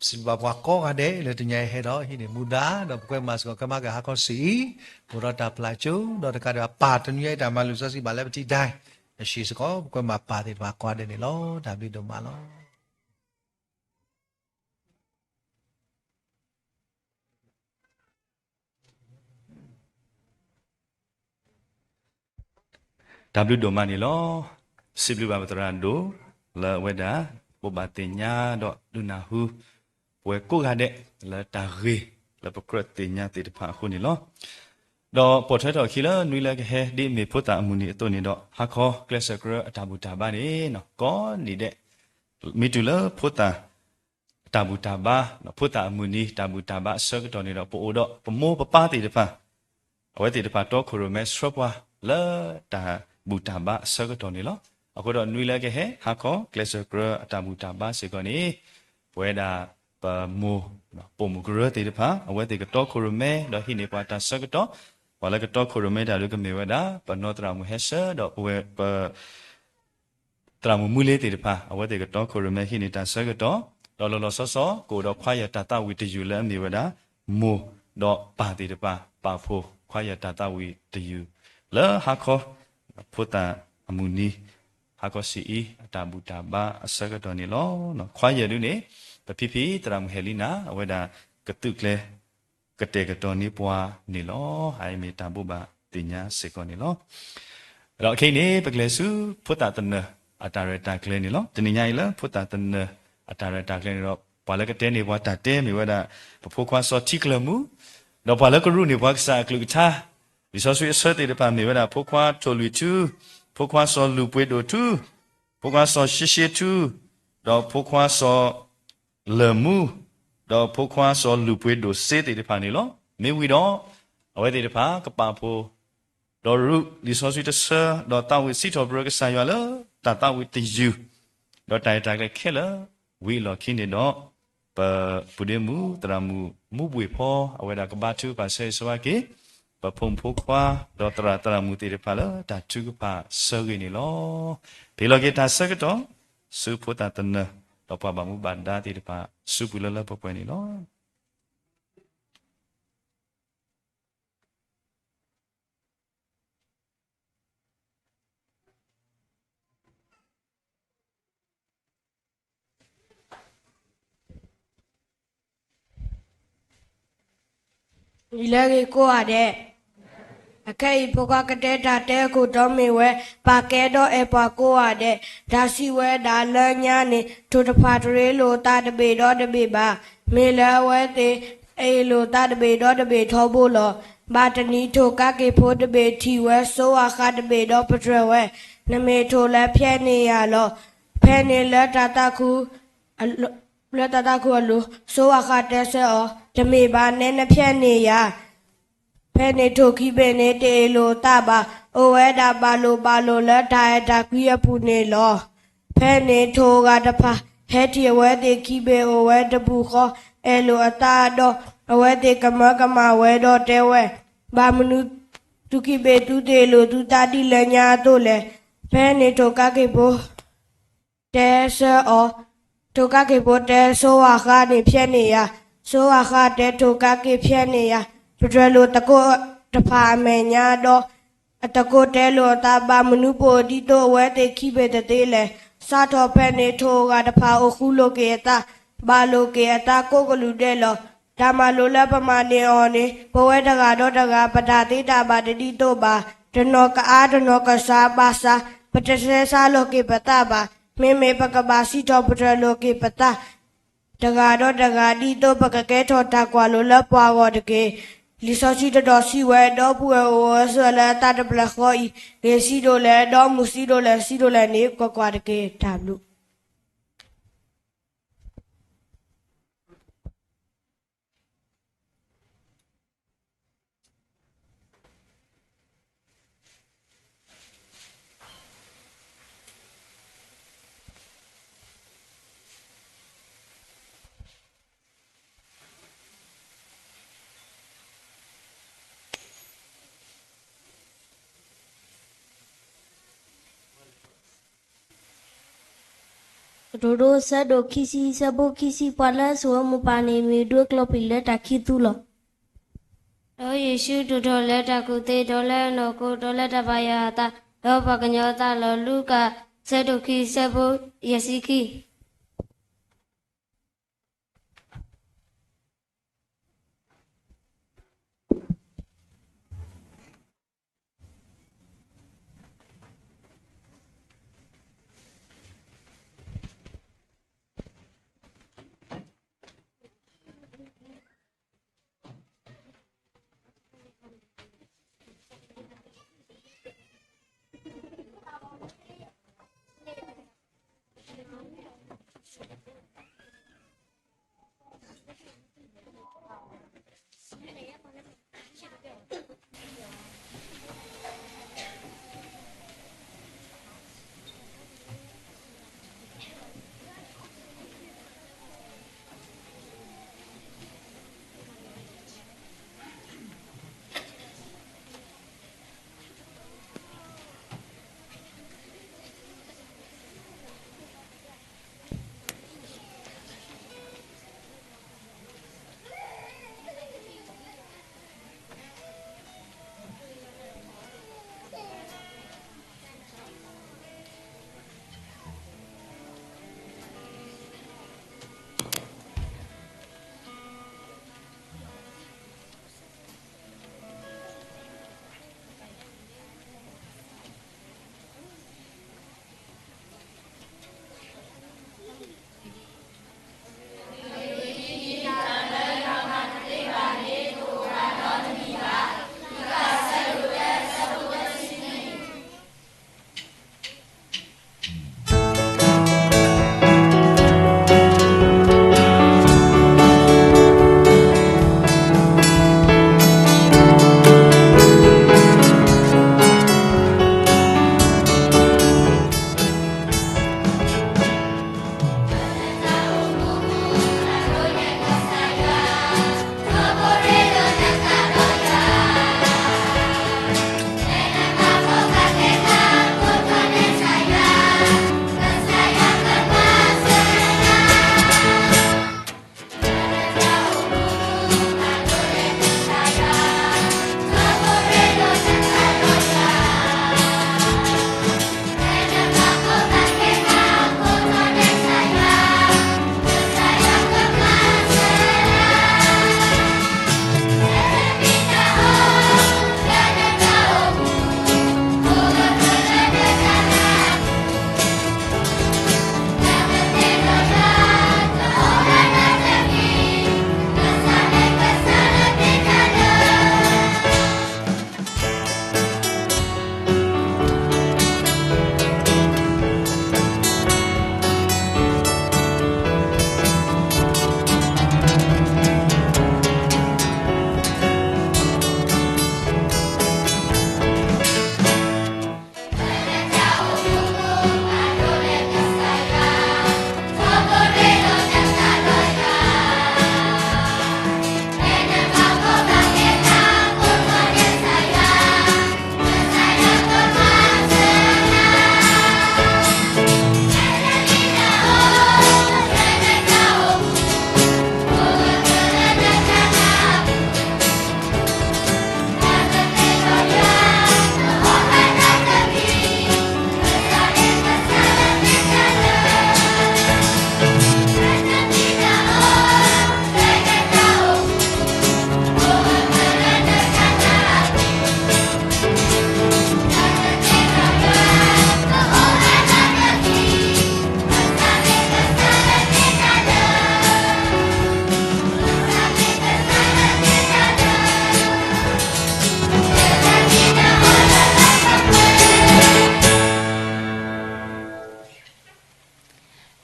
စံးဘျုးဘၣ်ပှၤကိးဂၤဒဲး လၢတနံၤအံၤဟဲဒီးဟံးန့ၢ်မူဒါ ဒီးပကွဲမၤစ့ၢ်ကီးကမၤကဟါခီဆံးအံၤ အိၣ်ဒီးတၢ်ပျၢ်ကၠိ ဒီးတကးဒံးဘၣ်ပာ်တနံၤအံၤတၢ်မၤလိာ်စီဆှံဘၣ်လၢပထံၣ်ဒၣ် အဟံးစ့ၢ်ကီး ပကွဲမၤပာ်သ့ၣ်တဖၣ်ကိးဂၤဒဲးန့ၣ်လီၤ. တၢ်ဘျုးဒိၣ်မးလီၤ. တၢ်ဘျုးဒိၣ်မးန့ၣ်လီၤ. စံးဘျုးဘၣ်ပသရၣ်ဒိၣ် လၢအဝဲဒၣ် ဘိးဘၣ်သ့ၣ်ညါဒီးဒုးနၢ်ဟူ ပဝဲကိးဂၤဒဲး လၢတၢ်ဂ့ၤ လၢပကြၢးသ့ၣ်ညါသ့ၣ်တဖၣ်အဃိန့ၣ်လီၤ. ဒီးပိာ်ထွဲထီၣ်အခံလၢနွံလၢကဟဲ ဒ်အမ့ၢ်ဖိသၣ်အမုၢ်နံၤအသိးန့ၣ်ဒီး ဟါခီကျဲးစၢးကြၢးအတၢ်ဘူၣ်တၢ်ဘါန့ၣ် ကိးနံၤဒဲး မ့ၢ်တုၤလၢဖိသၣ် တၢ်ဘူၣ်တၢ်ဘါ ဖိသၣ်အမုၢ်နံၤ တၢ်ဘူၣ်တၢ်ဘါအဆၢကတီၢ်န့ၣ်ဒီး ပအိၣ်ဒီးပမိၢ်ပပၢ်သ့ၣ်တဖၣ် အဝဲသ့ၣ်တဖၣ်တီခိၣ်ရိၣ်မဲဆှၢပှၤလၢတၢ်ဘူၣ်တၢ်ဘါအဆၢကတီၢ်န့ၣ်လီၤ. အဃိဒီးနွံလၢကဟဲ ဟါခီကျဲးစၢးကြၢးအတၢ်ဘူၣ်တၢ်ဘါစ့ၢ်ကီးန့ၣ် ပဝဲဒၣ် ပမိၢ် ပိာ်မုၣ်ကရၢသ့ၣ်တဖၣ် အဝဲသ့ၣ်ကတီခိၣ်ရိၣ်မဲ ဒီးဟံးန့ၢ်ပှၤတၢ်ဆၢကတီၢ် ပှၤလၢကတီခိၣ်ရိၣ်မဲတၢ်ဒုးကမ့ၢ်ဝဲဒၣ် ပနီၢ်သရၣ်မုၣ်ဟဲဆၢ ဒီးပဝဲပ သရၣ်မုၣ်မူလ့သ့ၣ်တဖၣ် အဝဲသ့ၣ်ကတီခိၣ်ရိၣ်မဲဟံးန့ၢ်တၢ်ဆၢကတီၢ် ဒီးလီၤလီၤဆီဆီ ကအိၣ်ဒီးခွါယၢ်တၢ်သးဝံၣ်တယုၢ်လၢအမ့ၢ်ဝဲဒၣ် မိၢ်ဒီးပၢ်သ့ၣ်တဖၣ် ပာ်ဖှိၣ်ခွါယၢ်တၢ်သးဝံၣ်တယုၢ် လၢဟါခီ ဖိသၣ်အမုၢ်နံၤ ဟါခီဆံးအံၤ အတၢ်ဘူၣ်တၢ်ဘါအဆၢကတီၢ်န့ၣ်လီၤ. ခွါယၢ်ဒုးန့ၣ် ပဖံဖံသရၣ်မုၣ်ဟဲလံနၤ အဝဲဒၣ်ကသုးကျဲၤ ကတဲာ်ကတီၤန့ၢ်ပှၤန့ၣ်လီၤ. အအံၤမ့ၢ်တၢ်ဘိးဘၣ်သ့ၣ်ညါစ့ၢ်ကီးန့ၣ်လီၤ. ဒီးခဲအံၤန့ၣ် ပကလဲၤဆူဖိသၣ်သနၢၣ်အတၢ်ရဲၣ်တၢ်ကျဲၤန့ၣ်လီၤ. တနံၤညါအံၤလၢဖိသၣ်သနၢၣ်အတၢ်ရဲၣ်တၢ်ကျဲၤန့ၣ်ဒီး ပှၤလၢကတဲန့ၢ်ပှၤတၢ်တဲမ့ၢ်ဝဲဒၣ် ပဖိခွါစီၤထံကလၢၢ်မူ ဒီးပှၤလၢကရူၢ်န့ၢ်ပှၤကစၢ်အကလုၢ်ကထါ လံာ်စီဆှံအဆၢသ့ၣ်တဖၣ်မ့ၢ်ဝဲဒၣ် ဖိခွါထိၣ်လွံၢ်ထူ, ဖိခွါစီၤလူၢ်ပှ့ၤဒိၣ်ထူ, ဖိခွါစီၤရှ့ရှ့ထူ, ဒီးဖိခွါစီၤ လၢၢ်မူ, ဒီးဖိခွါစီၤလူၢ်ပှ့ၤဒိၣ်စ့သ့ၣ်တဖၣ်န့ၣ်လီၤ. မ့ၢ်ဝံၤဒီး အဝဲသ့ၣ်တဖၣ်ကပာ်ဖှိၣ် ဒီးရူၢ်လံာ်စီဆှံတဆၢ ဒီးသးဝံၣ်စံးထီၣ်ပတြၢၤကစၢ်ယွၤလၢတၢ်သးဝံၣ်တယုၢ်, ဒီးတၢ်ရဲၣ်တၢ်ကျဲၤခဲလၢာ် ဝံၤအလီၢ်ခံန့ၣ်ဒီး ပပုၢ်ဒ့မုၣ်သရၣ်မုၣ်မူဘှ့ၣ်ဖီ အဝဲဒၣ်ကဘါထုကဖၣ်ဆၢဂ့ၤဆၢဝါက့ၤ ပဖိမုၣ်ဖိခွါ ဒီးသရၣ်သရၣ်မုၣ်သ့ၣ်တဖၣ်လၢတၢ်ထုကဖၣ်ဆၢဂ့ၤန့ၣ်လီၤ. ပဟ့ၣ်လီၤက့ၤတၢ်ဆၢကတီၢ် ဆူဖိသၣ်သနၢၣ် ဒီးပှၤဘၣ်မူဘၣ်ဒါသ့ၣ်တဖၣ် ဆူပူၤလၢလၢပှဲၤပှဲၤန့ၣ်လီၤ. လၢဂ့ၤကိးဂၤဒဲး, အခဲအံၤ ဖိခွါကတဲတၢ်တဲအခိၣ်တီမ့ၢ်ဝဲ ပာ်ကဲဒီးအဲၣ်ပှၤကိးဂၤဒဲး, တၢ်စံးဝဲဒၣ်လၢညါန့ၣ် ထိၣ်တဖၣ်တရ့လိာ်သးတဘ့ၣ်ဒီးတဘ့ၣ်ဘၣ်. မ့ၢ်လၢအဝဲသ့ၣ် အ့ၣ်လိာ်သးတဘ့ၣ်ဒီးတဘ့ၣ်ထီဘိလီၤ. ဘၣ်တနံၤထိၣ်ကါက့ၤဖိတဘ့ၣ်ထံၣ်ဝဲ စိဝၣ်ဃးတဘ့ၣ်ဒီးပတြၢၤဝဲ, နမ့ၢ်ထိၣ်လၢဖျဲးန့ၢ်ယၤလီၤ. ဖဲန့ၣ်လၢတၢ်သးခု လၢတၢ်သးခုအလိၤ စိဝၣ်ဃးတဲဆၢအီၤ, တမ့ၢ်ဘၣ်နဲ နဖျဲးန့ၢ်ယၤ ဖဲန့ၣ်ထိၣ်ခံဘ့ၣ်န့ၣ် တအ့ၣ်လိာ်သးဘၣ်. အိၣ်ဝဲဒၣ်ဘၣ်လိာ်ဘၣ်လိာ်လၢတၢ်အဲၣ်တၢ်ကွံအပူၤန့ၣ်လီၤ. ဖဲန့ၣ်ထိၣ်ဂၤတဖၣ် ဟဲထံၣ်အဝဲသ့ၣ်ခံဘ့ၣ်အိၣ်ဝဲတပူၤဃီ အဲၣ်လိာ်အသးဒီး အဝဲသ့ၣ်ကမၢကမၣ်ဝဲဒီးတဲဝဲ, ဘၣ်မနုၤ သုခံဘ့ၣ်သုတအ့ၣ်လိာ်သုသးဒ်လၢညါအသိးလဲၣ်. ဖဲန့ၣ်ထိၣ်ကါက့ၤဖိ တဲဆၢအီၤ, ထိၣ်ကါက့ၤဖိတဲ စိဝၣ်ဃးန့ၣ်ဖျဲးန့ၢ်ယၤ, စိဝၣ်ဃးတဲထိၣ်ကါက့ၤဖျဲးန့ၢ်ယၤ, ပတြၢၤလိာ်သကိးတဖၣ်အမဲာ်ညါဒီး အသကိးတဲလိာ်အသး ဘၣ်မနုၤပအိၣ်ဒ်သိးအဝဲသ့ၣ်ခံဘ့ၣ်တသ့လဲၣ်. စးထီၣ်ဖဲန့ၣ်ထိၣ်ဂၤတဖၣ်အိၣ်ဃူလိာ်က့ၤအသး, ဘၣ်လိာ်က့ၤအသးကိးကလုာ်ဒဲးလီၤ. တၢ်မၤလိလၢပမၤန့ၢ်အီၤန့ၣ် ပဝဲတဂၤဒီးတဂၤ ပတၢ်သ့တၢ်ဘၣ်တဒ်သိးဘၣ်. တနီၤကအါတနီၤကစှၤဘၣ်ဆၣ် ပတဆဲးဆါလီၤက့ၤပသးဘၣ်. မ့မ့ၢ်ပကဘၣ်စံးထီၣ်ပတြၢၤလိာ်က့ၤပသး တဂၤဒီးတဂၤ ဒ်သိးပကကဲထီၣ်တၢ်ကွၢ်လိာ်လၢပှၤဂီၢ်တက့ၢ်. လံာ်စီဆှံတတီၤစံးဝဲ, ဒီပုၢ်ဝဲၢ်အိၣ်ဝဲဆိးဝဲလၢအသးတဖျၢၣ်ဃီအံၤ, ဂ့ၤဆံးဒိၣ်လဲၣ်, ဒီးမုၢ်ဆံးဒိၣ်လဲၣ်, ဆံးဒိၣ်လဲၣ်န့ၣ် ကွၢ်ကွၢ်တက့ၢ်. တၢ်ဘျုး တဒိ ဆၢဒိၣ်ခံဆံ ဆၢဖိခံဆံ ပှၤလၢအဆိၣ်အၢမိၢ်ပၢ်န့ၣ် မ့ၢ်ဒိကျီၢ်ဖံးလၢတၢ်ခံသူလီၤ. ဒီးယ့ၣ်ၡူးဒိၣ်ထီၣ်လၢတၢ်ကူၣ်သ့ ဒီးလၢအနီၢ်ခိ ဒီးလၢတၢ်ဘၣ်ယွၤအသး, ဒီးပှၤကညီအသးလီၤ. လူၤကၣ် ဆၢဒိၣ်ခံ ဆၢဖိယဲၢ်ဆံခံ.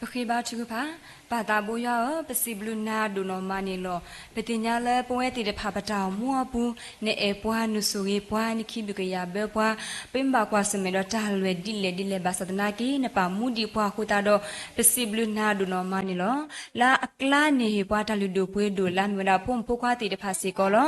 ပဃ့ဘါထုကဖၣ်. ပၢ်သးဘိယွၤဧၢ, ပစံးဘျုးနၤဒိၣ်နီၢ်မးန့ၣ်လီၤ. ပသ့ၣ်ညါလၢပဝဲသ့ၣ်တဖၣ်ပတၢ်အိၣ်မူအပူၤ, နအဲၣ်ပှၤ နဆိၣ်ဂ့ၤပှၤ နခံဘျုးကယာ်ဘၢပှၤ, ပမ့ၢ်ဘၣ်ကွၢ်ဆၢၣ်မဲာ်ဒီးတၢ်လဲၤဒ်လဲၣ်ဒ်လဲၣ်ဘၣ်ဆၣ်သနာ်က့ နပာ်မူဒံးပှၤအဃိသတးဒီး ပစံးဘျုးနၤဒိၣ်နီၢ်မးန့ၣ်လီၤ. လၢအကျါန့ၣ်ဟ့ၣ်ပှၤတၢ်လုၢ်ဒိၣ်ပှ့ၤဒိၣ် လၢအမ့ၢ်ဝဲဒၣ်ဖိမုၣ်ဖိခွါသ့ၣ်တဖၣ်စ့ၢ်ကီးလီၤ.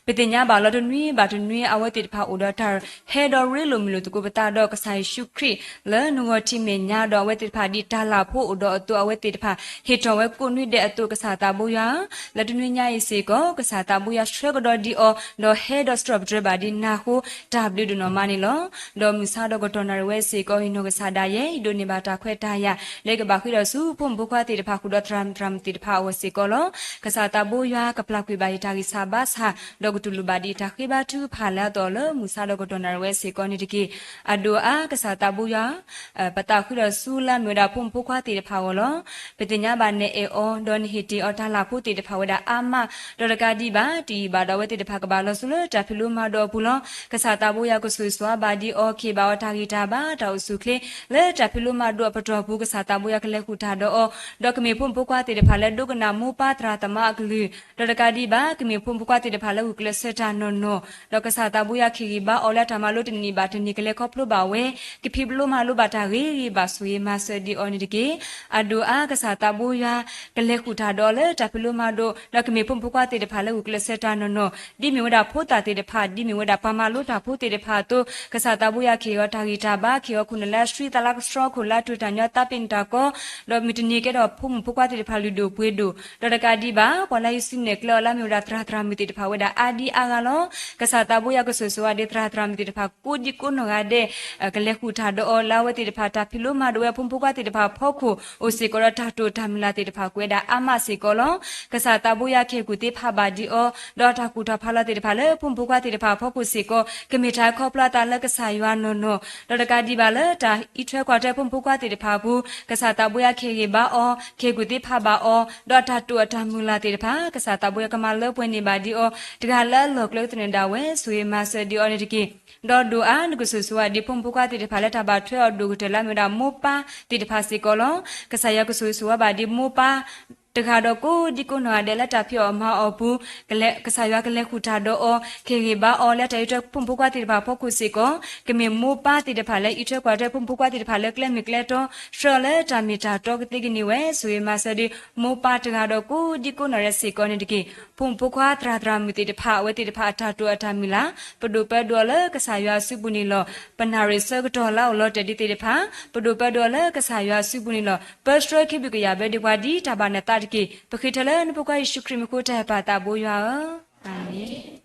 ပသ့ၣ်ညါဘၣ်လီၤ တနွံဘၣ်တနွံ အဝဲသ့ၣ်တဖၣ်အိၣ်ဒီးတၢ်ဟဲဒီးရ့လိာ်မုာ်လိာ်သကိးပသးဒီးကစၢ်ယ့ၣ်ၡူးခရံာ် လၢနဂီၢ်ထံးမဲာ်ညါဒီးအဝဲသ့ၣ်တဖၣ်ဒ်တၢ်လၢ်ဖိအိၣ်ဒီးအသိး အဝဲသ့ၣ်တဖၣ်ဟ့ၣ်ထီၣ်ဝဲကိးနွံဒဲးအသိး ကစၢ်သးဘိယွၤဧၢ, လၢတနွံညါအံၤစ့ၢ်ကီး ကစၢ်သးဘိယွၤဆှၢကဒီးဒံးအီၤ ဒီးဟဲဒီးစံးထီၣ်ပတြၢၤဘၣ်ဒံးနၤအဃိ တၢ်ဘျုးဒိၣ်နီၢ်မးန့ၣ်လီၤ. ဒီးမုၢ်ဆါဒီးကတီၢ်နၣ်ရံၣ်ဝဲစ့ၢ်ကီး ဟံးနီၤကစၢ်ဒၣ်ယဲ ယဒိးန့ၢ်ဘၣ်တၢ်ခွဲးတၢ်ယာ် လၢကဘၣ်ဃ့ဒီးဆူဖိမုၣ်ဖိခွါသ့ၣ်တဖၣ်ဃုာ်ဒီးသရၣ်မုၣ်သ့ၣ်တဖၣ်အဂီၢ်စ့ၢ်ကီးလီၤ. ကစၢ်သးဘိယွၤကပျၢ်ကွံာ်ဘၣ်ယတၢ်ဂံၢ်စၢ်ဘါစၢ် ဒီးကတူၢ်လိာ်ဘၣ်ဒံးတၢ်ဃ့ဘါထုကဖၣ်လၢအသီၣ်လၢမုၢ်ဆါဒီးကတီၢ်နၣ်ရံၣ်ဝဲစ့ၢ်ကီးန့ၣ်တက့ၢ်. အဒိၣ်အါကစၢ်သးဘိယွၤ ပသးဃုာ်ဒီးဆူလၢအမ့ၢ်ဝဲဒၣ်ဖိမုၣ်ဖိခွါသ့ၣ်တဖၣ်အဂီၢ်လီၤ. ပသ့ၣ်ညါဘၣ်နအဲၣ်အီၤ ဒီးနဟ့ၣ်တ့ၢ်အီၤတၢ်လၢ်ဖိသ့ၣ်တဖၣ်ဝဲဒၣ်အါမး, ဒီးတကးဒံးဘၣ် တယံာ်ဘၣ်ဒီးအဝဲသ့ၣ်တဖၣ်ကဘၣ်လီၤဆူလၢတၢ်ဖံးလိမၤဒိးအပူၤလီၤ. ကစၢ်သးဘိယွၤကဆိၣ်ဂ့ၤဆိၣ်ဝါဘၣ်ဒံးအီၤ ကဟ့ၣ်ဘၣ်အီၤတၢ်ဂံၢ်တၢ်ဘါတၢ်အိၣ်ဆူၣ်အိၣ်ချ့ လၢတၢ်ဖံးလိမၤဒိးအပတီၢ်ပူၤ ကစၢ်သးဘိယွၤကလဲၤဃုာ်တၢ်ဒီးအီၤ, ဒီးကမ့ၢ်ဖိမုၣ်ဖိခွါသ့ၣ်တဖၣ်လၢဒိကနၣ်မိၢ်ပၢ်သရၣ်သမါအကလုၢ်, ဒီးတကးဒံးဘၣ်ကမ့ၢ်ဖိမုၣ်ဖိခွါသ့ၣ်တဖၣ်လၢဂုာ်ကျဲးစၢးတၢ်နီၢ်နီၢ်, ဒီးကစၢ်သးဘိယွၤကဟ့ၣ်ဂံၢ်ဘါအီၤလၢတၢ်မၤလိတနံၣ်ဘၣ်တနံၣ်ကလဲၤခီဖျိဘၣ်ဝဲ, ကဖံးလိမၤလိဘၣ်တၢ်ဂ့ၤဂ့ၤဘၣ်ဆိၣ်ဂ့ၤမၤစၢၤဒံးအီၤန့ၣ်တက့ၢ်. အဒိၣ်အါကစၢ်သးဘိယွၤ ကလဲၤဃုာ်တၢ်ဒီးအီၤလၢတၢ်ဖံးလိမၤဒိး, ဒီးကမ့ၢ်ဖိမုၣ်ဖိခွါသ့ၣ်တဖၣ်လၢဂုာ်ကျဲးစၢးတၢ်နီၢ်နီၢ်, ဒ်မ့ၢ်ဝဲဒၣ်ဖိသၣ်သ့ၣ်တဖၣ် ဒ်မ့ၢ်ဝဲဒၣ်ပှၤမၤလိတၢ်ဖိသ့ၣ်တဖၣ်အသိး ကစၢ်သးဘိယွၤကဟ့ၣ်အီၤတၢ်ဂံၢ်တၢ်ဘါ ကဟ့ၣ်အီၤခိၣ်နၢ်လၢအဆှံသးလၢကဆှီခိၣ်လၢအတူၢ်တၢ်ညီသးပ့ၤနီၣ်တၢ်ကီ, ဒီးမုၢ်တနံၤကဲထီၣ်ဖိမုၣ်ဖိခွါသ့ၣ်တဖၣ်လုၢ်ဒိၣ်ပှ့ၤဒိၣ်, ဒီးတကးဒံးဘၣ် ပှၤလၢဟံးစုနဲၣ်ကျဲအီၤလၢအမ့ၢ်ဝဲဒၣ်သရၣ်သရၣ်မုၣ်သ့ၣ်တဖၣ်ဝဲဒၣ်အါဒံအါဂၤလီၤ. ကစၢ်သးဘိယွၤကဆိၣ်ဂ့ၤဆိၣ်ဝါဒံးသရၣ်သရၣ်မုၣ်သ့ၣ်တဖၣ်ကိးဒံကိးနီၢ်ဂၤဒဲး, ကလဲၤဃုာ်တၢ်ဒီးအီၤလၢအဝဲသ့ၣ်တဖၣ်တၢ်ဖံးလိမၤဒိးဝဲဖိမုၣ်ဖိခွါသ့ၣ်တဖၣ်အဖီခိၣ် အိၣ်စ့ၢ်ကီးဒီးတၢ်တိာ်တၢ်မုၢ်လၢ်သ့ၣ်တဖၣ်ကွဲးဒၣ်အါမးစ့ၢ်ကီးလီၤ. ကစၢ်သးဘိယွၤကဟ့ၣ်ကူၣ်သ့ဖးဘၣ်ဒံးအီၤ, ဒီးတၢ်ကူၣ်ထီၣ်ဖးလီၤသ့ၣ်တဖၣ်လၢဖိမုၣ်ဖိခွါသ့ၣ်တဖၣ်အဖီခိၣ်စ့ၢ်ကီး ကမ့ၢ်တၢ်ခီဖျိအသးလၢကစၢ်ယွၤနီၢ်နီၢ်, ဒီးတကးဒံးဘၣ်လၢတၢ်အံးထွဲကွၢ်ထွဲဖိမုၣ်ဖိခွါသ့ၣ်တဖၣ်အပူၤ ကစၢ်သးဘိယွၤကဟ့ၣ်ဂံၢ်ဘါအီၤ, ကဟ့ၣ်ကူၣ်သ့ဖးဘၣ်အီၤ, ဒီးတၢ်တိာ်အတၢ်မုၢ်လၢ်သ့ၣ်တဖၣ် ကစၢ်သးဘိယွၤကမၤလၢပှဲၤန့ၢ်ဘၣ်ဒံးအီၤ, တဂၤလၢအလီၢ်ကျဲသနၢၣ်ဒၣ်ဝဲ ဆိၣ်ဂ့ၤမၤစၢၤဒံးအီၤန့ၣ်တက့ၢ်. ဒီးဒိၣ်အါနကဆိၣ်ဂ့ၤဆိၣ်ဝါဒံးဖိမုၣ်ဖိခွါသ့ၣ်တဖၣ်လၢတၢ်ဘၣ်ထွဲအီၤဒိၣ်ကတၢၢ်လၢအမ့ၢ်ဝဲဒၣ်မိၢ်ပၢ်သ့ၣ်တဖၣ်စ့ၢ်ကီးလီၤ. ကစၢ်ယွၤကဆိၣ်ဂ့ၤဆိၣ်ဝါဘၣ်ဒံးမိၢ်ပၢ် တဂၤဒီးကိးဒံကိးနီၢ်ဂၤဒဲးလၢတၢ်ဖံးအီၣ်မၤအီၣ်အပူၤ, ကလဲၤ ကစၢ်ယွၤကလဲၤဃုာ်တၢ်ဒီးအီၤ, ကဟ့ၣ်ဂံၢ်ဘါအီၤလၢတၢ်အံးထွဲဖိမုၣ်ဖိခွါသ့ၣ်တဖၣ်အဖီခိၣ်စ့ၢ်ကီး, ကမ့ၢ်မိၢ်ပၢ်သ့ၣ်တဖၣ်လၢအံးထွဲကွၢ်ထွဲဖိမုၣ်ဖိခွါသ့ၣ်တဖၣ်လၢကျဲမုၢ်ကျဲတီ, ဆှၢအီၤလၢတၢ်မ့ၢ်တၢ်တီကသ့ကန့ၢ်ဝဲ ဆိၣ်ဂ့ၤမၤစၢၤဒံး မိၢ်ပၢ်တဂၤဒီးကိးဒံကိးနီၢ်ဂၤဒဲးစ့ၢ်ကီးန့ၣ်တက့ၢ်. ဖိမုၣ်ဖိခွါသရၣ်သရၣ်မုၣ်သ့ၣ်တဖၣ် အဝဲသ့ၣ်တဖၣ်အတၢ်တိာ်အတၢ်မုၢ်လၢ် ပဒိၣ်ပၢဒိၣ်အီၤလၢကစၢ်ယွၤအစုပူၤန့ၣ်လီၤ. ပနၣ်ရံၣ်ဆၢကတီၢ်လၢအအိၣ်လီၤတဲာ်ဒံးသ့ၣ်တဖၣ် ပဒိၣ်ပၢဒိၣ်အီၤလၢကစၢ်ယွၤအစုပူၤန့ၣ်လီၤ. ပၢဆှၢခံဘျုးကယာ်ဘၢဒံးပှၤဒ်တၢ်ဘၣ်နသးတက့ၢ်. ပဃ့ထၢလၢနဖိခွါယ့ၣ်ၡူးခရံာ်မံၤအဃိ တၢ်အဲၣ်ပၢ်သးဘိယွၤဧၢ, အၤမ့ၣ်.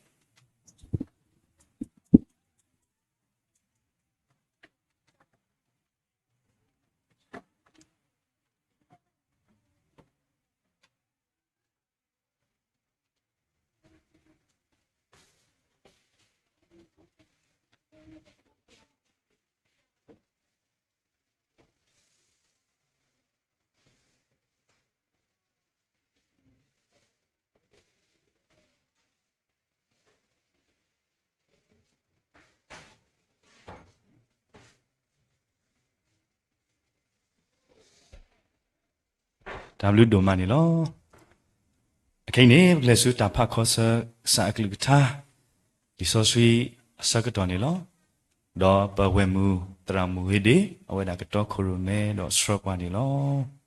တၢ်ဘျုးဒိၣ်မးန့ၣ်လီၤ. အခဲအံၤန့ၣ် ပကလဲၤဆူတၢ်ဖးခီဆၢ ကစၢ်အကလုၢ်ကထါ လံာ်စီဆှံအဆၢကတီၢ်န့ၣ်လီၤ. ဒီးပဝဲၢ်မုၣ်သရၣ်မုၣ်ဂ့ၤဒ့ၣ် အဝဲဒၣ်ကတီခိၣ်ရိၣ်မဲဒီးဆှၢကွၢ်န့ၣ်လီၤ.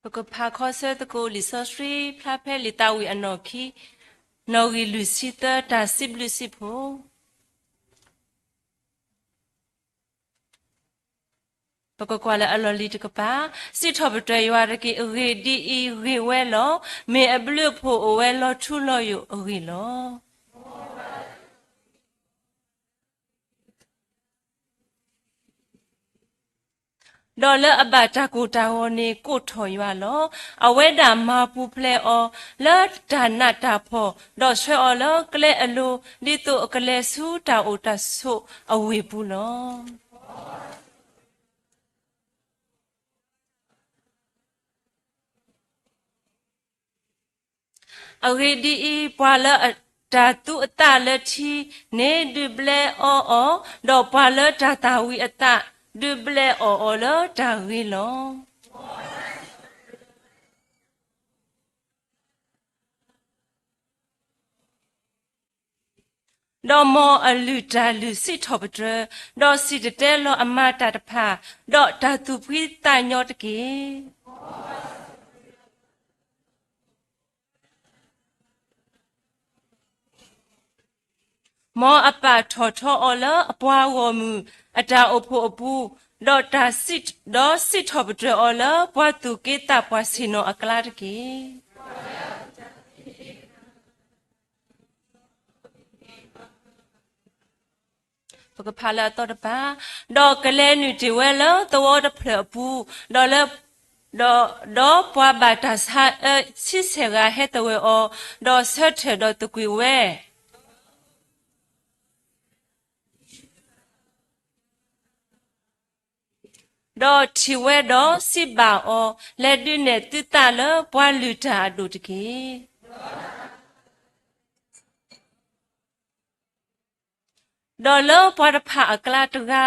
ပကဖးခီဆၢသကိးလံာ်စီဆှံဖျါဖဲလံာ်သးဝံၣ်အနီၣ်ခံ နီၣ်ဂံၢ်လွံၢ်ဆံသၢ တၢ်စံးဘျုးစံးဖှိၣ်. ပကကွၢ်လၢအလီၢ်လံၤတကပၤ, စံးထီၣ်ပတြၢၤယွၤတက့ၢ်. အဂ့ၢ်ဒ်အံၤ, ဂ့ၤဝဲလီၤ. မ့ၢ်အဘျုးအဖှိၣ်အိၣ်ဝဲလီၤထူလီၤယိာ်အဂ့ၢ်လီၤ. ဒီးလၢအဘၣ်တၢ်ကိၢ်တၢ်ဂီၤန့ၣ် ကိးထီၣ်ယွၤလီၤ. အဝဲဒၣ်မၤပူၤဖျဲးအီၤလၢတၢ်နးတၢ်ဖှီၣ်, ဒီးဆှၢအီၤလၢကျဲအလိၤ, ဒ်သိးအကလဲၤဆူတၢ်အိၣ်တၢ်ဆိးအဝ့ၢ်ပူၤလီၤ. အဂ့ၢ်ဒ်အံၤ, ပှၤလၢတၢ်သူအသးလၢထံန့ၣ် ဒုးဘျဲအီၣ်အီၤ, ဒီးပှၤလၢတၢ်သၣ်ဝံၤအသး ဒုးဘျဲအီၣ်အီၤလၢတၢ်ဂ့ၤလီၤ. ဒီးမ်အလုၢ်တၢ်လုၢ်စံးထီၣ်ပတြၢၤ, ဒီးစံၣ်တဲၤတဲလီၤအမၤတၢ်တဖၣ်, ဒီးတၢ်သူၣ်ဖှံသးညီတက့ၢ်. မ်အပာ်ထီၣ်ထီအီၤလၢအပှၤဂီၢ်မုၢ်အတၢ်အိၣ်ဖှိၣ်အပူၤ, ဒီးတၢ်စံး, ဒီးစံးထီၣ်ပတြၢၤအီၤလၢပှၤသူၣ်က့သးပှၢ်ဆ့ၣ်နီၤအကျါတက့ၢ်. ပကဖးလၢအသီတဖၣ်, ဒီးကလဲၤနုာ်တ့ၢ်ဝဲလၢသဝီတဖျၢၣ်အပူၤ, ဒီးလၢ, ဒီး, ဒီးပှၤဘၣ်တၢ်ဆါအၢဆံဆဲၣ်ဂၤဟဲသဂၢၢ်အီၤ, ဒီးဆၢထၢၣ်ဒီးသကွံာ်ဝဲ ဒီးထံၣ်ဝဲဒီးစံးဘၣ်အီၤ, လဲၤဒုးနဲၣ်သုသးလၢပှၤလုၢ်တၢ်အဒိၣ်တက့ၢ်. ဒီးလၢပှၤတဖၣ်အကျါတဂၤ,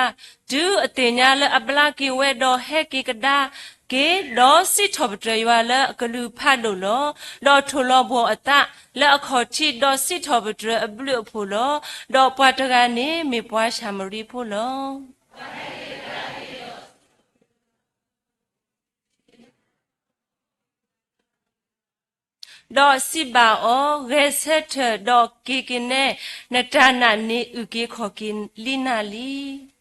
တုၤအသ့ၣ်ညါလၢအဘျါက့ၤဝဲဒီးဟဲက့ၤကဒါက့ၤ, ဒီးစံးထီၣ်ပတြၢၤယွၤလၢအကလုၢ်ဖးဒိၣ်လီၤ. ဒီးထိၣ်လီၤဘှီၣ်အသးလၢအခီၣ်ထံး, ဒီးစံးထီၣ်ပတြၢၤအဘျုးအဖှိၣ်လီၤ. ဒီးပှၤတဂၤန့ၣ်မ့ၢ်ပှၤၡၤမရံဖိလီၤ. ဒီးစံးဘၣ်အီၤ, ဂဲၤဆၢထၢၣ်ဒီးက့ၤက့ၤနဲ, နတၢ်နာ်န့ၣ်အုၣ်က့ၤခီၣ်က့ၤလံနၤလံ.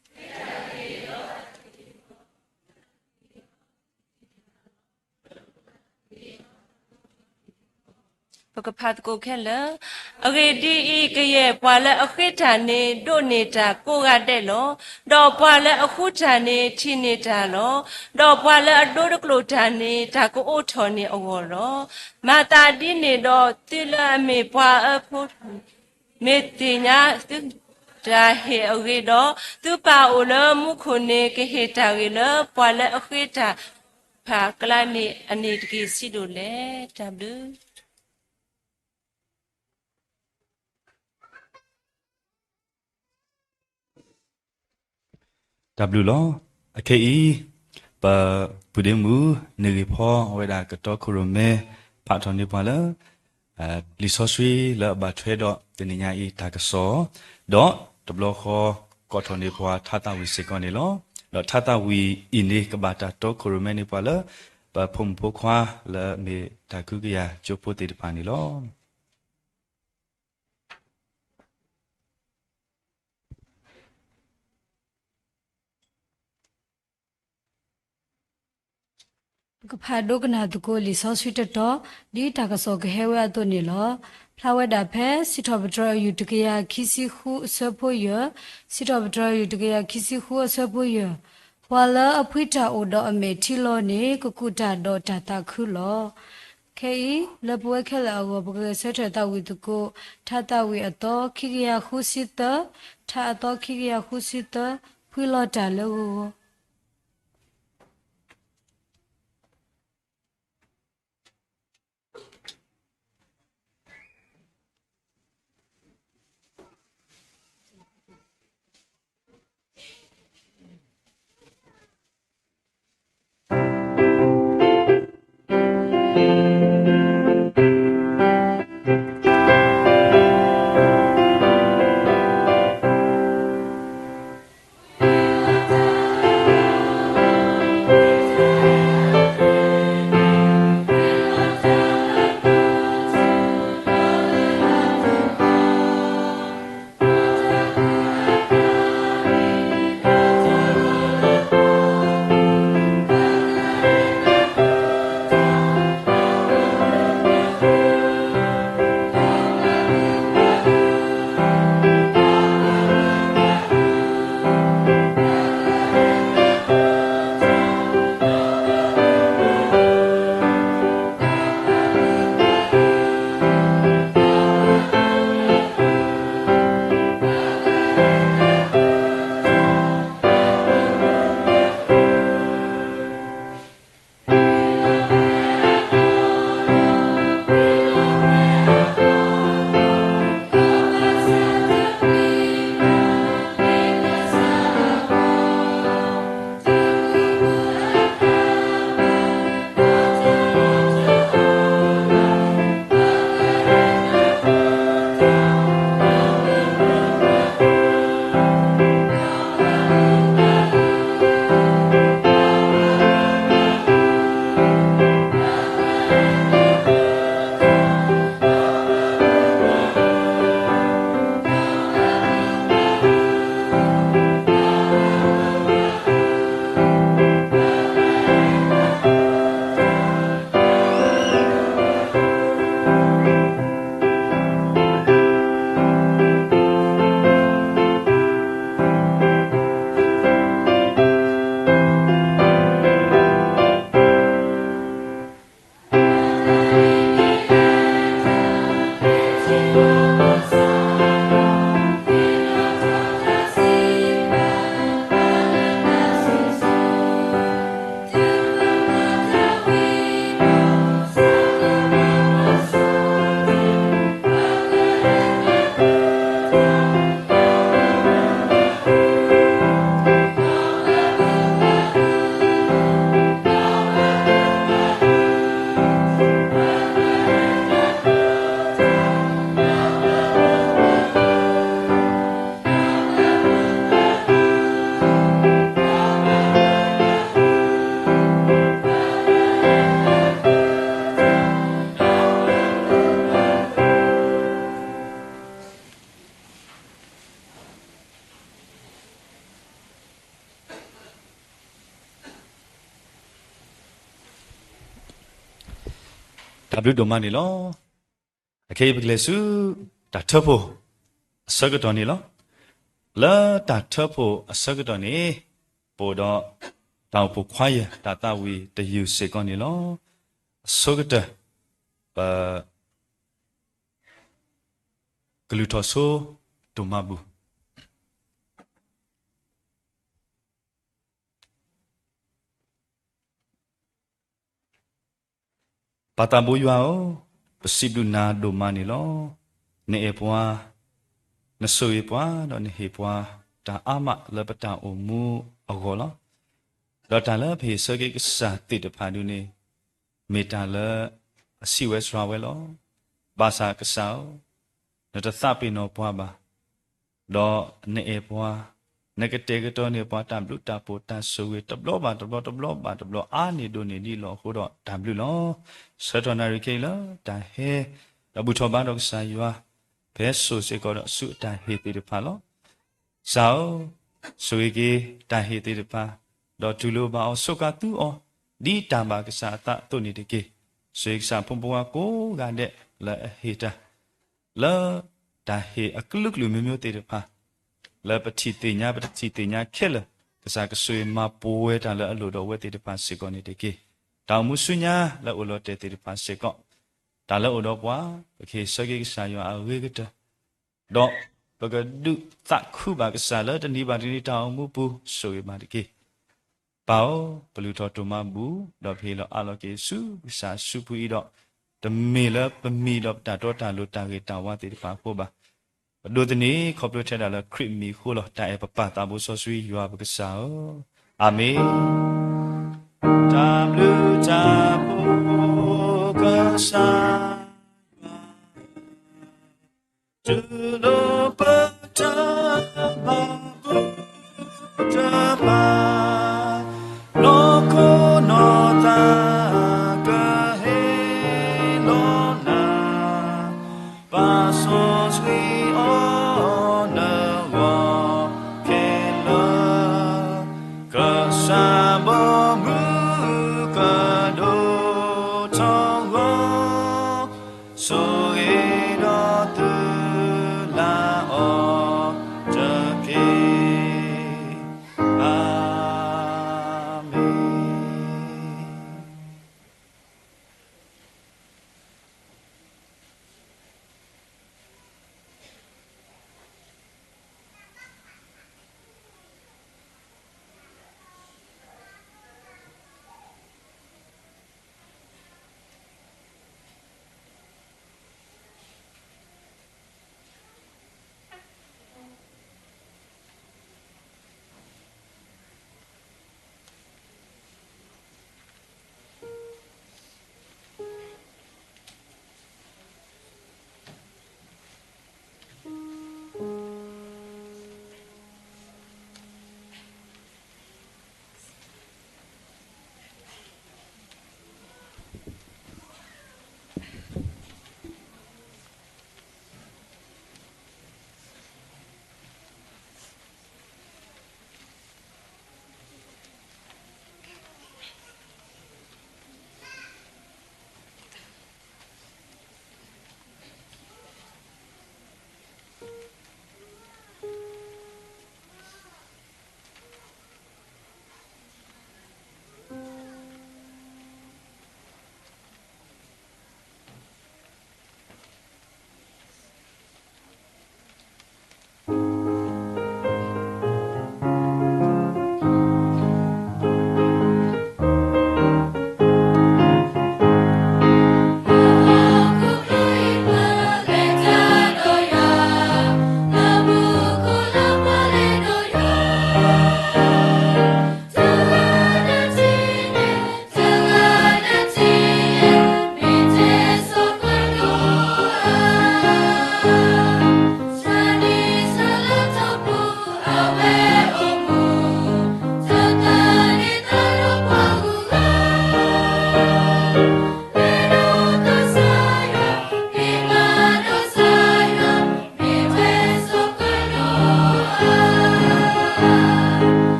ပကဖးသကိးခဲလၢာ်, အဂ့ၢ်ဒ်အံၤ, ကယဲၢ်ပှၤလၢအဃ့တၢ်န့ၣ် ဒိးန့ၢ်တၢ်ကိးဂၤဒဲးလီၤ. ဒီးပှၤလၢအဃုတၢ်န့ၣ် ထံၣ်န့ၢ်တၢ်လီၤ. ဒီးပှၤလၢအဒိတကျိာ်တၢ်န့ၣ် တၢ်ကအိးထီၣ်န့ၢ်အဂီၢ်လီၤ. မၤသးဒ်န့ၣ်ဒီး, သုလၢအမ့ၢ်ပှၤအၢဖိတဖၣ်, မ့ၢ်သ့ၣ်ညါသုတၢ်ဟ့ၣ်အဂ့ၤဒီး, သုပၢ်အိၣ်လၢမူခိၣ်န့ၣ် ကဟ့ၣ်တၢ်ဂ့ၤလၢပှၤလၢအဃ့တၢ်တဖၣ်အကျါန့ၣ် အန့ၣ်တက့ၢ် ဆံးဒိၣ်လဲၣ်. တၢ်ဘျုး တၢ်ဘျုးလီၤ. အခဲအံၤ, ပပုၢ်ဒ့မုၣ် နဂ့ၤဖီ အဝဲဒၣ်ကတီခိၣ်ရိၣ်မဲ ဖးထီၣ်န့ၢ်ပှၤလၢ လံာ်စီဆှံလၢအဘၣ်ထွဲဒီးတနံၤညါအံၤတၢ်ကစီၣ်, ဒီးတဘျီဃီ ကိးထီၣ်န့ၢ်ပှၤထါသးဝံၣ်စ့ၢ်ကီးန့ၣ်လီၤ. ဒီးထါသးဝံၣ်အံၤန့ၣ် ကဘၣ်တၢ်တီခိၣ်ရိၣ်မဲန့ၢ်ပှၤလၢ ပဖိမုၣ်ဖိခွါလၢအမ့ၢ်တၢ်ကဟုကယာ်ကၠိဖိသ့ၣ်တဖၣ်န့ၣ်လီၤ. ပကဖးဒိကနၣ်သကိးလံာ်စီဆှံတတီၤ, ဒ်တၢ်ကစီၣ်ကဟဲဝဲအသိးန့ၣ်လီၤ. ဖျါဝဲဒၣ်ဖဲ စံးထီၣ်ပတြၢၤအယုၢ်တကယၤခံဆံဃု အဆၢဖိယဲၢ်, စံးထီၣ်ပတြၢၤအယုၢ်တကယၤခံဆံဃု အဆၢဖိယဲၢ်, ပှၤလၢအဖှံတၢ်အိၣ်ဒီးအမဲာ်ထံလီၤန့ၣ် ကကူးတၢ်ဒီးတၢ်သးခုလီၤ. ခဲအံၤ လၢပဝဲခဲလၢာ်အဂီၢ် ပကဂဲၤဆၢထၢၣ်သးဝံၣ်သကိး ထါသးဝံၣ်အသီခံကယၤဃုဆံသၢ, ထါအသီခံကယၤဃုဆံသၢ, ဖှံလီၤတၢ်လၢဂီၤဂီၤ. တၢ်ဘျုးဒိၣ်မးန့ၣ်လီၤ. အခဲအံၤပကလဲၤဆူ တၢ်ထၢဖှိၣ်အဆၢကတီၢ်န့ၣ်လီၤ. လၢတၢ်ထၢဖှိၣ်အဆၢကတီၢ်န့ၣ် ပအိၣ်ဒီး တၢ်အိၣ်ဖှိၣ်ခွါယဲၢ် တၢ်သးဝံၣ်တယုၢ်စ့ၢ်ကီးန့ၣ်လီၤ. အဆိကတၢၢ် ပ ကလုၢ်ထီၣ်ဆိဒိၣ်မးပူၤ ပၢ်သးဘိယွၤဧၢ, ပစံးဘျုးနၤဒိၣ်မးန့ၣ်လီၤ. နအဲၣ်ပှၤ, နဆိၣ်ဂ့ၤပှၤ, ဒီးနဟ့ၣ်ပှၤ တၢ်အါမးလၢပတၢ်အိၣ်မူအဂီၢ်လီၤ. ဒီးတၢ်လၢပဟ့ၣ်ဆၢက့ၤကစၢ်သ့ၣ်တဖၣ်ဒုန့ၣ် မ့ၢ်တၢ်လၢအဆံးဝဲစှၤဝဲလီၤ. ဘၣ်ဆၣ်ကစၢ်ဧၢ, နတသးပ့ၤနီၣ်ပှၤဘၣ်. ဒီးနအဲၣ်ပှၤ, နကတဲာ်ကတီၤန့ၢ်ပှၤတၢ်ဘျုးတၢ်ဖှိၣ်တၢ်ဆိၣ်ဂ့ၤ တဘျီဘၣ်တဘျီ တဘျီဘၣ်တဘျီ အါန့ၢ်ဒိၣ်န့ၢ်ဒ်လီၤအဃိဒီးတၢ်ဘျုးလီၤ. ဆၢထီၣ်နၣ်ရံၣ်ခဲအံၤလၢတၢ်ဟဲ ဒီးဘူၣ်ထီၣ်ဘါထီၣ်ကစၢ်ယွၤ ဖဲစိၣ်စ့ၢ်ကီးဒီးဆူအတၢ်ဟ့ၣ်သ့ၣ်တဖၣ်လီၤ. ကစၢ်ဧၢ, ဆိၣ်ဂ့ၤက့ၤတၢ်ဟ့ၣ်သ့ၣ်တဖၣ်, ဒီးတူၢ်လိာ်ဘၣ်အီၤ ဆိးကါသူအီၤ ဒ်တၢ်ဘၣ်ကစၢ်အသးအသိးန့ၣ်တက့ၢ်. ဆိၣ်ဂ့ၤကစၢ်ဖိမုၣ်ဖိခွါကိးဂၤဒဲးလၢအဟ့ၣ်တၢ် လၢတၢ်ဟ့ၣ်အကလုာ်ကလုာ်မျိုးမျိုးသ့ၣ်တဖၣ်, လၢပထံၣ်သ့ၣ်ညါ ပတထံၣ်သ့ၣ်ညါခဲလၢာ်, ကစၢ်ကဆိၣ်ဂ့ၤမၤပူၤဝဲတၢ်လၢအလိၣ်ဒီးအဝဲသ့ၣ်တဖၣ်စ့ၢ်ကီးန့ၣ်တက့ၢ်. တၢ်အိၣ်မူဆူညါလၢအိၣ်လီၤတဲာ်သ့ၣ်တဖၣ်စ့ၢ်ကီး, တၢ်လၢအိၣ်ဒီးပှၤ ပကဟ့ၣ်ဆၢက့ၤကစၢ်ယွၤအဂ့ၤကတၢၢ်, ဒီးပကဒုးသးခုဘၣ်ကစၢ်လၢတနံၤဘၣ်တနံၤတၢ်အိၣ်မူပူၤ ဆိၣ်ဂ့ၤဘၣ်တက့ၢ်. ပၢ်ဧၢ, ပလုၢ်ထီၣ်ဒိၣ်မးပူၤ, ဒီးပဟ့ၣ်လီၤအးလီၤက့ၤဆူကစၢ်အစုပူၤအံၤဒီး, တမ့ၢ်လၢပမံၤဒီးပတၢ်တီတၢ်လိၤတၢ်ဂ့ၤတၢ်ဝါသ့ၣ်တဖၣ်အဃိဘၣ်. ပဒိးသန့ၤခီဖျိထဲဒၣ်လၢခရံာ်မံၤအဃိလီၤ. တၢ်အဲၣ်ပပၢ်သးဘိစီဆှံယွၤပကစၢ်ဧၢ, အၤမ့ၣ်. တၢ်ဘျုးတၢ်ဖှိၣ်ကစၢ်ယွၤ တူၢ်လိာ်ပတၢ်ဘၣ်ကူၣ်တဖၣ်, နီၢ်ခိနီၢ်သးကဟ့ၣ်လီၤနၤ, ပာ်စီဆှံအီၤနဂီၢ်ခဲလၢာ်, ကစၢ်ဘီမုၢ်ကဒိၣ်ထီၣ်ဂီၤ ဆိၣ်ဂ့ၤဒီးသုလၢအီၤတက့ၢ်. အၤမ့ၣ်.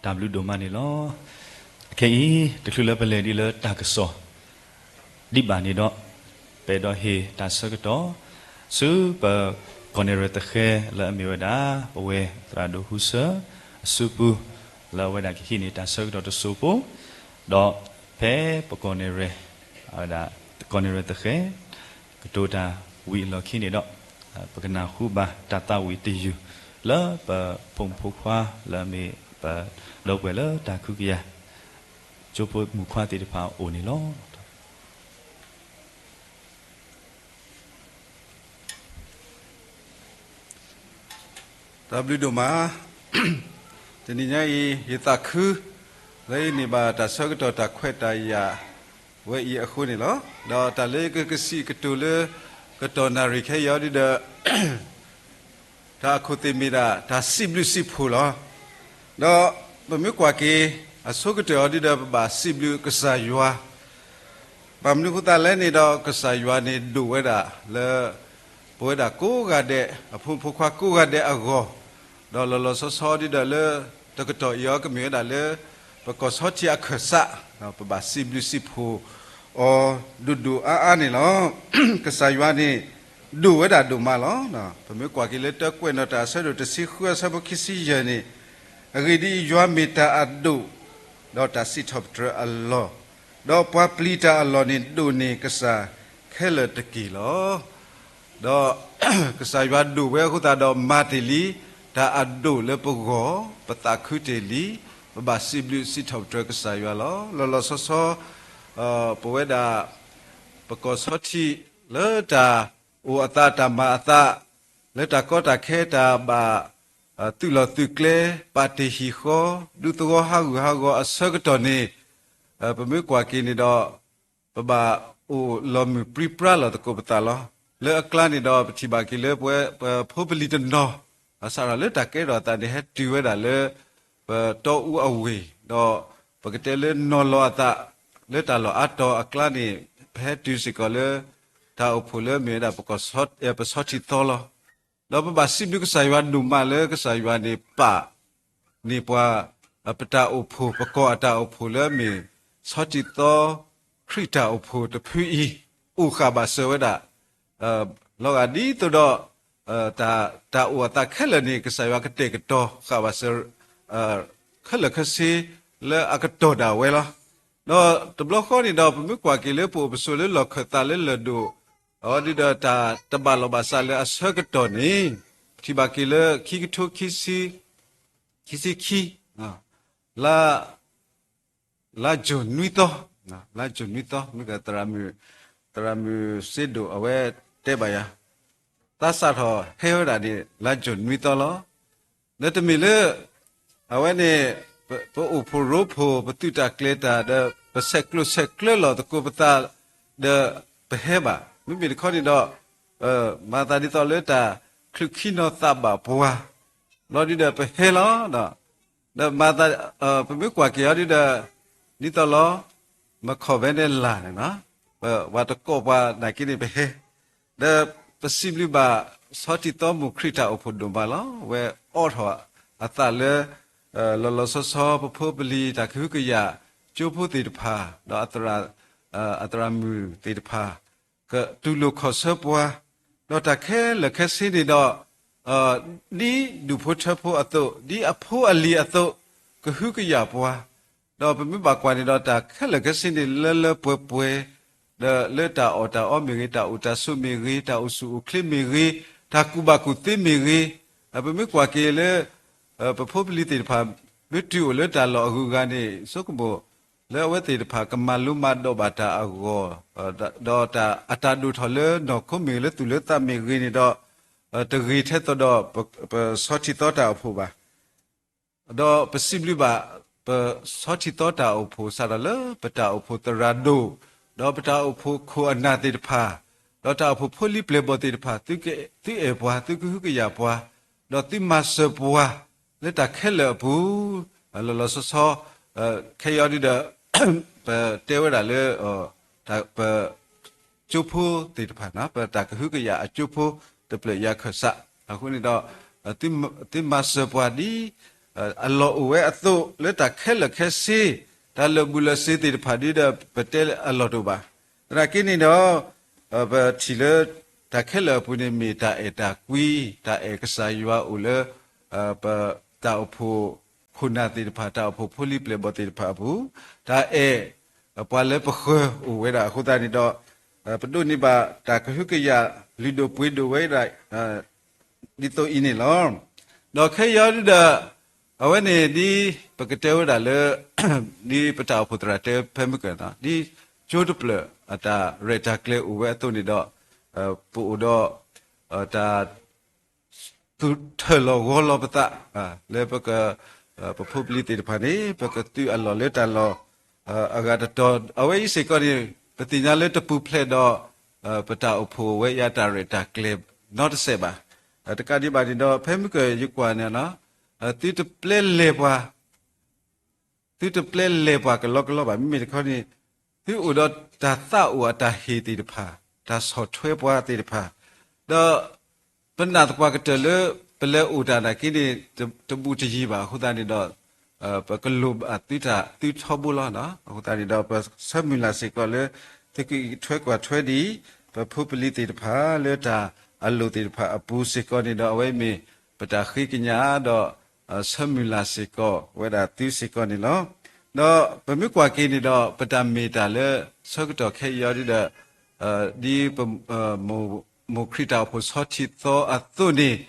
တၢ်ဘျုးဒိၣ်မးန့ၣ်လီၤ. အခဲအံၤ တချုးလၢပလဲၤဒ်လၢတၢ်ကစီၣ် ဒံးဘၣ်န့ၣ်ဒီး, ပအဲၣ်ဒိးဟ့ၣ်တၢ်ဆၢကတီၢ် ဆူပကီၢ်နဲၣ်ရွဲၣ်သဃဲလၢအမ့ၢ်ဝဲဒၣ် ပဝဲသရၣ်ဒိၣ်ဟူစၢၤအစုပူၤ လၢအဝဲဒၣ်ကဟံးန့ၢ်တၢ်ဆၢကတီၢ်တစိၢ်ဖိ, ဒီးဖဲပကီၢ်နဲၣ်ရွဲၣ် အဝဲဒၣ် ကီၢ်နဲၣ်ရွဲၣ်သဃဲ ကတိၤတၢ်ဝံၤအလီၢ်ခံန့ၣ်ဒီး, ပကနၢ်ဟူဘၣ်တၢ်သးဝံၣ်တယုၢ် လၢပဖိမုၣ်ဖိခွါလၢအမ့ၢ်ပဒီပုၢ်ဝဲၢ်လၢတၢ်ကဟုကယာ် ကၠိဖိမုၣ်ခွါသ့ၣ်တဖၣ်အအိၣ်န့ၣ်လီၤ. တၢ်ဘျုးဒိၣ်မး, တနံၤညါအံၤ ယသးခု လၢယန့ၢ်ဘၣ်တၢ်ဆၢကတီၢ်တၢ်ခွဲးတၢ်ယာ် ဝဲအံၤအဃိန့ၣ်လီၤ. ဒီးတၢ်လၢယကကစံးကတိၤလၢ ကတီၢ်နၣ်ရံၣ်ခဲအံၤအီၤဒ်ဒီး တၢ်အခိၣ်သ့ၣ်မ့ၢ်ဒၣ် တၢ်စံးဘျုးစံးဖှိၣ်လီၤ. ဒီးပမ့ၢ်ကွၢ်က့ၤ အဆိကတၢၢ်အီၤဒ်ဒီး ပဘၣ်စံးဘျုးကစၢ်ယွၤ ဘၣ်မနုၤအဃိသတးလဲၣ်န့ၣ်ဒီး ကစၢ်ယွၤန့ၣ်ဒိၣ်ဝဲဒၣ်လၢ ပဝဲဒၣ်ကိးဂၤဒဲး အဖိမုၣ်ဖိခွါကိးဂၤဒဲးအဂီၢ်, ဒီးလီၤလီၤဆီဆီဒ်ဒီးလၢ တကတီၢ်အံၤအီၤကမ့ၢ်ဝဲဒၣ်လၢ ပကီၢ်ဆီထံးအခၢၣ်စး, ပဘၣ်စံးဘျုးစံးဖှိၣ်အီၤဒိၣ်ဒိၣ်အါအါန့ၣ်လီၤ. ကစၢ်ယွၤန့ၣ် ဒိၣ်ဝဲဒၣ်ဒိၣ်မးလီၤ. ပမ့ၢ်ကွၢ်က့ၤလၢတၢကွဲးနီၣ်တၢ်အဆၢဒိၣ်တဆံဃုအဆၢဖိခံဆံယဲၢ်န့ၣ်, အဂ့ၢ်ဒ်အံၤ, ယွၤမ့ၢ်တၢ်အဒိၣ်, ဒီးတၢ်စံးထီၣ်ပတြၢၤအလီၢ်, ဒီးပှၤပျံၤတၢ်အလီၢ်န့ၣ်ဒိၣ်န့ၢ်ကစၢ်ခဲလၢာ်တက့ၢ်လီၤ. ဒီးကစၢ်ယွၤဒိၣ်ဝဲအဃိသတးဒီးမၤတ့ၢ်လံ တၢ်အဒိၣ်လၢပဂီၢ်, ပသးခုတ့ၢ်လံ, ပဘၣ်စံးဘျုးစံးထီၣ်ပတြၢၤကစၢ်ယွၤလီၤ. လီၤလီၤဆီဆီ ပဝဲဒၣ် ပကီၢ်ဆီထံး လၢတၢ်အိၣ်အသးတၢ်မၤအသး, လၢတၢ်ကီတၢ်ခဲတၢ်ဘၣ် သုးလီၢ်သုးကျဲ, ပာ်တ့ၢ်ဟံၣ်ဃီ, ဒူသဝီဟးဂူာ်ဟးဂီၤအဆၢကတီၢ်န့ၣ်, ပမ့ၢ်ကွၢ်က့ၤန့ၣ်ဒီး ပဘၣ်အိၣ်လီၤမုၢ်ပြံပြါလီၤသကိးပသးလီၤ. လၢအကျါန့ၣ်ဒီး ပထံၣ်ဘၣ်က့ၤလၢပဝဲ ပဖိပလံၤတနီၤ ဘၣ်ဆၣ်ဒီးလၢတၢ်ကဲထီၣ်အသးန့ၣ် ဟဲတုၤဝဲဒၣ်လၢ ပတီအူအဝ့ၢ်, ဒီးပကတဲလၢနီၤလီၤအသး လၢတၢ်လီၢ်အါတီၤအကျါန့ၣ် ပဟဲတုၤစ့ၢ်ကီးလၢ တၢ်အိၣ်ဖှိၣ်လၢမ့ၢ်ဝဲဒၣ် ပဆီထံသီလီၤ. ဒီးပဘၣ်စံးဘျုးကစၢ်ယွၤဒိၣ်မးလၢကစၢ်ယွၤန့ၣ်ပာ်န့ၢ်ပှၤ ပတၢ်အိၣ်ဖှိၣ် ပကီၢ်အတၢ်အိၣ်ဖှိၣ်လၢမ့ၢ်ဆီထံသီ ခရံာ်တၢ်အိၣ်ဖှိၣ်တဖုအံၤ အိၣ်ဃာ်ဘၣ်စၢၤဝဲဒၣ် လီၤဂာ်ဒ်သိးဒီး တၢ်အိၣ်အသးခဲလၢာ်န့ၣ် ကစၢ်ယွၤကတဲာ်ကတီၤဃာ်ဘၣ်စၢၤ ခဲလၢာ်ခဲဆ့လၢအကတီၢ်ဒၣ်ဝဲလီၤ. ဒီးတဘျီဃီန့ၣ်ဒီး ပမ့ၢ်ကွၢ်က့ၤလၢပအိၣ်ပဆိးလၢလီၢ်ခၢၣ်သးလၢလၢၢ်ဒိၣ် အဝဲဒ်ဒီးတၢ်တဘၣ်လီၢ်ဘၣ်စးလၢအဆၢကတီၢ်န့ၣ် ပထံၣ်ဘၣ်က့ၤလၢခံကထိခံဆံ ခံဆံခံ လါ လါယူၤနွံသီ, လါယူၤနွံသီ မ့ၢ်ကသရၣ်မုၣ် သရၣ်မုၣ်စ့ဒိၣ်အဝဲတဲဘၣ်ယၤ သးစးထီၣ်ဟဲဝဲဒၣ်န့ၣ် လါယူၤနွံသီလီၤ. လၢတမ့ၢ်လၢ အဝဲန့ၣ် ပ ပအိၣ်ဖှိၣ်ရိဖှိၣ် ပသုးတၢ်ကျဲၤတၢ်ဒီး ပဆဲးကျိးဆဲးကျၢလီၤသကိးပသးဒီး ပဟဲဘၣ်. မ့မ့ၢ်တခီန့ၣ်ဒီး မၤသးဒ်သိးလၢတၢ်ချုးခံနီၤသးဘၣ်ပှၤ လီၤဒ်ဒီးပဟဲလီၤ. ဒီးမၤသး ပမ့ၢ်ကွၢ်က့ၤအီၤဒ်ဒီး ဒ်သိးလီၤ မခီၣ်ဖဲန့ၣ်လၢ်န့ၣ် ပဝဲတကိးပှၤနာ်က့န့ၣ်ပဟဲ ဒီးပစံးဘျုးဘၣ် ဆီထံသီမူးခရံာ်တၢ်အိၣ်ဖှိၣ်ဒိၣ်မးလီၤ. ဝဲအိးထီၣ်အသးလၢ လီၤလီၤဆီဆီ ပဖိပလံၤတၢ်ကဟုကယာ် ကၠိဖိသ့ၣ်တဖၣ် ဒီး အသရၣ်မုၣ်သ့ၣ်တဖၣ် ကတူၢ်လိာ်ခီၣ်ဆၢပှၤ, ဒီးတၢ်ခဲလၢာ်ခဲဆ့န့ၣ်ဒီး ဒ်ဒူၣ်ဖိထၢဖိအသိး, ဒ်အဖိအလံၤအသိး, ကဟုကယာ်ပှၤ, ဒီးပမ့ၢ်ဘၣ်ကွၢ်န့ၣ်ဒီး တၢ်ခဲလၢာ်ခဲဆ့န့ၣ် လၢလၢပှဲၤပှဲၤ, ဒီးလၢတၢ်အီၣ်တၢ်အီမ့ၢ်ဂ့ၤ, တၢ်အိၣ်တၢ်ဆိးမ့ၢ်ဂ့ၤ, တၢ်အိၣ်ဆူၣ်အိၣ်ချ့မ့ၢ်ဂ့ၤ, တၢ်ကူၣ်ဘၣ်ကူၣ်သ့မ့ၢ်ဂ့ၤ, ပမ့ၢ်ကွၢ်က့ၤလၢ ပဖိပလံၤသ့ၣ်တဖၣ် မ့ၢ်တုၤအိၣ်လၢတၢ်လီၢ်အဂုၤအဂၤန့ၣ် ဆိကမိၣ် လၢအဝဲသ့ၣ်တဖၣ်ကမၤလိမၤဒိးဘၣ်တၢ်အဂီၢ်, ဒီးတၢ်အတၢ်ဒိၣ်ထီၣ်လၢနီၢ်ခိမ့ၢ်ဂ့ၤ လၢသူၣ်လၢသးမ့ၢ်ဂ့ၤန့ၣ်ဒီး တဂ့ၤထဲသိးဒီး ပဆီထံသီတၢ်အိၣ်ဖှိၣ်ဘၣ်. ဒီးပစံးဘျုးဘၣ် ပဆီထံသီတၢ်အိၣ်ဖှိၣ်စးထီၣ်လၢပတၢ်အိၣ်ဖှိၣ်သရၣ်ဒိၣ်, ဒီးပတၢ်အိၣ်ဖှိၣ်ခိၣ်အနၢ်သ့ၣ်တဖၣ်, ဒီးတၢ်အိၣ်ဖှိၣ်ဖိလံၤပျဲၢ်ဘီၣ်သ့ၣ်တဖၣ်, သုအဲၣ်ပှၤ, သုကဟုကယာ်ပှၤ, ဒီးသုမၤစၢၤပှၤ လၢတၢ်ခဲလၢာ်အပူၤ, လီၤလီၤဆီဆီ ခဲအံၤဒ်ဒီး ပတဲဝဲဒၣ်လၢ ပ ကၠိဖိသ့ၣ်တဖၣ်န့ၣ် ပတၢ်ကဟုကယာ်အကၠိဖိတဖျၢၣ်အံၤအခၢၣ်စး, အဃိန့ၣ်ဒီး သုမၤစၢၤပှၤဒ် အလီၢ်အိၣ်ဝဲအသိး လၢတၢ်ခဲလၢာ်ခဲဆ့ တၢ်လၢာ်ဘူၣ်လၢာ်စ့ၤသ့ၣ်တဖၣ်ဒီး ပတဲအလီၢ်တအိၣ်ဘၣ်. သနာ်က့န့ၣ်ဒီး ပထံၣ်လၢ တၢ်ခဲလၢာ်အပူၤန့ၣ် မ့ၢ်တၢ်အဲၣ်တၢ်ကွံ, တၢ်အဲၣ်ကစၢ်ယွၤအိၣ်လၢ ပတၢ်အိၣ်ဖှိၣ်ခိၣ်နၢ်သ့ၣ်တဖၣ်, တၢ်အိၣ်ဖှိၣ်ဖိလံၤပျဲၢ်ဘီၣ်သ့ၣ်တဖၣ်အပူၤ, တၢ်အဲၣ် ပှၤလၢပဃၢၤအိၣ်ဝဲဒၣ်အဃိသတးန့ၣ်ဒီး ပဒိးန့ၢ်ဘၣ်တၢ်ကဟုကယာ်လုၢ်ဒိၣ်ပှ့ၤဒိၣ်ဝဲဒၣ် ဒ်သိးအံၤန့ၣ်လီၤ. ဒီးခဲအံၤဒ်ဒီး အဝဲန့ၣ်ဒ်ပကတဲဝဲဒၣ်လၢ ဒ်ပတၢ်အိၣ်ဖှိၣ်သရၣ်တဲဖဲမုၢ်ကၢၢ် ဒ်ကၠိတဖျၢၣ်အတၢ်ရဲၣ်တၢ်ကျဲၤအိၣ်ဝဲအသိးန့ၣ်ဒီး ပအိၣ်ဒီး တၢ် သူၣ်ထၢၣ်လီၤဂီၤလီၤပသး လၢပက ပဖိပလံၤသ့ၣ်တဖၣ်န့ၣ် ပကသုးအလီၢ်လၢတၢ်လီၢ် အဂၤတတီၤ အဝဲအံၤစ့ၢ်ကီးန့ၣ် ပသ့ၣ်ညါလၢတပူၤဖျဲးဒီး ပတၢ်အိၣ်ဖှိၣ်ဝဲအံၤအတၢ်ရဲၣ်တၢ်ကျဲၤနီတစဲးဘၣ်. တကးဒံးဘၣ်န့ၣ်ဒီး ဖဲမုၢ်ကၢၢ်ယကွၢ်န့ၣ် သုတပျဲလဲၤပှၤ သုတပျဲလဲၤပှၤကလီကလီဘၣ်. မ့မ့ၢ်တခီန့ၣ် သုအိၣ်ဒီးတၢ်သးအိၣ်အတၢ်ဟ့ၣ်သ့ၣ်တဖၣ်, တၢ်ဆီၣ်ထွဲပှၤသ့ၣ်တဖၣ်, ဒီးပနာ်သပှၢ်ကတၢၢ်လၢ ပလဲၤအိၣ်တၢ်နာ်က့န့ၣ် တဘူးတယံၤဘၣ်အဃိသတးန့ၣ်ဒီး ပကလိၣ်ဘၣ်သုတၢ်သုထီဘိလီၤ. အဃိသတးန့ၣ်ဒီး ပဆၢမုၢ်လၢ်စ့ၢ်ကီးလၢ သုကအံးထွဲကွၢ်ထွဲဒံး ပဖိပလံၤသ့ၣ်တဖၣ်လၢတၢ်အလိၣ်သ့ၣ်တဖၣ်အပူၤစ့ၢ်ကီးန့ၣ်ဒီး အဝဲမ့ၢ်ပတၢ်ဃ့ကညးဒီး ဆၢမုၢ်လၢ်စ့ၢ်ကီးဝဲဒၣ်သုစ့ၢ်ကီးန့ၣ်လီၤ. ဒီးပမ့ၢ်ကွၢ်က့ၤန့ၣ်ဒီး ပတၢ်မ့ၢ်တၢ်လၢဆၢကတီၢ်ခဲအံၤအံၤဒီး ဒ်ပ မိၢ်ခရံာ်တၢ်အိၣ်ဖှိၣ်ဆီထံၣ်သီအသိးန့ၣ်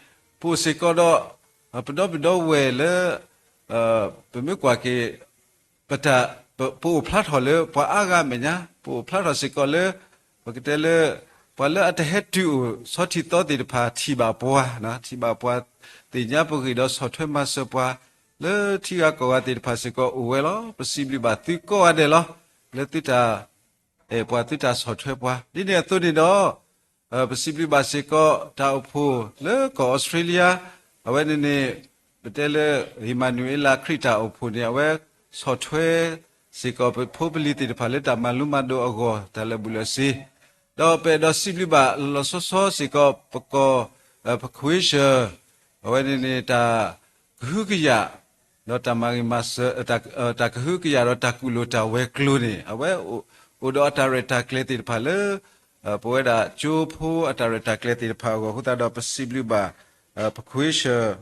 ပအိၣ်စ့ၢ်ကီးဒီး ပဒီပုၢ်ဒီဝဲၢ်လၢ ပမ့ၢ်ကွၢ်က့ၤ ပတၢ် ပအိၣ်ဖျါထီၣ်လၢပှၤအါဂၤအမဲာ်ညါ, ပအိၣ်ဖျါထီၣ်စ့ၢ်ကီးလၢ ပကတဲလၢ ပှၤလၢအတဟဲတုၤအိၣ်ဆီထံၣ်သီသ့ၣ်တဖၣ်ထံၣ်ဘၣ်ပှၤ, ထံၣ်ဘၣ်ပှၤ သ့ၣ်ညါပဂံၢ်ဒီးဆီၣ်ထွဲမၤစၢၤပှၤ လၢထံဂၤကီၢ်ဂၤသ့ၣ်တဖၣ်စ့ၢ်ကီးအိၣ်ဝဲလီၤ. ပစံးဘျုးဘၣ်သုကိးဂၤဒဲးလီၤ. လၢသုတၢ် အဲၣ်ပှၤသုတၢ်ဆီၣ်ထွဲပှၤ ဒ်န့ၣ်အသိးန့ၣ်ဒီး ပစံးဘျုးဘၣ်စ့ၢ်ကီး တၢ်အိၣ်ဖှိၣ်လၢကီၢ်အီစထြ့လယါ, အဝဲန့ၣ်န့ၣ် ပတဲလၢ အံၣ်မၤနူၤအ့လးခရံာ်တၢ်အိၣ်ဖှိၣ်န့ၣ် အဝဲဆီၣ်ထွဲစ့ၢ်ကီး ပဖိပလံၤသ့ၣ်တဖၣ်လၢတၢ်မၤလိမၤဒိးအဂီၢ် တၢ်လၢာ်ဘူၣ်လၢာ်စ့ၤ, ဒီးပအဲၣ်ဒိးစံးဘျုးဘၣ်လီၤလီၤဆီဆီစ့ၢ်ကီး ပကီၢ် ပခွ့ၡၢၣ် အဝဲန့ၣ်န့ၣ် တၢ်ကဟုကယာ် ဒီးတၢ်မၤဂ့ၤမၤစၢၤ တၢ်ကဟုကယာ်ဒီးတၢ်ကူၣ်လိာ်တၢ်ဝဲၤကျိၤန့ၣ် အဝဲအိၣ်ဒီးအတၢ်ရဲၣ်တၢ်ကျဲၤသ့ၣ်တဖၣ်လၢ ပဝဲဒၣ်ကၠိဖိအတၢ်ရဲၣ်တၢ်ကျဲၤသ့ၣ်တဖၣ်အဂီၢ်အဃိသတးဒီး ပစံးဘျုးဘၣ် ပခွ့ၡၢၣ်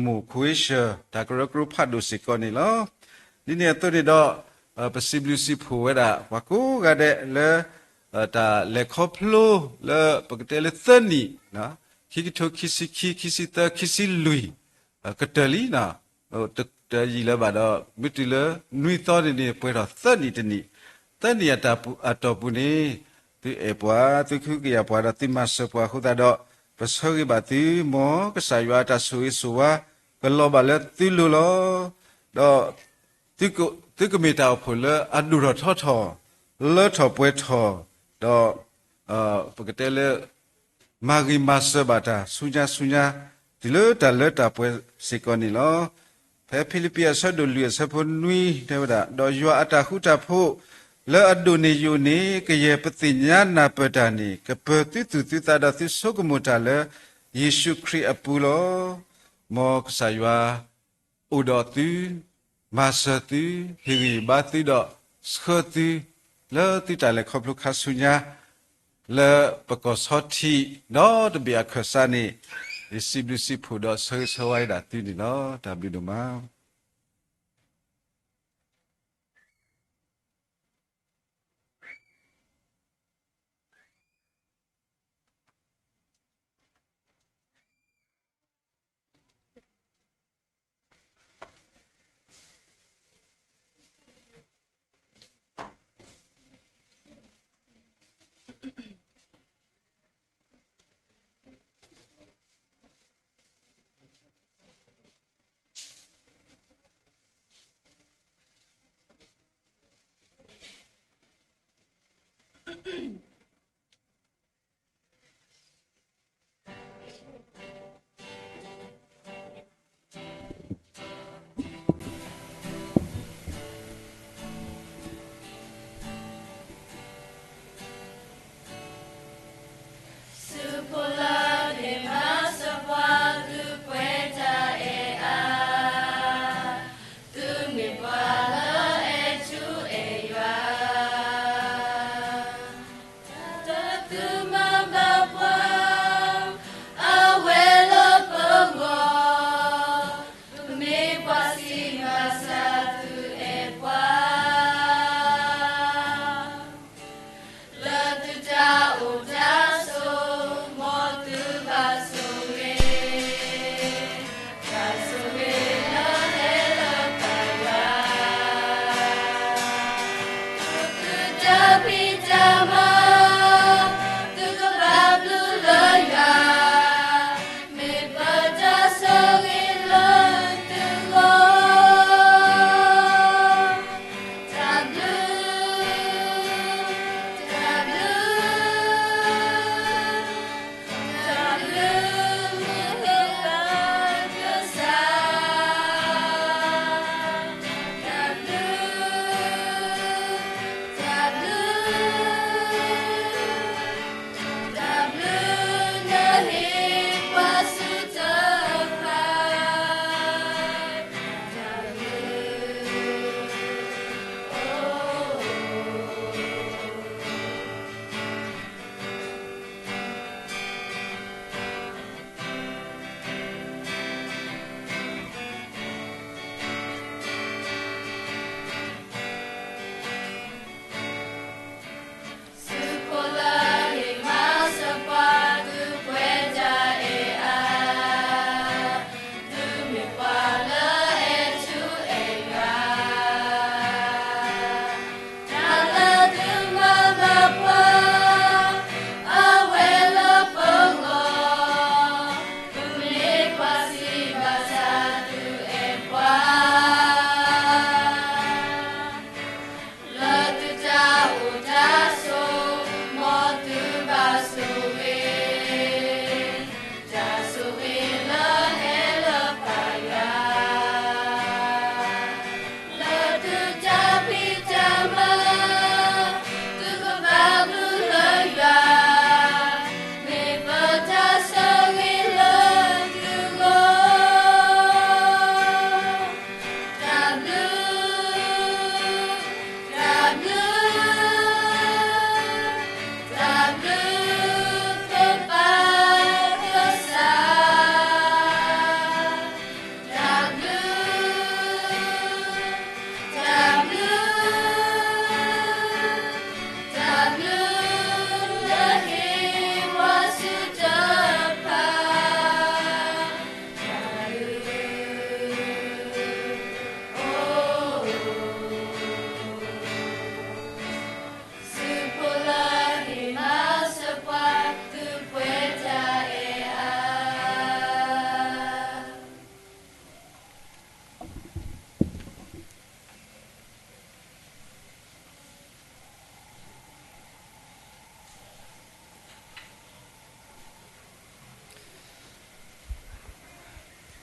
မိၢ်ခွ့ၡၢၣ် တၢ်ကရၢကရိဖးဒိၣ်စ့ၢ်ကီးန့ၣ်လီၤ. ဒ်န့ၣ်အသိးန့ၣ်ဒီး ပစံးဘျုးစံးဖှိၣ်ဝဲဒၣ် ပှၤကိးဂၤဒဲးလၢ တၢ်လဲၤခီဖျိလၢပကတဲလၢသၢနံၣ် ခံကထိခံဆံခံ ခံဆံသၢ ခံဆံလွံၢ် ကတၢၢ်လံ တယံာ်လၢၤဘၣ်ဒီး မ့ၢ်တုၤလၢနွံသီန့ၣ်န့ၣ် ပှဲၤထီၣ်သၢနံၣ်တနံၣ်, သၢနံၣ်အတီၢ်ပူၤန့ၣ် သုအဲၣ်ပှၤ သုကဟုကယာ်ပှၤ ဒီးသုမၤစၢၤပှၤအဃိသတးဒီး ပဆၢဂ့ၤဘၣ်သု မ်ကစၢ်ယွၤအတၢ်ဆိၣ်ဂ့ၤဆိၣ်ဝါ ကလီၤဘၣ်လၢသုလိၤလီၤ. ဒီး သုကမ့ၢ်တၢ်အိၣ်ဖှိၣ်လၢအဒိၣ်ထီၣ်ထီထီၣ် လၢထီၣ်ပှဲၤထီၣ် ဒီး ပကတဲလၢ မၤဂ့ၤမၤစၢၤဘၣ်တၢ်ဆူညါဆူညါ တုၤလၢတၢ်လၢတၢ်ပှဲၤစ့ၢ်ကီးန့ၣ်လီၤ. ဖဲဖံလံးပံးအဆၢဒိၣ်လွံၢ်အဆၢဖိနွံတဲဝဲဒၣ်, ဒီးယွၤအတၢ်ဃူတၢ်ဖိး လၢအဒိၣ်န့ၢ်ယိာ်န့ၣ် ကယဲၢ်ပသ့ၣ်ညါနၢ်ပၢၢ်တၢ်န့ၣ် ကပၢၤသုသူၣ်သုသးဒီးသုဆိကမိၣ်တၢ်လၢ ယ့ၣ်ၡူးခရံာ်အပူၤလီၤ. မ်ကစၢ်ယွၤ အိၣ်ဒီးသု, မၤစၢၤသု, ဟ့ၣ်ဂံၢ်ဘါသုဒီးဆှၢသု လၢသုတၢ်လဲၤခီဖျိခါဆူညါ လၢပကီၢ်ဆီထံး ဒီတဘ့ၣ်အခၢၣ်စးန့ၣ် ယစံးဘျုးစံးဖှိၣ်ဒီးဆၢဂ့ၤဆၢဝါဒၣ်သုန့ၣ်လီၤ. တၢ်ဘျုးဒိၣ်မး.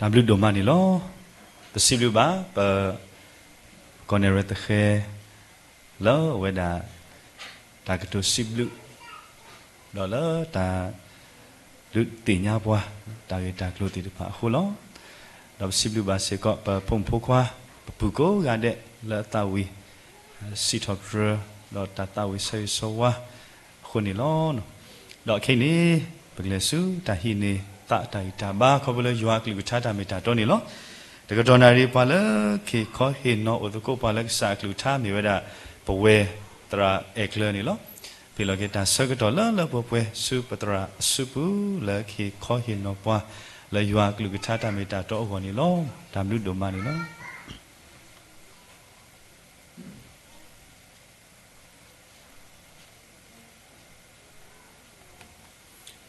တၢ်ဘျုးဒိၣ်မးန့ၣ်လီၤ. ပစံးဘျုးဘၣ် ပ ကီၢ်နဲၣ်ရွဲၣ်သဃဲၤ လၢအဝဲဒၣ် တၢ်ကတိၤစံးဘျုး ဒီးလၢတၢ် ဒုးသ့ၣ်ညါပှၤ တၢ်ဂ့ၢ်တၢ်ကျိၤသ့ၣ်တဖၣ်အဃိလီၤ. ဒီးပစံးဘျုးဘၣ်စ့ၢ်ကီး ပဖိမုၣ်ဖိခွါ ပပုၢ်ကိးဂၤဒဲး လၢအသးဝံၣ် စံးထီၣ်ပတြၢၤ ဒီးတၢ်သးဝံၣ်ဆၢဂ့ၤဆၢဝါအဃိန့ၣ်လီၤ. ဒီးခဲအံၤန့ၣ် ပကလဲၤဆူတၢ်ဟံးန့ၢ်သးတၢ်ဂံၢ်တၢ်ဘါ ခီဖျိလၢယွၤအကလုၢ်ကထါတၢ်မ့ၢ်တၢ်တီန့ၣ်လီၤ. တကတီၢ်နၣ်ရံၣ် ပှၤလၢကဟ့ၣ်ခီဟ့ၣ်နီၤအိၣ်သကိးပှၤလၢကစၢ်အကလုၢ်ကထါမ့ၢ်ဝဲဒၣ် ပဝဲသရၣ်အဲၣ်ကျၢၤန့ၣ်လီၤ. ပ့ၤလီၤက့ၤတၢ်ဆၢကတီၢ်လၢလၢပှဲၤပှဲၤ ဆူပသရၣ်အစုပူၤ လၢကဟ့ၣ်ခီဟ့ၣ်နီၤပှၤ လၢယွၤအကလုၢ်ကထါတၢ်မ့ၢ်တၢ်တီအဂီၢ်န့ၣ်လီၤ. တၢ်ဘျုးဒိၣ်မးန့ၣ်လီၤ.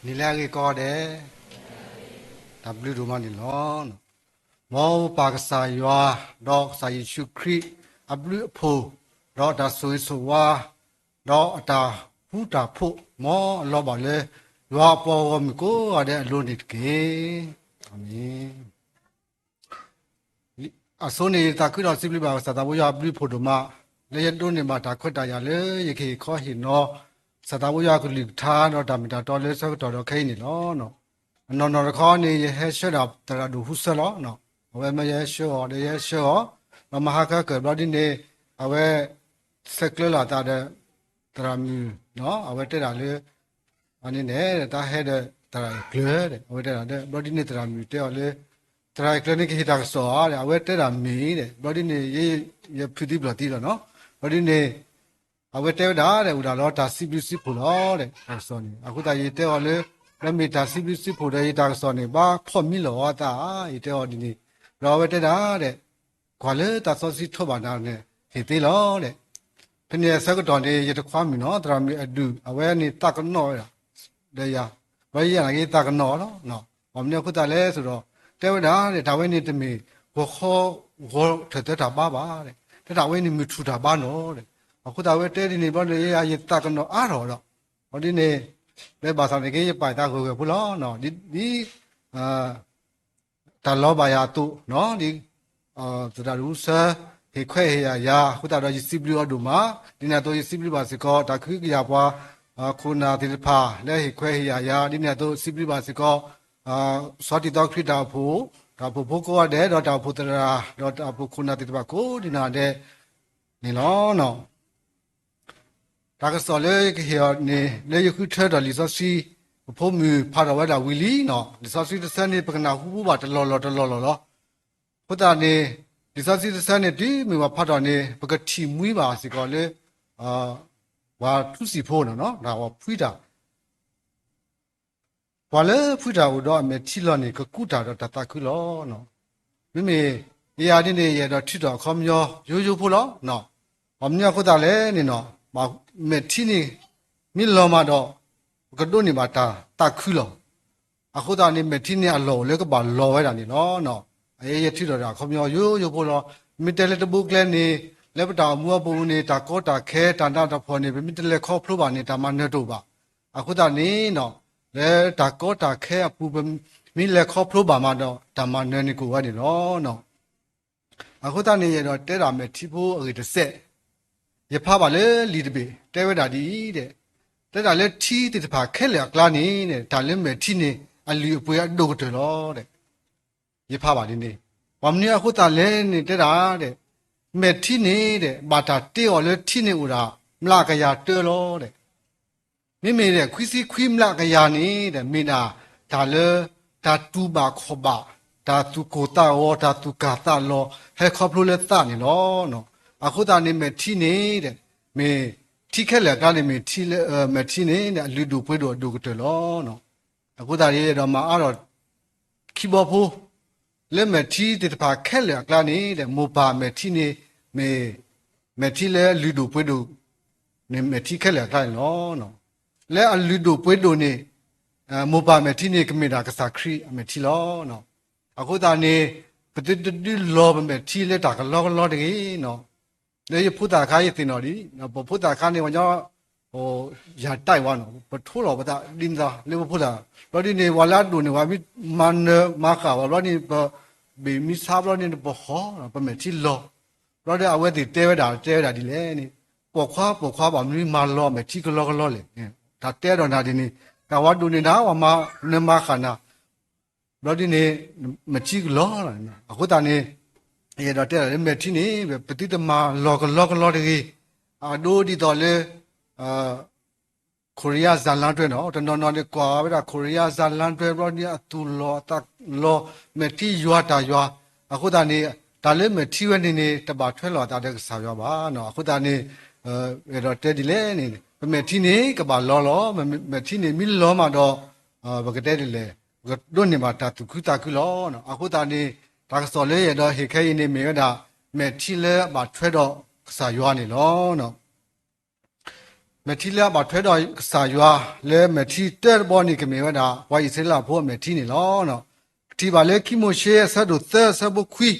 နံၤလၢအဂ့ၤကိးဂၤဒဲး, တၢ်ဘျုးဒိၣ်မးန့ၣ်လီၤ. မ်ပၢ်ကစၢ်ယွၤ, ဒီးကစၢ်ယ့ၣ်ၡူးခရံာ်အဘျုးအဖှိၣ်, ဒီးတၢ်ဆိၣ်ဂ့ၤဆိၣ်ဝါ, ဒီးအတၢ်ဃူတၢ်ဖိး မ်အလီၤဘၣ်လၢ ယွၤအပှၤဂီၢ်မုၢ်ကိးဂၤဒဲးအလိၤန့ၣ်တက့ၢ်. အၤမ့ၣ်. အဆိန့ၣ် ယသးခုဒီးစံးဘျုးဘၣ် ကစၢ်သးဘိယွၤအဘျုးအဖှိၣ်ဒိၣ်မး လၢယဒိးန့ၢ်ဘၣ်တၢ်ခွဲးတၢ်ယာ်လၢယကဟ့ၣ်ခီဟ့ၣ်နီၤ ကစၢ်သးဘိယွၤအကလုၢ်ကထါ ဒီးတၢ်မ့ၢ်တၢ်တီလၢဆၢကတီၢ်ဒီးခဲအံၤန့ၣ်လီၤ. အနီၢ်နီၢ်တခီန့ၣ် ယဟဲဆှၢဒၣ်သရၣ်ဒိၣ်ဟူဆၢလီၤ. အဝဲမၢယဟဲဆှၢအီၤ ဒီးယဟဲဆှၢအီၤ, ဒီးမဟါခီကၢၢ်ဘျီဒ်န့ၣ် အဝဲ ဆဲးကျၢလီၤအသးဒီး သရၣ်မုၣ်, အဝဲတဲဒၣ်လၢ အန့ၣ်န့ၣ် တၢ်ဟဲဒီးသရၣ်အဲၣ်ကျၢၤဒီး အဝဲတဲဒၣ်ဒီး ဘျီဒ်န့ၣ်သရၣ်မုၣ်တဲအီၤလၢ သရၣ်အဲၣ်ကျၢၤန့ၣ်ကဟ့ၣ်တၢ်ကစီၣ်ဧါဒီး အဝဲတဲဒၣ်မ့ၢ်ဒီး ဘျီဒ်န့ၣ် ယဖုးသံပျီၢ်သံလီၤနီၤ. ဘျီဒ်န့ၣ် အဝဲတဲဝဲဒၣ်ဒီး အိၣ်ဒၣ်လီၤတၢ်စံးဘျုးစံးဖှိၣ်လီၤဒီး တၢ်ကစီၣ်န့ၣ် အဃိသတးယတဲအီၤလၢ လၢမ့ၢ်တၢ်စံးဘျုးစံးဖှိၣ်ဒီး ယတၢ်ကစီၣ်န့ၣ် ဘၣ်ဖီၣ်မံလီၤအသးဧါ ယတဲအီၤဒ်န့ၣ်, ဒီးအဝဲတဲဒၣ်ဒီး ကွၢ်လၢတၢ်စီဆှံထိးဘၣ်နၤန့ၣ် ဟ့ၣ်သ့လီၤဒီး ဖဲန့ၣ်အဆၢကတီၢ်န့ၣ် ယတခွါမုၣ်နီၤ သရၣ်မုၣ်အဒုၣ် အဝဲန့ၣ်သးကနီၣ်ဝဲဒၣ် ဒီးယၤ, ဘျီယၤနာ်က့သးကနီၣ်လီၤ. အမနုၤအဃိသတးလဲၣ်ဆိဒီး တဲဝဲဒၣ်ဒီး တၢ်ဝဲန့ၣ်တမ့ၢ် ဂီၤခီ ဂီၤထၢၣ်သၢတၢ်ဘါဘၣ်ဒီး တၢ်ဝဲန့ၣ်မုၢ်ထူၣ်တၢ်ဘါနီၤဒီး အဃိသတးဝဲတဲဒ်န့ၣ်ဘျီဒီး ယၤယသးကနီၣ်အါထီၣ်ဒီး အီၤဒ်န့ၣ် လၢဘၣ်ဆၣ်န့ၣ်က့ ယပာ်ယသးဂၢၢ်ဂၢၢ်ဖိလီၤ. ဒ် ဒ် တၢ်လီၤဘၣ်ယၤအသိး, ဒ် သရၣ်ဒိၣ်ဟူဆၢ ဟ့ၣ်ခွဲးဟ့ၣ်ယာ်ယၤ အဃိသတးဒီး ယစံးဘျုးအီၤဒိၣ်မး, ဒ်န့ၣ်အသိး ယစံးဘျုးဘၣ်စ့ၢ်ကီး တၢ်ကဟုကယာ်ပှၤ ခိၣ်နၢ်သ့ၣ်တဖၣ် လၢဟ့ၣ်ခွဲးဟ့ၣ်ယာ်ယၤ, ဒ်န့ၣ်အသိး စံးဘျုးဘၣ်စ့ၢ်ကီး စီၤတံၤသီခရံာ်တၢ်အိၣ်ဖှိၣ်, တၢ်အိၣ်ဖှိၣ်ဖိကိးဂၤဒဲး ဒီးတၢ်အိၣ်ဖှိၣ်သရၣ် ဒီးတၢ်အိၣ်ဖှိၣ်ခိၣ်နၢ်သ့ၣ်တဖၣ်ကိးဒ်နီၢ်ဂၤဒဲး န့ၣ်လီၤ. တၢ်ကစီၣ်လၢယကဟ့ၣ်အီၤန့ၣ် လၢယဃုထၢထီၣ်လံာ်စီဆှံ ပဖိမုၣ်ဖးထီၣ်ဝဲဒၣ်ဝံၤလံနီၤ, လံာ်စီဆှံတဆၢန့ၣ် ပကနၢ်ဟူဘၣ်တလီၢ်လီၢ်တလီၢ်လီၢ်လီၤ. အဃိသတးန့ၣ် လံာ်စီဆှံတဆၢန့ၣ် တုၤမ့ၢ်ပှၤဖးထီၣ်န့ၣ် ပကထံၣ်မှံဘၣ်စ့ၢ်ကီးလၢ ပှၤထူစံာ်ဖိန့ၣ် တၢ်ဖှံတၢ် ပှၤလၢဖှံတၢ်အိၣ်ဒီးအမဲာ်ထံလီၤန့ၣ် ကကူးတၢ်ဒီးတၢ်သးခုလီၤ. မ့မ့ၢ်ယၤဒ်န့ၣ် ယအဲၣ်ဒိးထုးထီၣ်အခီပညီ ယိယိဖိလီၤ. ဘၣ်မနုၤအဃိသတးလဲၣ်န့ၣ်နီၤ, မဲာ်ထံန့ၣ် မ့ၢ်လီၤမးဒီး ပကဒိးန့ၢ်ဘၣ်တၢ်သးခုလီၤ. အဃိသတးန့ၣ် မဲာ်ထံန့ၣ်အလီၢ်အိၣ်လၢကဘၣ်လီၤဝဲဒၣ်န့ၣ်လီၤ. အအံၤယထုးထီၣ်တၢ်အခီပညီယိယိဖိလီၤ. မ့ၢ်တဲလၢတဘိကျဲန့ၣ် လၢပတၢ်အိၣ်မူအပူၤန့ၣ် တၢ်ကီတၢ်ခဲ တၢ်နးတၢ်ဖှီၣ်န့ၣ် ပမ့ၢ်တလဲၤခီဖျိဘၣ်န့ၣ် တၢ်မၤနၢၤတအိၣ်ဘၣ်. အဃိသတးန့ၣ် လၢတၢ်ကီတၢ်ခဲအပူၤ ပမ့ၢ်လဲၤခီဖျိဘၣ်မးဒီး တၢ်မၤနၢၤန့ၣ်ကအိၣ်ဝဲန့ၣ်လီၤ. အဃိသတးန့ၣ် ယအဲၣ်ဒိးတဲဒၣ်မဲာ်ထံဖိအဂ့ၢ်တစဲး, ယဖးဘၣ်လၢလံာ်တဘ့ၣ် တဲဝဲဒၣ်ဒ်အံၤ, တဲဒၣ်လၢထံသ့ၣ်တဖၣ်ခဲလၢာ်အကျါန့ၣ် တၢ်လၢမဲာ်ထံန့ၣ် အလုၢ်အပှ့ၤအဒိၣ်ကတၢၢ်လီၤ. ယဖးဘၣ်ဒ်န့ၣ်, ဘၣ်မနုၤအဃိသတးလဲၣ်န့ၣ် တဲဒၣ် မဲာ်ထံန့ၣ် ဘၣ်တၢ်တ့အီၤလၢထံန့ၣ်အိၣ်ဒၣ် မျးကယၤတၢလီၤ. မ့မ့ၢ် ခွံဆံခွံမျးကယၤန့ၣ် မ့ၢ်ဒၣ်တၢ်လၢ တၢ်တူၢ်ဘၣ်ခီၣ်ဘၣ်, တၢ်သူၣ်ကိၢ်သးဂီၤ, တၢ်သူၣ်ကၢ်သးလီၤ ဟဲခီဖျိလၢသးန့ၣ်လီၤ. အဃိသတးန့ၣ် မဲာ်ထံန့ၣ် မ့ၢ်ထံခဲလၢာ်အကျါန့ၣ် မ့ၢ်ထံလၢ မဲာ်ထံန့ၣ် အလုၢ်ဒိၣ်ပှ့ၤဒိၣ်အဒိၣ်ကတၢၢ်လီၤ. အဃိသတးန့ၣ် ယအဲၣ်ဒိးမၤအါထီၣ် ခံဘီဖိ လၢမဲာ်ထံသ့ၣ်တဖၣ်ခဲလၢာ်အကျါန့ၣ် မိၢ်ပၢ်မဲာ်ထံန့ၣ် မ့ၢ်မဲာ်ထံလၢအလုၢ်ဒိၣ်ပှ့ၤဒိၣ်န့ၣ် မဲာ်ထံခဲလၢာ်အကျါန့ၣ်လီၤ. လၢအလုၢ်ဒိၣ်ပှ့ၤဒိၣ်န့ၣ် မိၢ်ပၢ်မဲာ်ထံန့ၣ် ကမ့ၢ်ဒၣ်ကစၢ်ခရံာ်အမဲာ်ထံလီၤ. အဃိသတးန့ၣ် ပသုတဒုးလီၤပမဲာ်ထံလၢတၢ်ကလီကလီတဂ့ၤ. လၢယဖိသၣ်ခါယသ့ၣ်နီၣ်ဒံး, ပဖိသၣ်ခါန့ၣ် ပှၤညီ ယၤတဲဝဲနီၤ ပထိလီၤပသးဒ်မသးလၢပဖိသၣ်, ဘျီဒ်န့ၣ် ပှၤလၢအဒိၣ်န့ၢ်ပှၤမ့ၢ်မၤနၢၤမၤဃၣ်ဝဲဘျီန့ၣ် ပဘ့ၣ်မ့ၢ်ဆါဘျီန့ၣ် ပဟီၣ် ပမဲာ်ထံလီၤ, ဘျီဒီးအဝဲသ့ၣ်တဲဝဲဒၣ် တဲဝဲဒၣ်ဒ်လဲၣ်န့ၣ်, ပိာ်ခွါပိာ်ခွါ ဘၣ်မနုၤမၤလီၤမဲာ်ထံကလီကလီလဲၣ်, တၢ်တဲဒီးနၤဒ်န့ၣ် တၢ်ဝဲဒိၣ်န့ၢ်နၤ ပှၤမၤနၢၤမၤဃၣ်နၤ ဘျီဒ်န့ၣ် မဲာ်ထံကလီၤ, အဃိသတးန့ၣ် ယအဲၣ်ဒိးတဲဒၣ်လၢမဲာ်ထံန့ၣ် ပသုတမၤလီၤကလီကလီတဂ့ၤ, အဒိဒ်သိးလၢ ခိရံယါစၤလါတွဲနီၤ တနီၤနီၤန့ၣ် ကွၢ်ဝဲဒၣ်ခိရံယါစၤလါတွဲဘျီန့ၣ် အသူၣ်လီၤအသးလီၤ မဲာ်ထံယွၤတၢ်ယွၤ, အဃိသတးန့ၣ် တၢ်လၢမဲာ်ထံဝဲန့ၣ်န့ၣ် တဘၣ်ထွဲလိာ်အသးဒီးကစၢ်ယွၤဘၣ်, အဃိသတးန့ၣ် အဲၣ်ဒိးတဲဒ်လဲၣ်န့ၣ် ပမဲာ်ထံန့ၣ် ကဘၣ်လီၤလီၤ, မဲာ်ထံန့ၣ် မ့ၢ်လီၤမးဒီး ပကတဲဒ်လဲၣ် ပကဒိးန့ၢ်ဘၣ်တၢ်သူၣ်ခုသးခုလီၤ, အဃိသတးန့ၣ် တၢ်ကစီၣ်လၢယအဲၣ်ဒိးဟ့ၣ်ခဲအံၤန့ၣ် မ့ၢ်ဝဲဒၣ် မဲာ်ထံလၢအဘၣ်ထွဲဒီးကစၢ်ယွၤန့ၣ်လီၤ. မဲာ်ထံလၢအဘၣ်ထွဲဒီးကစၢ်ယွၤ လၢမဲာ်ထံတၢတဘီန့ၣ် ကမ့ၢ်ဝဲဒၣ် ပှၤအံၣ်စရ့လးဖိအမဲာ်ထံန့ၣ်လီၤ. ပထံၣ်ဘၣ်လၢခံမိၤၡ့အဆၢဒိၣ်သၢအဆၢဖိခွံ,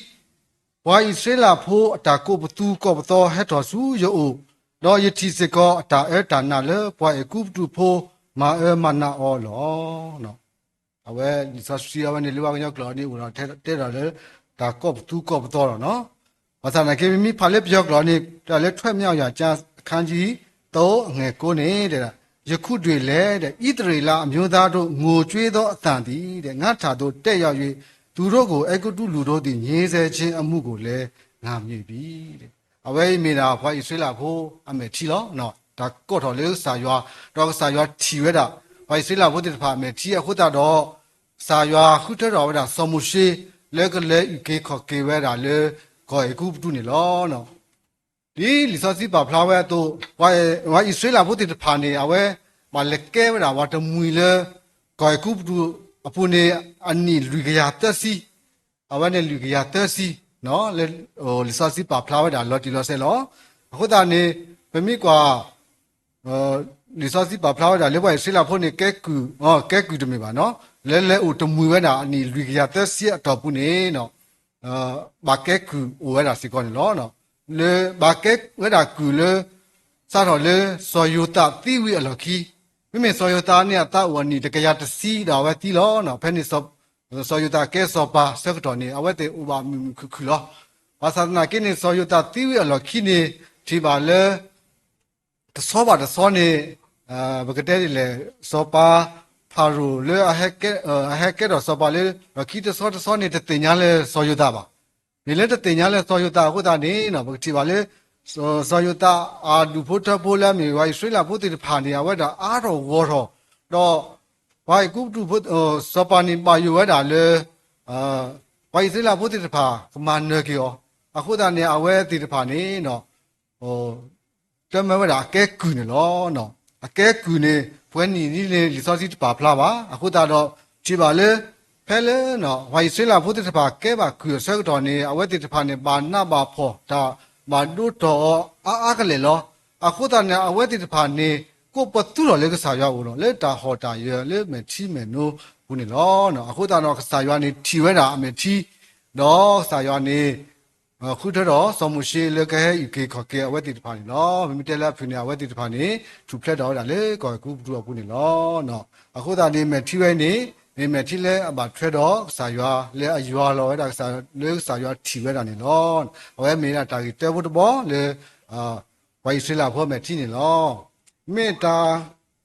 ပှၤအံၣ်စရ့လးဖိအတၢ်ကိးပသူကိးပသီဟဲထီၣ်ဆူယအိၣ်, ဒီးယထံၣ်စ့ၢ်ကီးအတၢ်အၢတၢ်နးလၢပှၤအဲၤကူပတူးဖိမၤအၢမၤနးအီၤလီၤ. အဝဲလံာ်စီဆှံအဝဲန့ၣ် လၢပှၤကညီကျိာ်န့ၣ် အိၣ်ဒီးတဲဒၣ်လၢ တၢ်ကိးပသူကိးပသီလီၤနီၤ. ဘၣ်ဆၣ်သနာ်က့ မ့မ့ၢ်ဖးလၢပယီၤကျိာ်န့ၣ် တၢ်လၢထွဲမြောက်ရာကျမ်း အခန်းကြီး သုံး အငယ်ကိုးန့ၣ် ယခုတွင်လည်း ဣသရေလအမျိုးသားတို့ ငိုကြွေးသောအသံသည် ငါ့ထံသို့ တက်ရောက်၍ သူတို့ကို အဲဂုတ္တုလူတို့သည် ညှဉ်းဆဲခြင်းအမှုကိုလည်း ငါမြင်ပြီ. အဝဲအံၤမ့ၢ်ဒၣ် ပှၤအံၣ်စရ့လးဖိအမဲာ်ထံလီၤ. တၢ်ကိးထီၣ်လၢကစၢ်ယွၤ, ဒီးကစၢ်ယွၤထံၣ်ဝဲဒၣ် ပှၤအံၣ်စရ့လးဖိသ့ၣ်တဖၣ်အမဲာ်ထံအဃိသတးဒီး ကစၢ်ယွၤဃုထၢထီၣ်ဝဲဒၣ်စီၤမိၤၡ့ လၢကလဲၤအုၣ်က့ၤခီၣ်က့ၤဝဲဒၣ်လၢ ကီၢ်အဲၤကူပတူးန့ၣ်လီၤ. ဒ်လံာ်စီဆှံပာ်ဖျါဝဲအသိး, ပှၤအံၣ်စရ့လးဖိသ့ၣ်တဖၣ်န့ၣ် အဝဲဘၣ်လဲၤကဲဝဲဒၣ်ပှၤတမှံၤလၢ ကီၢ်အဲၤကူပတူးအပူၤန့ၣ် အနံၣ်လွံၢ်ကယၤသၢဆံ, အဝဲန့ၣ်လွံၢ်ကယၤသၢဆံ လံာ်စီဆှံပာ်ဖျါဝဲဒၣ်လီၤတံၢ်လီၤဆဲးလီၤ. အဃိသတးန့ၣ် ပမ့ၢ်ကွၢ် လံာ်စီဆှံပာ်ဖျါဝဲဒၣ်လၢပှၤအံၣ်စရ့လးဖိန့ၣ် ကဲကုၢ်, ကဲကုၢ်တမ့ၢ်ဘၣ်နီၤ, လဲၤလဲၤအိၣ်တမှံၤဝဲဒၣ်အနံၣ်လွံၢ်ကယၤသၢဆံအတီၢ်ပူၤန့ၣ် ဘၣ်ကဲကုၢ်အိၣ်ဝဲဒၣ်စ့ၢ်ကီးန့ၣ်လီၤ. လၢဘၣ်ကဲဝဲဒၣ်ကုၢ်လၢ စးထီၣ်လၢစီၤယိၤသးသံဝံၤအလီၢ်ခံ, မ့မ့ၢ်စီၤယိၤသးန့ၣ် အသးအိၣ်အနံၣ်တကယၤတဆံဒီးအဝဲသံလီၤ. ဖဲန့ၣ် စီၤယိၤသးကဲစီၤပၤဆၢကတီၢ်န့ၣ် အဝဲသ့ၣ်အိၣ်ဘၣ်မုာ်မုာ်ခုၣ်ခုၣ်လီၤ. ဘၣ်ဆၣ်သနာ်က့န့ၣ် စီၤယိၤသးသံဝံၤအလီၢ်ခံန့ၣ် ထံၣ်ဘၣ်လၢ တဆီဘၣ်တဆီန့ၣ် ပကတဲဒ်လဲၣ် စီၤပၤဖၤရိၤလၢ အဟဲကဲထီၣ်စီၤပၤလၢ လီၢ်ခံတဆီတဆီန့ၣ် တသ့ၣ်ညါလၢစီၤယိၤသးဘၣ်. မ့ၢ်လၢတသ့ၣ်ညါလၢစီၤယိၤသးအဃိသတးန့ၣ် ပကထံၣ်ဘၣ်လၢ စီၤယိၤသးအဒူၣ်ဖိထၢဖိလၢအမ့ၢ်ပှၤအံၣ်စရ့လးဖိသ့ၣ်တဖၣ်န့ၣ် အဝဲဒၣ်အါထီၣ်ဂီၢ်ထီၣ်, ဒီးပှၤအဲၤကူပတူးဖိ စီၤပၤန့ၣ်ဘၣ်ယိၣ်ဝဲဒၣ်လၢ ပှၤအံၣ်စရ့လးဖိသ့ၣ်တဖၣ် ကမၤနၢၤက့ၤအီၤ, အဃိသတးန့ၣ် အဝဲသ့ၣ်တဖၣ်န့ၣ် တမၢဝဲဒၣ်အကဲကုၢ်န့ၣ်လီၤ. အကဲကုၢ်န့ၣ် ပှဲၤနံၣ်ဒ်န့ၣ် လံာ်စီဆှံတပာ်ဖျါဘၣ်. အဃိသတးဒီး ထံၣ်ဘၣ်လၢ ဖဲလၢ ပှၤအံၣ်စရ့လးဖိသ့ၣ်တဖၣ်ကဲဘၣ်ကုၢ်အဆၢကတီၢ်န့ၣ် အဝဲသ့ၣ်တဖၣ်န့ၣ် ဘၣ်နးဘၣ်ဖှီၣ် တၢ်ဘၣ်ဒိတီၢ်အီၤအါအါကလဲာ်လီၤ. အဃိသတးန့ၣ် အဝဲသ့ၣ်တဖၣ်န့ၣ် ကိးပသူထီၣ်လၢကစၢ်ယွၤအအိၣ်လီၤ. လၢတၢ်ဟီၣ်တၢ်ယၢၤလၢမဲာ်ထံမဲာ်နိပူၤန့ၣ်လီၤ. အဃိသတးဒီး ကစၢ်ယွၤန့ၣ်ထံၣ်ဝဲဒၣ်အမဲာ်ထံ, ဒီးကစၢ်ယွၤန့ၣ် ဃုထၢထီၣ်စီၤမိၤၡ့လၢကဟဲအုၣ်က့ၤခီၣ်က့ၤအဝဲသ့ၣ်တဖၣ်န့ၣ်လီၤ. မ့မ့ၢ်တဲလၢအဖုၣ်န့ၣ် အဝဲသ့ၣ်တဖၣ်န့ၣ် ထူၣ်ဖျဲးထီၣ်ဝဲဒၣ်လၢကီၢ်အဲၤကူပတူးအပူၤန့ၣ်လီၤ. အဃိသတးန့ၣ် မဲာ်ထံဝဲအံၤန့ၣ် မ့ၢ်မဲာ်ထံလၢအဘၣ်ထွဲဒီးကစၢ်ယွၤ လၢအယွၤလီၤဝဲဒၣ်ကစၢ် လၢကစၢ်ယွၤထံၣ်ဝဲဒၣ်န့ၣ်လီၤ. အဝဲမ့ၢ်ဒၣ်တၢ်ဂ့ၢ်တၢဖိတဘီလၢ ပှၤအံၣ်စရ့လးဖိမဲာ်ထံန့ၣ်လီၤ. မ့ၢ်တၢ်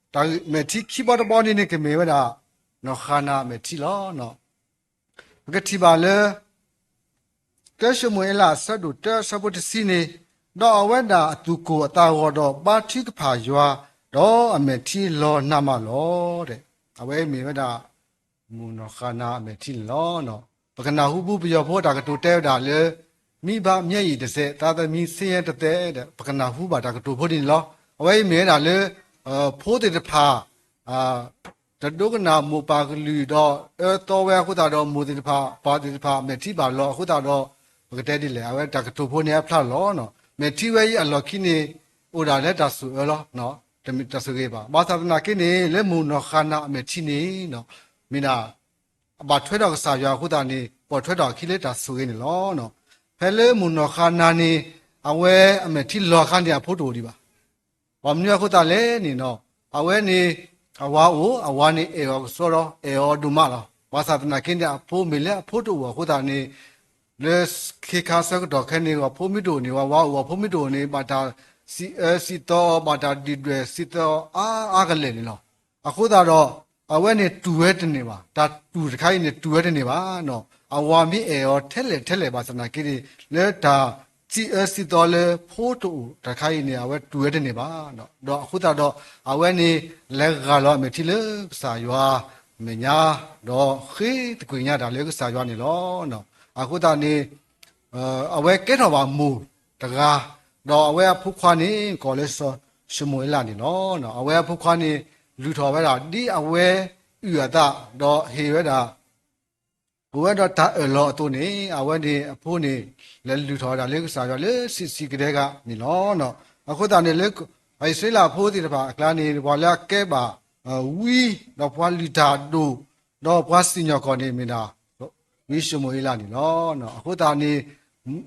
တၢ်မဲာ်ထံခံဘီတဘီန့ၣ်န့ၣ် ကမ့ၢ်ဝဲဒၣ် နီၢ်ဃၤနၤအမဲာ်ထံလီၤ. ပကထံၣ်ဘၣ်လၢ တၢၡမူၤအ့လး အဆၢဒိၣ်တၢ အဆၢဖိတဆံန့ၣ်, ဒီးအဝဲဒၣ်အသူၣ်ကိၢ်အသးဂီၤဒီး ဘါထုကဖၣ်ယွၤ, ဒီးအမဲာ်ထံလီၤနးမးလီၤ. အဝဲမ့ၢ်ဝဲဒၣ် မုၢ်နီၢ်ဃၤနၤအမဲာ်ထံန့ၣ်လီၤ. ပကနၢ်ဟူပူၤ ပယီၤဖိတၢ်ကတိၤတဲဝဲဒၣ်လၢ မိဘမျက်ရည်တစ်စက် သားသမီးဆင်းရဲတစ်သက် ပကနၢ်ဟူဘၣ်တၢ်ကတိၤဖိန့ၣ်လီၤ. အဝဲအံၤမ့ၢ်ဝဲဒၣ်လၢ ဖိသ့ၣ်တဖၣ် တဒိကနၣ်မိၢ်ပၢ်ကလုၢ်ဒီး အၢသီဝဲအဃိသတးဒီး မိၢ်သ့ၣ်တဖၣ် ပၢ်သ့ၣ်တဖၣ် မဲာ်ထံဘၣ်လီၤအဃိသတးဒီး ပကတဲဒ်လဲၣ် အဝဲတၢ်ကတိၤဖိန့ၣ်အဖျါလီၤ. မဲာ်ထံဝဲအံၤအလီၢ်ခံန့ၣ် အိၣ်ဒၣ်လၢတၢ်ဆိၣ်အၢလီၤ. တမ့ၢ်တၢ်ဆိၣ်ဂ့ၤဘၣ်. ဘၣ်ဆၣ်သနာ်က့န့ၣ် လၢမုၢ်နီၢ်ဃၤနၤအမဲာ်ထံန့ၣ် မ့ၢ်ဒၣ် အဘၣ်ထွဲဒီးကစၢ်ယွၤအဃိသတးန့ၣ် ပိာ်ထွဲထီၣ်အခံလၢတၢ်ဆိၣ်ဂ့ၤန့ၣ်လီၤ. ဖဲလၢမုၢ်နီၢ်ဃၤနၤန့ၣ် အဝဲအမဲာ်ထံလီၤအခါန့ၣ် အဖိတအိၣ်ဒံးဘၣ်. ဘၣ်မနုၤအဃိသတးလဲၣ်န့ၣ်လီၤ. အဝဲန့ၣ် အဝၤအိၣ်, အဝၤန့ၣ်အဲၣ်အီၤကဆှီဒီး အဲၣ်အီၤဒိၣ်မးလီၤ. ဘၣ်ဆၣ်သနာ်က့န့ၣ် အဖိမ့ၢ်လၢအဖိတအိၣ်အဃိသတးန့ၣ် လၢခ့ခါဆၢကတီၢ်ခဲအံၤန့ၣ် အဖိမ့ၢ်တအိၣ်န့ၣ် ဝၤအိၣ် အဖိမ့ၢ်တအိၣ်န့ၣ် ဘၣ်တၢ်စံးအၢစံးသီအီၤ, ဘၣ်တၢ်ဒုၣ်ဒွဲၣ်စံးသီအီၤအါအါကလဲာ်န့ၣ်လီၤ. အဃိသတးဒီး အဝဲန့ၣ်တူၢ်ဝဲတန့ၢ်ဘၣ်. တၢ်တူၢ်တခါအံၤန့ၣ် တူၢ်ဝဲတန့ၢ်ဘၣ်. အဝၤမ့ၢ်အဲၣ်အီၤထဲလဲၣ်ထဲလဲၣ်ဘၣ်ဆၣ်သနာ်က့န့ၣ် လၢတၢ်စံးအၢစံးသီလၢဖိတအိၣ်တခါအံၤန့ၣ် အဝဲတူၢ်ဝဲတန့ၢ်ဘၣ်. ဒီးအဃိသတးဒီး အဝဲန့ၣ် လဲၤဂၢ်လီၤအမဲာ်ထံလၢကစၢ်ယွၤမဲာ်ညါ, ဒီးဃ့သကွံာ်ညါတၢ်လၢကစၢ်ယွၤန့ၣ်လီၤ. အဃိသတးန့ၣ် အဝဲကဲထီၣ်ဘၣ်မိၢ်တဂၤ, ဒီးအဝဲအဖိခွါန့ၣ် ကိးလၢစီၤၡမူၤအ့လးန့ၣ်လီၤ. အဝဲအဖိခွါန့ၣ် လုၢ်ထီၣ်ဝဲဒၣ် ဒ်အဝဲအုၣ်အသး ဒီးဟ့ၣ်ဝဲဒၣ် အိၣ်ဝဲဒီးတၢ်အၢၣ်လီၤအသိးန့ၣ် အဝဲန့ၣ်အဖိန့ၣ် လဲၤလုၢ်ထီၣ်ဝဲဒၣ်လၢကစၢ်ယွၤလၢဆံးဆံးကဒဲကဒဲန့ၣ်လီၤ. အဃိသတးန့ၣ်လၢ အံၣ်စရ့လးဖိသ့ၣ်တဖၣ်အကျါန့ၣ် ပှၤလၢအကဲဘၣ်ဝံ ဒီးပှၤလုၢ်တၢ်ဒိၣ် ဒီးပှၤစံၣ်ညီၣ်ကွီၢ်န့ၣ်မ့ၢ်ဒၣ် ဝံၡမူၤအ့လးန့ၣ်လီၤ. အဃိသတးန့ၣ်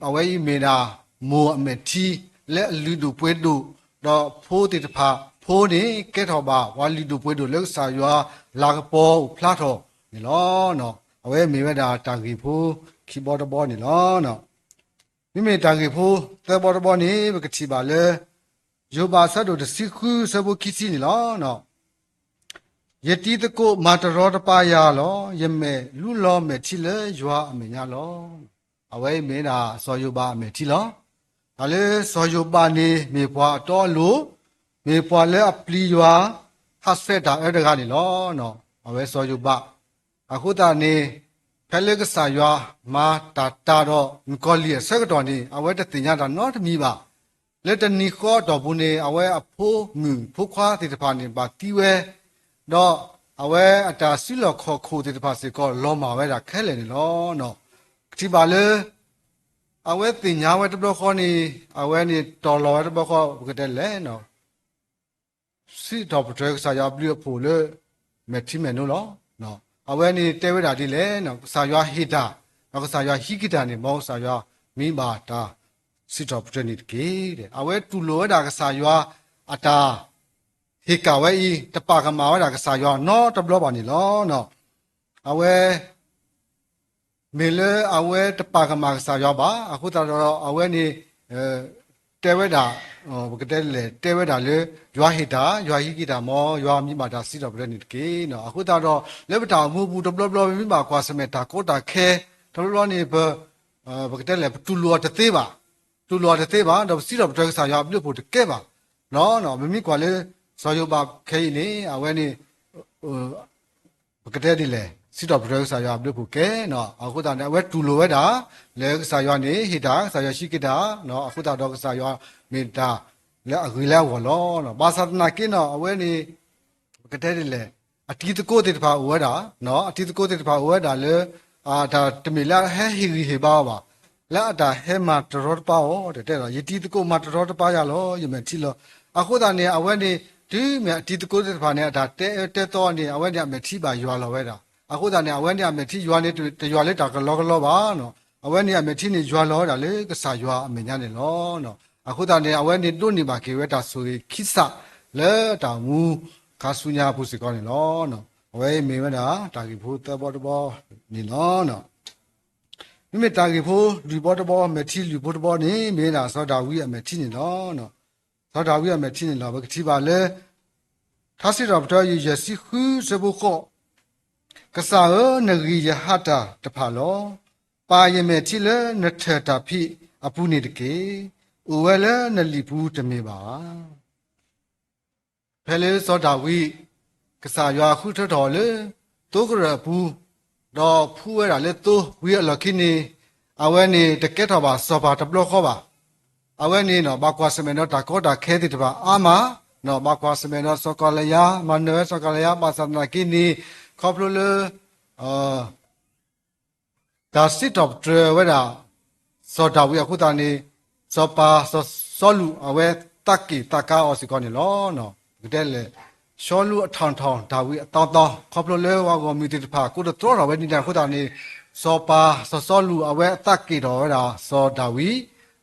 အဝဲအံၤမ့ၢ်ဒၣ် မိၢ်အမဲာ်ထံ လၢအလုၢ်ဒိၣ်ပှ့ၤဒိၣ်, ဒီးဖိသ့ၣ်တဖၣ် ဖိန့ၣ်ကဲထီၣ်ဘၣ် ပှၤလုၢ်ဒိၣ်ပှ့ၤဒိၣ်လၢကစၢ်ယွၤလၤကပီၤအိၣ်ဖျါထီၣ်န့ၣ်လီၤ. အဝဲမ့ၢ်ဝဲဒၣ်တၢ်ဂ့ၢ်ဖိခံဘီတဘီန့ၣ်လီၤ. မ့မ့ၢ်တၢ်ဂ့ၢ်ဖိသၢဘီတဘီန့ၣ် ပကထံၣ်ဘၣ်လၢ ယိၤဘးအဆၢဒိၣ်တဆံဃုအဆၢဖိခံဆံန့ၣ်လီၤ. ယတံၤသကိးမၤတရီတပါယၤလီၤ. ယမဲာ်လူလီၤမဲာ်ထံလၢယွၤအမဲာ်ညါလီၤ. အဝဲအံၤမ့ၢ်ဒၣ်စီၤယိၤဘးအမဲာ်ထံလီၤ. တၢ်လၢစီၤယိၤဘးန့ၣ် မ့ၢ်ပှၤအတီအလိၤ, မ့ၢ်ပှၤလၢအပျံၤယွၤ ဟးဆှဲးတၢ်အၢတဂၤန့ၣ်လီၤ. အဝဲစီၤယိၤဘး အဃိသတးန့ၣ် ဖဲလၢကစၢ်ယွၤမၤတၢ်တၢ်ဒီးမုၣ်ကီၤလံၢ်အဆၢကတီၢ်န့ၣ် အဝဲတသ့ၣ်ညါတၢ်နီတမံၤဘၣ်. လၢတနံၤဃီအတီၢ်ပူၤန့ၣ် အဝဲအဖိမုၣ်ဖိခွါသ့ၣ်တဖၣ်န့ၣ် ဘၣ်သံဝဲ, ဒီးအဝဲအတၢ်စုလီၢ်ခီၣ်ခိၣ်သ့ၣ်တဖၣ်စ့ၢ်ကီး လီၤမၢ်ဝဲဒၣ်ခဲလၢာ်န့ၣ်လီၤ. ကထံၣ်ဘၣ်လၢ အဝဲသ့ၣ်ညါဝဲတဘျီဃီန့ၣ် အဝဲန့ၣ်တီၢ်လီၤဝဲတဘျီဃီ ပကတဲလဲၣ် စံးထီၣ်ပတြၢၤကစၢ်ယွၤအဘျုးအဖှိၣ်လၢ မဲာ်ထံမဲာ်နိလီၤ. အဝဲန့ၣ်တဲဝဲဒၣ်ဒ်လဲၣ်, ကစၢ်ယွၤဟ့ၣ်တၢ်, ဒီးကစၢ်ယွၤဟံးက့ၤတၢ်န့ၣ် မ်ကစၢ်ယွၤမ့ၢ်ဘၣ်တၢ်စံးထီၣ်ပတြၢၤန့ၣ်တက့ၢ်. အဝဲတူၢ်လိာ်ဝဲဒၣ်ကစၢ်ယွၤအတၢ်ဟ့ၣ်ကၣ်ဝဲအံၤ တပာ်ကမၣ်ဝဲဒၣ်ကစၢ်ယွၤနီတဘျီဘၣ်န့ၣ်လီၤ. အဝဲ မ့ၢ်လၢအဝဲတပာ်ကမၣ်ကစၢ်ယွၤဘၣ်. အဃိသတးဒီး အဝဲန့ၣ် တဲဝဲဒၣ်, ပကတဲလဲၣ်, တဲဝဲဒၣ်လၢ ယွၤဟ့ၣ်တၢ်, ယွၤဟံးက့ၤတၢ် မ်ယွၤမ့ၢ်ဘၣ်တၢ်စံးထီၣ်ပတြၢၤန့ၣ်တက့ၢ်. အဃိသတးဒီး လၢပတၢ်အိၣ်မူပူၤတဘျီဘျီ ပမ့ၢ်ဘၣ်ကွၢ်ဆၢၣ်မဲာ်တၢ်ကီတၢ်ခဲ တဘျီဘျီန့ၣ် ပ ပကတဲလဲၣ်, ပတူၢ်လိာ်အီၤတသ့ဘၣ်, တူၢ်လိာ်အီၤတသ့ဘၣ်, ဒီးပစံးထီၣ်ပတြၢၤကစၢ်ယွၤအဘျုးအဖှိၣ်တကဲဘၣ်. ပမ့ၢ်ကွၢ်လၢ စီၤယိၤဘးခဲအံၤန့ၣ် အဝဲန့ၣ် ပကတဲဒ်လဲၣ်, စံးထီၣ်ပတြၢၤကစၢ်ယွၤအဘျုးအဖှိၣ်ကဲနီၤ. အဃိသတးန့ၣ် အဝဲတူၢ်လိာ်ဝဲဒၣ် လၢကစၢ်ယွၤန့ၣ် ဟ့ၣ်တၢ်, ကစၢ်ယွၤဟံးက့ၤတၢ်, အဃိသတးဒီးကစၢ်ယွၤမ့ၢ်တၢ်လၢအဂ့ၤလၢအဂီၢ်လီၤ. ဘၣ်ဆၣ်သနာ်က့နီၤ အဝဲန့ၣ် ပကတဲဒ်လဲၣ်, အတံၤသကိးသ့ၣ်တဖၣ်အိၣ်ဝဲဒၣ်, အတံၤသကိးသ့ၣ်တဖၣ်အိၣ်ဝဲဒၣ်လၢ တၢ်တမ့ၢ်လၢအဟဲဟ့ၣ်ဂံၢ်ဟ့ၣ်ဘါအီၤဘၣ်, လၢအတၢ်ဟဲမၤတရီတပါအီၤ တဲတဲဒီး ယတံၤသကိးမၤတရီတပါယၤလီၤ, ယမဲာ်ထံလီၤ. အဃိသတးန့ၣ် အဝဲန့ၣ် တုၤမ့ၢ်အတံၤသကိးသ့ၣ်တဖၣ်န့ၣ် အတၢ်တဲအၢတဲသီန့ၣ် အဝဲန့ၣ်အမဲာ်ထံဘၣ်ယွၤလီၤဝဲဒၣ်. အဃိသတးန့ၣ် အဝဲန့ၣ်အမဲာ်ထံယွၤန့ၣ် တယွၤလၢတၢ်ကလီကလီဘၣ်နီၤ. အဝဲန့ၣ်အမဲာ်ထံန့ၣ် ယွၤလီၤဝဲဒၣ်လၢကစၢ်ယွၤအမဲာ်ညါန့ၣ်လီၤ. အဃိသတးန့ၣ် အဝဲန့ၣ်ဒိးန့ၢ်ဘၣ်က့ၤဝဲတၢ်ဆိၣ်ဂ့ၤခံစး လၢတၢ်အိၣ်မူခါဆူညါအပူၤစ့ၢ်ကီးန့ၣ်လီၤ. အဝဲမ့ၢ်ဝဲဒၣ်တၢ်ဂ့ၢ်ဖိသၢဘီတဘီန့ၣ်လီၤ. မ့မ့ၢ်တၢ်ဂ့ၢ်ဖိလွံၢ်ဘီတဘီ မဲာ်ထံလွံၢ်ဖိတဘီန့ၣ် မ့ၢ်ဝဲဒၣ်စီၤဒၤဝံးအမဲာ်ထံန့ၣ်လီၤ. စီၤဒၤဝံးအမဲာ်ထံန့ၣ်လီၤ. ပကထံၣ်ဘၣ်လၢ ထါစံးထီၣ်ပတြၢၤ ယဲၢ်ဆံဃု ဆၢဖိဃိး, ကစၢ်ဧၢ, နဂံၢ်ယဟါတၢ်တဖၣ်လီၤ. ပာ်ယမဲာ်ထံလၢနထၢၣ်တၢ်ဖံးအပူၤန့ၣ်တက့ၢ်. အိၣ်ဝဲလၢနလံာ်ပူၤတမ့ၢ်ဘၣ်ဧါ. ဖဲလၢစီၤဒၤဝံး ကစၢ်ယွၤဃုထၢထီၣ်အီၤလၢ သိကရၢၢ်အပူၤ, ဒီးဖှူဝဲဒၣ်လၢသိဝံၤအလီၢ်ခံန့ၣ်, အဝဲန့ၣ်တကဲထီၣ်ဘၣ်စီၤပၤတဘျီဃီဘၣ်. အဝဲန့ၣ် ဘၣ်ကွၢ်ဆၢၣ်မဲာ်ဒီးတၢ်ကီတၢ်ခဲသ့ၣ်တဖၣ်အါမး, ဘၣ်ကွၢ်ဆၢၣ်မဲာ်ဒီးစီၤကၤလယါ, မၤနၢၤဝဲစီၤကၤလယါ, ဘၣ်ဆၣ်သနာ်က့န့ၣ် ခီဖျိလၢ တၢ်စံးထီၣ်ပတြၢၤဝဲဒၣ် စီၤဒၤဝံးအဃိသတးန့ၣ်, စီၤပၤစီၤစီလူး အဝဲသးက့ၣ်သးကါအီၤစ့ၢ်ကီးန့ၣ်လီၤ. ပကတဲလဲၣ်, စီလူးအထောင်ထောင် ဒါဝိဒ်အသောင်းသောင်း, ခီဖျိလၢပှၤဂီၢ်မုၢ်သ့ၣ်တဖၣ် ကိးတတြီထီၣ်ဝဲဒ်န့ၣ်အဃိသတးန့ၣ်, စီၤပၤစီၤစီလူး အဝဲအသးက့ၣ်ထီၣ်ဝဲဒၣ်စီၤဒၤဝံး,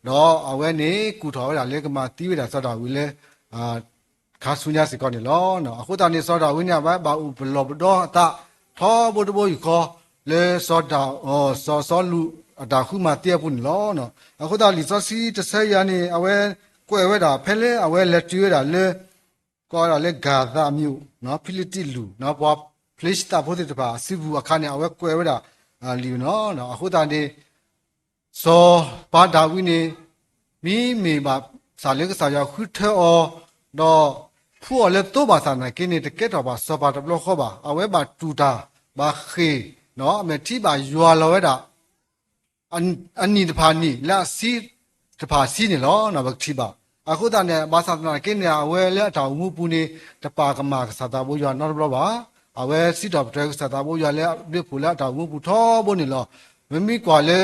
ဒီးအဝဲန့ၣ်ကူၣ်ထီၣ်ဝဲဒၣ်လၢကမၤသံဝဲဒၣ်စီၤဒၤဝံးလၢ ခါဆူညါစ့ၢ်ကီးန့ၣ်လီၤ. အဃိသတးန့ၣ် စီၤဒၤဝံးန့ၣ် အဝဲဘၣ်အိၣ်ပလီၢ်ပဒီအသး ထီဘိတဘိယူၢ်ဃီ လၢစီၤဒၤ, စီၤစီလူးအတၢ်ဃုမၤသ့အပူၤန့ၣ်လီၤ. အဃိသတးလံာ်စီဆှံတဆၢအံၤန့ၣ် အဝဲကွဲးဝဲဒၣ်ဖဲလၢအဝဲလဲၤတုၤဝဲဒၣ်လၢ ကိးဝဲဒၣ်လၢ ဂၤသးအမံၤအိၣ် ဖံလံးတံၢ်လူၢ် ပှၤဖလ့ၡသးဖိသ့ၣ်တဖၣ်အစုပူၤအခါန့ၣ် အဝဲကွဲးဝဲဒၣ်လံာ်န့ၣ်လီၤ. အဃိသတးန့ၣ် စီၤပၤဒၤဝံးန့ၣ် မ့မ့ၢ်ဘၣ်ဆၣ်လၢကစၢ်ယွၤဃုထၢအီၤ ဒီးဖှူအီၤလၢသိဘၣ်ဆၣ်သနာ်က့န့ၣ် တကဲထီၣ်ဘၣ်စီၤပၤတဘျီဃီဘၣ်. အဝဲဘၣ်တူၢ်တၢ်ဘၣ်ဃ့ၢ် အမဲာ်ထံဘၣ်ယွၤလီၤဝဲဒၣ် အနံၣ်တဖၣ်နံၣ်လၢအဆံတဖၣ်ဆံန့ၣ်လီၤ. ပကထံၣ်ဘၣ်. အဃိသတးန့ၣ် ဘၣ်ဆၣ်သနာ်က့န့ၣ် အဝဲလၢအတၢ်အိၣ်မူပူၤန့ၣ် တပာ်ကမၣ်ကစၢ်သးဘိယွၤနီတဘျီဘၣ်. အဝဲစံးထီၣ်ပတြၢၤကစၢ်သးဘိယွၤလၢအဘျုးအဖှိၣ်လၢအတၢ်အိၣ်မူပူၤထီဘိန့ၣ်လီၤ. ပမ့ၢ်ကွၢ်လၢ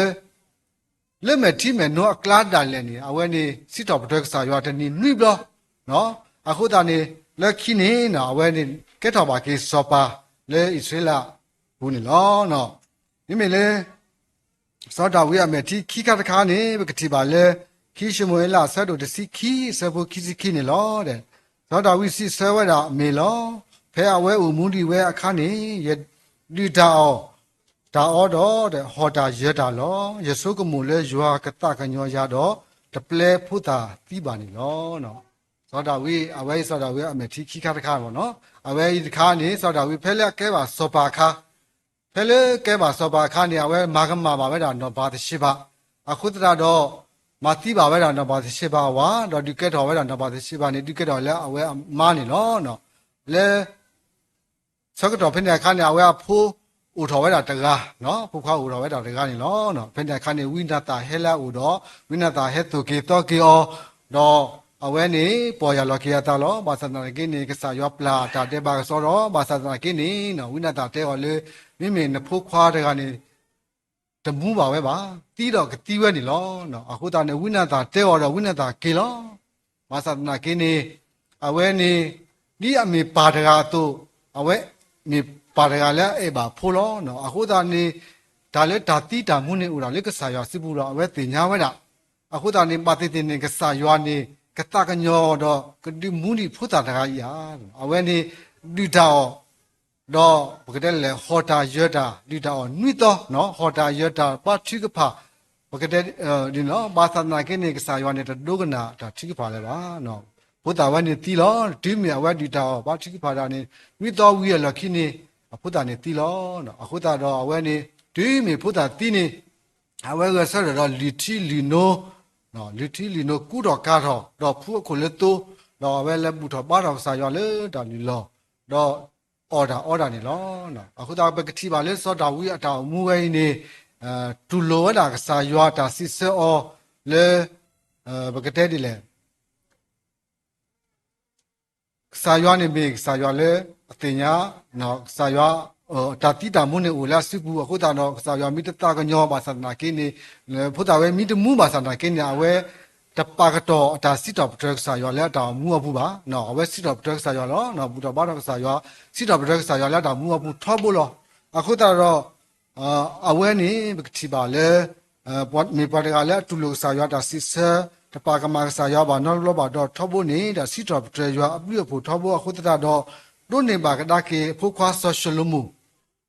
လၢမဲာ်ထံမဲာ်နိအကျါဒၣ်လဲာ်န့ၣ် အဝဲန့ၣ် စံးထီၣ်ပတြၢၤကစၢ်ယွၤတနံၤနွံဘျီ အဃိသတးန့ၣ် လၢခံန့ၣ် အဝဲန့ၣ် ကဲထီၣ်ဘၣ်က့ၤစီၤပၤလၢအံၣ်စရ့လးပူၤန့ၣ်လီၤ. မ့မ့ၢ်လၢ စီၤဒၤဝံးအမဲာ်ထံခံခါတခါန့ၣ် ပကထံၣ်ဘၣ်လၢ ခံၡမူၤအ့လးအဆၢဒိၣ်တဆံခံ အဆၢဖိခံဆံခံန့ၣ်လီၤ. စီၤဒၤဝံးစံးဆၢဝဲဒၣ်မ့ၢ်လီၤ. ဖဲအဝဲအိၣ်မူဒံးဝဲအခါန့ၣ် ယဒုၣ်တၢ်အီၣ် တၢ်အီဒီး ဟီၣ်တၢ်ယၢၤတၢ်လီၤ. ယဆိကမိၣ်လၢယွၤကသးကညီၤယၤဒီး တပျဲဖိသၣ်သံဘၣ်န့ၣ်လီၤ. စီၤဒၤဝံး အဝဲအံၤစီၤဒၤဝံးအမဲာ်ထံခံခါတခါဘၣ်နီၤ. အဝဲအံၤတခါန့ၣ် စီၤဒၤဝံးဖဲလၢအကဲဘၣ်စီၤပၤအခါ ဖဲလၢကဲဘၣ်စီၤပၤအခါန့ၣ် အဝဲမၤကမၣ်ဘၣ်ဝဲဒၣ်နီၢ်ဘၤသရှ့ဘၤ အဃိသတးဒီး မၤသံဘၣ်ဝဲဒၣ်နီၢ်ဘၤသရှ့ဘၤအဝၤ ဒီးဒုးကဲထီၣ်ဝဲဒၣ်နီၢ်ဘၤသရှ့ဘၤန့ၣ် ဒုးကဲထီၣ်လၢအဝဲအမါန့ၣ်လီၤ. လၢ ဆၢကတီၢ်ဖဲန့ၣ်အခါန့ၣ် အဝဲအဖိအိၣ်ထီၣ်ဝဲဒၣ်တဂၤ, ဖိခွါအိၣ်ထီၣ်ဝဲဒၣ်တဂၤန့ၣ်လီၤ. ဖဲန့ၣ်အခါန့ၣ် ဝံနၤသၣ်ဟဲလၢအအိၣ်ဒီး ဝံနၤသၣ်ဟဲသိၣ်က့ၤသီက့ၤအီၤ, ဒီးအဝဲန့ၣ်ပီၢ်ယၢ်လီၤက့ၤအသးလီၤ. ဘၣ်ဆၣ်သနာ်က့န့ၣ် ကစၢ်ယွၤပျၢ်တၢ်ဒဲးဘးကစီဒီး ဘၣ်ဆၣ်သနာ်က့န့ၣ် ဝံနၤသၣ်တဲအီၤလၢ မ့မ့ၢ်နဖိခွါတဂၤန့ၣ် တမူဘၣ်ဝဲဘၣ်, သံဒီးကသံဝဲန့ၣ်လီၤ. အဃိသတးန့ၣ် ဝံနၤသၣ်တဲအီၤဒီး ဝံနၤသၣ်က့ၤလီၤ. ဘၣ်ဆၣ်သနာ်က့န့ၣ် အဝဲန့ၣ် ဒ်အမ့ၢ်ပၢ်တဂၤအသိး အဝဲမ့ၢ်ပၢ်တဂၤလၢအအဲၣ်ဘၣ်ဖိလီၤ. အဃိသတးန့ၣ် တၢ်လၢတၢ်သံတၢ်မူန့ၣ်အိၣ်ဒၣ်လၢကစၢ်ယွၤစုပူၤဒီး အဝဲသ့ၣ်ညါဝဲဒၣ်. အဃိသတးန့ၣ် ဘၣ်သ့ၣ်သ့ၣ်န့ၣ် ကစၢ်ယွၤန့ၣ် ကသးကညီၤဒီးကဒုးမူဒံးဖိသၣ်တဂၤအံၤဧါ. အဝဲန့ၣ် ဒုၣ်တၢ်အီၣ် ဒီးပကတဲလဲၣ် ဟီၣ်တၢ်ယၢၤတၢ် ဒုၣ်တၢ်အီၣ်နွံသီ, ဟီၣ်တၢ်ယၢၤတၢ်ဘါထုကဖၣ်, ပကတဲ ဘၣ်ဆၣ်သနာ်က့န့ၣ် ကစၢ်ယွၤန့ၣ် တဒိကနၣ်တၢ်ထုကဖၣ်လၢၤဘၣ်. ဖိသၣ်ဝဲန့ၣ်သံလီၤ. တုၤမ့ၢ်အဝဲဒုၣ်တၢ်အီၣ်ဘါထုကဖၣ်ဒၣ်န့ၣ် နွံသီဝံၤအလီၢ်ခံန့ၣ် အဖိသၣ်န့ၣ်သံလီၤ. အဃိသတးဒီးအဝဲန့ၣ် တုၤမ့ၢ်ဖိသၣ်သံန့ၣ် အဝဲဂဲၤဆၢထၢၣ်ဒီးလုၢ်ထံလုၢ်နိ, လုၢ်ထံလုၢ်နိကူထီၣ်ကၤထီၣ် ဒီးဖှူအခိၣ်လၢသိ, ဒီးအဝဲလဲၤဘူၣ်ထီၣ်ဘါထီၣ်ကစၢ်ယွၤလၢတၢ်လုၢ်လီၢ်, ဒီးအီၣ်တၢ်အီတၢ်န့ၣ်လီၤ. အဃိသတး ပကထံၣ်ဘၣ်လၢစီၤဒၤဝံးအတၢ်အိၣ်မူဝဲအံၤန့ၣ် တူၢ်လိာ်ဝဲဒၣ်ကစၢ်ယွၤတၢ်စံးဆၢအီၤလၢ ပကတဲဒ်လဲၣ် ကစၢ်ယွၤန့ၣ်မ့ၢ်ကစၢ်ယွၤလၢအသ့ၣ်ညါ, ကစၢ်ယွၤ တၢ်သံတၢ်မူန့ၣ်အိၣ်လၢအစုပူၤအဃိသတးဒီး ကစၢ်ယွၤမ့ၢ်တသးကညီၤဘၣ်ဆၣ်သနာ်က့န့ၣ် ဖိသၣ်ဝဲမ့ၢ်တမူဘၣ်ဆၣ်သနာ်က့န့ၣ် အဝဲတပာ်ကတီၢ်အတၢ်စံးထီၣ်ပတြၢၤကစၢ်ယွၤလၢအတၢ်အိၣ်မူအပူၤဘၣ်. အဝဲစံးထီၣ်ပတြၢၤကစၢ်ယွၤလီၤ. ဘူၣ်ထီၣ်ဘါထီၣ်ကစၢ်ယွၤ, စံးထီၣ်ပတြၢၤကစၢ်ယွၤလၢအတၢ်အိၣ်မူအပူၤထီဘိလီၤ. အဃိသတးဒီး အဝဲန့ၣ် ပကထံၣ်ဘၣ်လၢ မ့ၢ်ပှၤတဂၤလၢအတူၢ်လိာ်ကစၢ်ယွၤတၢ်စံးဆၢ, တပာ်ကမၣ်ကစၢ်ယွၤဘၣ်နီတဘျီဘၣ်ဒီးထီဘိန့ၣ် ဒီးစံးထီၣ်ပတြၢၤယွၤအဘျုးအဖှိၣ်ထီဘိအဃိသတးဒီး ဒိးန့ၢ်ဘၣ်ကဒါက့ၤအဖိခွါစီၤၡလိၤမိၣ်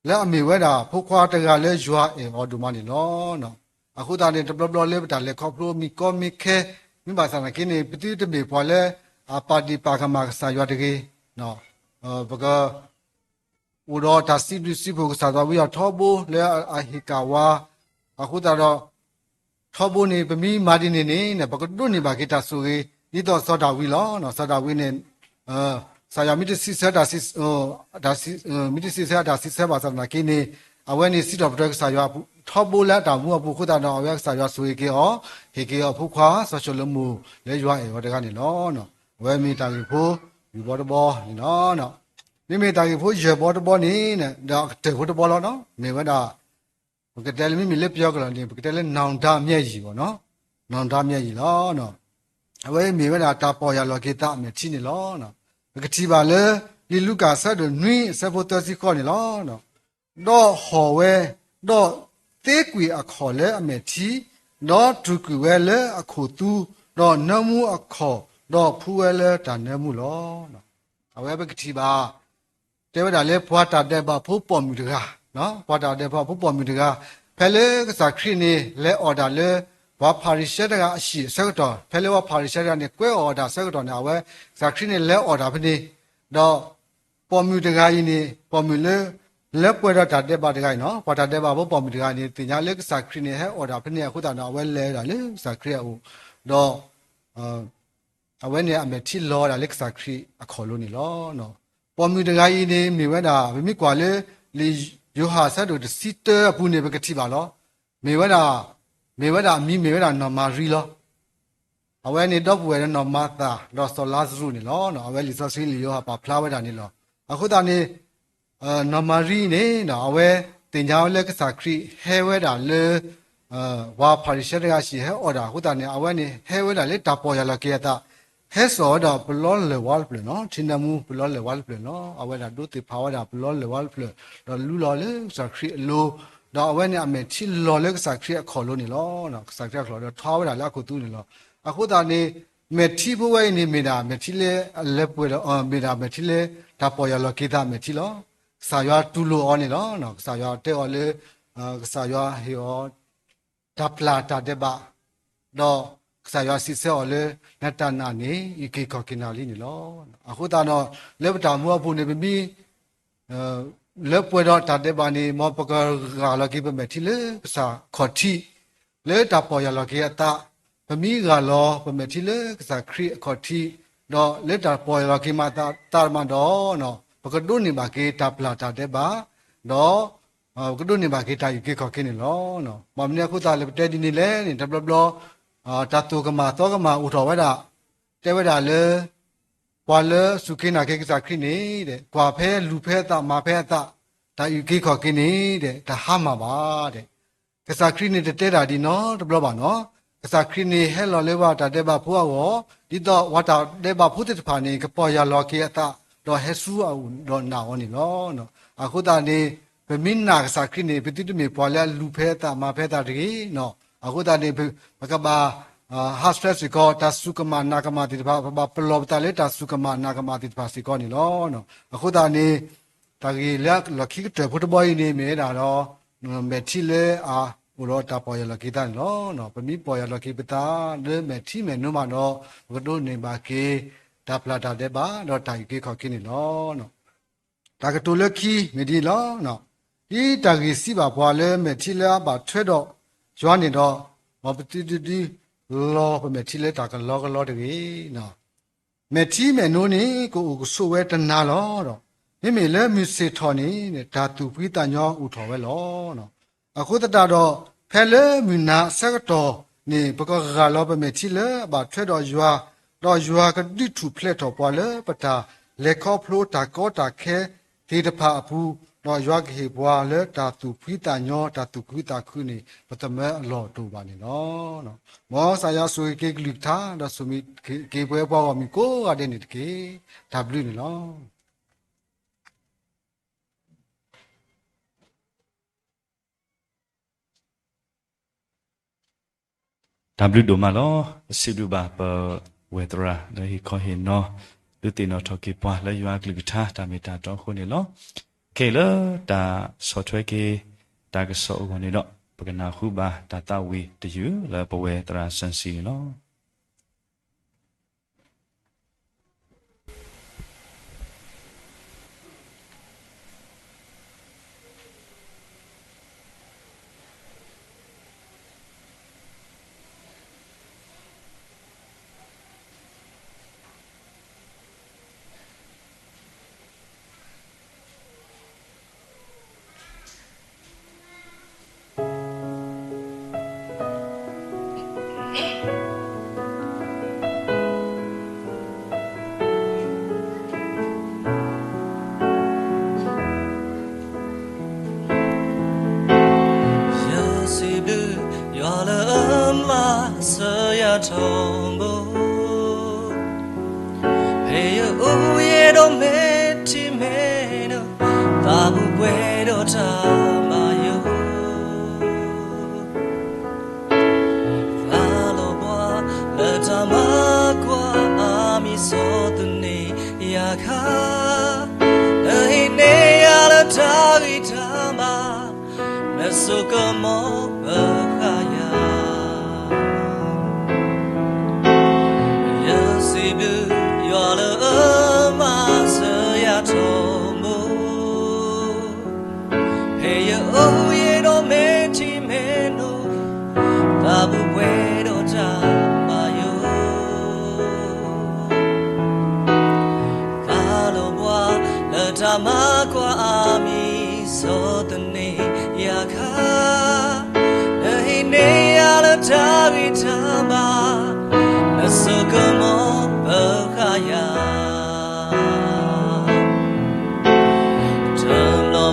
လၢအမ့ၢ်ဝဲဒၣ်ဖိခွါတဂၤလၢယွၤအဲၣ်အီၤဒိၣ်မးန့ၣ်လီၤ. အဃိသတးန့ၣ် တဘျီဘျီလၢပတၢ်လဲၤခီဖျိမ့ၢ်ကီမ့ၢ်ခဲ မ့ၢ်ဘၣ်ဆၣ်သနာ်က့န့ၣ် ပသုတမ့ၢ်ပှၤလၢ အပာ်ဒ့ၣ်ပာ်ကမၣ်ကစၢ်ယွၤတဂ့ၤ. ပက အိၣ်ဒီးတၢ်စံးဘျုးစံးဖှိၣ်ကစၢ်သးဝံယီၤထီဘိလၢအဟ့ၣ်ကၣ်ဝါ, အဃိသတးဒီး ထီဘိန့ၣ် ပမ့ၢ်မၤဒ်န့ၣ်န့ၣ် ပကဒိးန့ၢ်ဘၣ်က့ၤတၢ်ဆိၣ်ဂ့ၤ ဒ်သိးစီၤဒၤဝံးလီၤ. စီၤဒၤဝံးန့ၣ် ကစၢ်ယွၤမ့ၢ်တစံးဆၢတၢ်စံး, မ့ၢ်တစံးဆၢတၢ်စံးဆၢဘၣ်ဆၣ်သနာ်က့န့ၣ် အဝဲန့ၣ်စံးထီၣ်ပတြၢၤကစၢ်ယွၤထီဘိလၢအတၢ်အိၣ်မူအပူၤအဃိသတးဒီး အဝဲကစၢ်ယွၤဆိၣ်ဂ့ၤက့ၤအီၤ, ဟ့ၣ်က့ၤအီၤဖိခွါစီၤၡလိၤမိၣ်လၢယွၤအဲၣ်အီၤတဂၤန့ၣ်လီၤ. အဝဲမ့ၢ်တၢ်ဂ့ၢ်ဖိ ယုၢ်ဘီတဘီန့ၣ်လီၤ. မ့မ့ၢ်တၢ်ဂ့ၢ်ဖိယဲၢ်ဘီတဘီန့ၣ် ဒီးအကတၢၢ်ဖိတဘီလီၤ. မ့ၢ်ဝဲဒၣ် ပကတဲလၢမ့မ့ၢ်လၢပယီၤကလုာ်န့ၣ် ပကတဲလၢ နောင်တမျက်ရည် ပေါ့နော်, နောင်တမျက်ရည် လီၤ. အဝဲမ့ၢ်ဝဲဒၣ်တၢ်ပီၢ်ယၢ်လီၤက့ၤသးအမဲာ်ထံန့ၣ်လီၤ. ပကထံၣ်ဘၣ်လၢ လံာ်လူၤကၣ်အဆၢဒိၣ်နွံအဆၢဖိသၢဆံဃိးန့ၣ်လီၤ. ဒီးဟီၣ်ဝဲ, ဒီးသ့ကွံာ်အခီၣ်လၢအမဲာ်ထံ, ဒီးတြူာ်ကွံာ်ဝဲလၢအခိၣ်သူ, ဒီးနၢမူအခီၣ် ဒီးဖှူဝဲလၢတၢ်နၢမူလီၤ. အဝဲပကထံၣ်ဘၣ် တဲဝဲဒၣ်လၢပှၤတၢ်ဒဲးဘးဖိပိာ်မုၣ်တဂၤ, ပှၤတၢ်ဒဲးဘးဖိပိာ်မုၣ်တဂၤ, ဖဲလၢကစၢ်ခရံာ်န့ၣ် လဲၤအီၣ်တၢ်လၢ ပှၤဖၤရံၤၡဲတဂၤအဟံၣ်အဆၢကတီၢ်, ဖဲလၢပှၤဖၤရံၤၡဲတဂၤန့ၣ် ကွဲးအီၣ်တၢ်အဆၢကတီၢ်န့ၣ် အဝဲ ကစၢ်ခရံာ်န့ၣ်လဲၤအီၣ်တၢ်ဖဲန့ၣ်, ဒီး ပိာ်မုၣ်တဂၤအံၤန့ၣ် ပိာ်မုၣ်လၢ လၢပှဲၤဒီးတၢ်ဒဲးဘးတဂၤအံၤနီၤ, ပှၤတၢ်ဒဲးဘးဖိပိာ်မုၣ်တဂၤန့ၣ် သ့ၣ်ညါလၢကစၢ်ခရံာ်န့ၣ် ဟဲအီၣ်တၢ်ဖဲန့ၣ်အဃိသတးဒီး အဝဲလဲၤဝဲဒၣ်လၢကစၢ်ခရံာ်အအိၣ်, ဒီး အဝဲန့ၣ်အမဲာ်ထံလီၤဝဲဒၣ်လၢကစၢ်ခရံာ်အခီၣ်လိၤန့ၣ်လီၤ. ပိာ်မုၣ်တဂၤအံၤန့ၣ် မ့ၢ်ဝဲဒၣ် ပမ့ၢ်ကွၢ်လၢ လံာ်ယိၤဟၣ်အဆၢဒိၣ်တဆံတၢအပူၤန့ၣ် ပကထံၣ်ဘၣ်လီၤ. မ့ၢ်ဝဲဒၣ် မ့ၢ်ဝဲဒၣ်အမံၤမ့ၢ်ဝဲဒၣ်နီၢ်မၤရံလီၤ. အဝဲန့ၣ်ဒီပုၢ်ဝဲၢ်လၢနီၢ်မၤသၤ ဒီးစီၤလါစရူးန့ၣ်လီၤ. အဝဲလံာ်စီဆှံလံာ်ယိၤဟၣ်ပာ်ဖျါဝဲဒၣ်န့ၣ်လီၤ. အဃိသတးန့ၣ် နီၢ်မၤရံန့ၣ် အဝဲသ့ၣ်ညါဝဲလၢကစၢ်ခရံာ်ဟဲဝဲဒၣ်လၢ ပှၤဖၤရံၤၡဲတဂၤအဟံၣ်ဟဲအီၣ်တၢ်အဃိသတးန့ၣ် အဝဲန့ၣ်ဟဲဝဲဒၣ်လၢတၢ်ပီၢ်ယၢ်လီၤက့ၤအသး, ဟဲစိာ်ဝဲဒၣ်ပလီလၢၢ်ဝါတဖျၢၣ်နီၤ, ထံနၢမူပလီလၢၢ်ဝါတဖျၢၣ်လီၤ. အဝဲဒၣ်ဒိသ့ၣ်ဖးဝဲဒၣ်ပလီလၢၢ်ဝါတဖျၢၣ် ဒီးလူလီၤလၢကစၢ်ခရံာ်အလိၤ, ဒီးအဝဲန့ၣ်အမဲာ်ထံလီၤလၢကစၢ်ခရံာ်အခီၣ်လိၤန့ၣ်လီၤ. ကစၢ်ခရံာ်အခီၣ်လိၤဒီးထီဝဲဒၣ်လၢအခိၣ်သူန့ၣ်လီၤ. အဃိသတးန့ၣ် မဲာ်ထံဖိဝဲအံၤန့ၣ် မ့ၢ်ဒၣ်မဲာ်ထံလၢအလၢပှဲၤဒီး မ့ၢ်ဒၣ်မဲာ်ထံလၢတၢ်ပီၢ်ယၢ်လီၤက့ၤသးမဲာ်ထံလီၤ. ကစၢ်ယွၤတူၢ်လိာ်အီၤန့ၣ်လီၤ. ကစၢ်ယွၤတဲအီၤလၢ ကစၢ်ယွၤဟ့ၣ်အီၤ တၢ်ပျၢ်တၢ်ဒဲးဘး, ဒီးကစၢ်ယွၤစံးဆၢအီၤလၢ နတၢ်နာ်န့ၣ် အုၣ်က့ၤခီၣ်က့ၤနၤလံန့ၣ်လီၤ. အဃိသတးဒီး လၢပတၢ်မူအပူၤန့ၣ် ပမ့ၢ် လၢပှဲၤဒီးတၢ်ဒဲးဘးန့ၣ် မ်ပကဂၢ်လီၤက့ၤပမဲာ်ထံလၢကစၢ်ခီၣ်ထံး လၢတၢ်ပီၢ်ယၢ်လီၤက့ၤအသး, ပမ့ၢ်ဂၢ်လီၤပမဲာ်ထံလၢကစၢ်ခရံာ်အခီၣ်ထံး, ဒီးလၢတၢ်ပီၢ်ယၢ်လီၤက့ၤမးသးမးဒီး ပကဒိးန့ၢ်ဘၣ်က့ၤတၢ်ပျၢ်တၢ်ဒဲးဘး, ဒီး ပကဒိးန့ၢ်ဘၣ်က့ၤတၢ်အုၣ်က့ၤခီၣ်က့ၤန့ၣ်လီၤ. ဘၣ်မနုၤအဃိသတးလဲၣ် ပတဲဒ်န့ၣ်လဲၣ်န့ၣ် တဘျီဘျီ တၢ်သိၣ်ကမၣ်သီကမၣ်အိၣ်ထီၣ်ဝဲဒၣ်, တဲဝဲဒၣ်လၢ ပှၤလၢအစူၢ်က့ၤနာ်က့ၤကစၢ်ခရံာ်န့ၣ် ကွၢ်ဖဲလူၤဖဲအသးမၤဖဲအသး, တၢ်အုၣ်က့ၤခီၣ်က့ၤန့ၣ် တဟါမၢ်ဘၣ်. ကစၢ်ခရံာ်န့ၣ်တတဲတၢ်ဒ်နီတဘျီဘၣ်နီၤ. ကစၢ်ခရံာ်န့ၣ်ဟဲလီၤလၢပှၤတၢ်ဒဲးဘးဖိအဂီၢ်, ဒ်သိးပှၤတၢ်ဒဲးဘးဖိသ့ၣ်တဖၣ်န့ၣ် ကပီၢ်ယၢ်လီၤက့ၤအသး, ဒီးဟဲဆူအအိၣ်ဒီးနာ်အီၤန့ၣ်လီၤ. အဃိသတးန့ၣ် ပမ့ၢ်နာ်ကစၢ်ခရံာ်န့ၣ် ပသုတမ့ၢ်ပှၤလၢအလူၤဖဲအသးမၤဖဲအသးတဂ့ၤနီၤ. အဃိသတးန့ၣ် ပကဘၣ် ဟးဆှဲးစ့ၢ်ကီး တၢ်စူၢ်ကမၣ်နာ်ကမၣ်သ့ၣ်တဖၣ်, ပဘၣ်ပလီၢ်ပသးလၢတၢ်စူၢ်ကမၣ်နာ်ကမၣ်သ့ၣ်တဖၣ်စ့ၢ်ကီးန့ၣ်လီၤ. အဃိသတးန့ၣ် တၢ်ဂ့ၢ်လၢလီၢ်ခံကတၢၢ်ဖိတဘီအံၤန့ၣ် မ့ၢ်ဝဲဒၣ်ဒီး မဲာ်ထံလၢအအိၣ်ဒီးတၢ်ပီၢ်ယၢ်လီၤက့ၤသးန့ၣ်လီၤ. ပမ့ၢ်ပီၢ်ယၢ်လီၤက့ၤပသးလၢမဲာ်ထံမဲာ်နိမးဒီး ပကဒိးန့ၢ်ဘၣ်က့ၤ တၢ်ပျၢ်တၢ်ဒဲးဘး ဒီးတၢ်အုၣ်က့ၤခီၣ်က့ၤန့ၣ်လီၤ. တၢ်ကတိၤလၢခံမ့ၢ်ဒ်န့ၣ်လီၤ. ဒ်တၢ်ဂ့ၢ်စံးဘၣ်ပှၤလၢမဲာ်ထံလၢအဘၣ်ထွဲဒီးယွၤန့ၣ်ဒီး မ်ပသုတဒုးလီၤပမဲာ်ထံလၢတၢ်ကလီကလီတဂ့ၤ. မဲာ်ထံမဲာ်နိန့ၣ် ကအိၣ်ကဆိးဝဲတနၤလီၤ. ဒီးမ့မ့ၢ်လၢမုၢ်ဆ့ၣ်ထီၣ်န့ၣ် တၢ်သူၣ်ဖှံသးညီအိၣ်ထီၣ်ဝဲလီၤ. အဃိသတးဒီး ဖဲလၢမုၢ်နၤအဆၢကတီၢ်န့ၣ် ပကဂၢ်လီၤပမဲာ်ထံလၢအဘၣ်ထွဲဒီးယွၤ, ဒီးယွၤကဒုးထူၣ်ဖျဲးထီၣ်ပှၤလၢပတၢ်လဲၤခီဖျိတၢ်ကီတၢ်ခဲသ့ၣ်တဖၣ်အပူၤ, ဒီးယွၤကဟ့ၣ်ပှၤလၢတၢ်သူၣ်ဖှံသးညီ တၢ်သူၣ်ခုသးခုန့ၣ် ပသမၢအလီၢ်တအိၣ်ဘၣ်န့ၣ်လီၤ. မ်ကစၢ်ယွၤဆိၣ်ဂ့ၤက့ၤကလုၢ်ကထါ ဒီးဆိၣ်ဂ့ၤက့ၤပဝဲပှၤဂီၢ်မုၢ်ကိးဂၤဒဲးန့ၣ်တက့ၢ်. တၢ်ဘျုးန့ၣ်လီၤ. တၢ်ဘျုးဒိၣ်မးလီၤ. ပစံးဘျုးဘၣ်ပဝဲၢ်သရၣ်လၢဟ့ၣ်ခီဟ့ၣ်နီၤ ဒုးသ့ၣ်နီၣ်ထီၣ်က့ၤပှၤလၢယွၤအကလုၢ်ကထါတၢ်မ့ၢ်တၢ်တီအဃိန့ၣ်လီၤ. ခဲအံၤလၢတၢ်ဆီၣ်ထွဲက့ၤ တၢ်ကစီၣ်အဂီၢ်န့ၣ်ဒီး ပကနၢ်ဟူဘၣ်တၢ်သးဝံၣ်တယုၢ်လၢပဝဲၢ်သရၣ်စၢၣ်စံန့ၣ်လီၤ. ယစံးဘျုးယွၤလၢအမၤစၢၤယၤထီဘိ, ဖဲယအိၣ်ယဲဒီးမဲာ်ထံမဲာ်နိ, သးပူၤပှဲၤဒီးတၢ်မၤယိာ်, သးလီၤဘှါလၢတၢ်မၤကွၢ်အါ အခါ, နဟံးန့ၢ်ယၤလၢတၢ်ဂံၢ်တၢ်ဘါ, နစိကမီၤပဃာ်ယၤ. ယစံးဘျုးယွၤလၢအမၤစၢၤယၤထီဘိ, ဖဲယအိၣ်ယံၤဒီးမ့ၢ်ထံမ့ၢ်နိ, သးပူၤပှဲၤဒီးတၢ်ဘၣ်ယိၣ်. သးလီၤဘှါလၢတၢ်မၤကွၢ်အါမံၤ, ဆီၣ်သနံးယၤခါ, နဟံးန့ၢ်ယၤလၢတၢ်ဂံၢ်တၢ်ဘါ, နစိကမီၤပဃာ်ယၤ. တဘျီ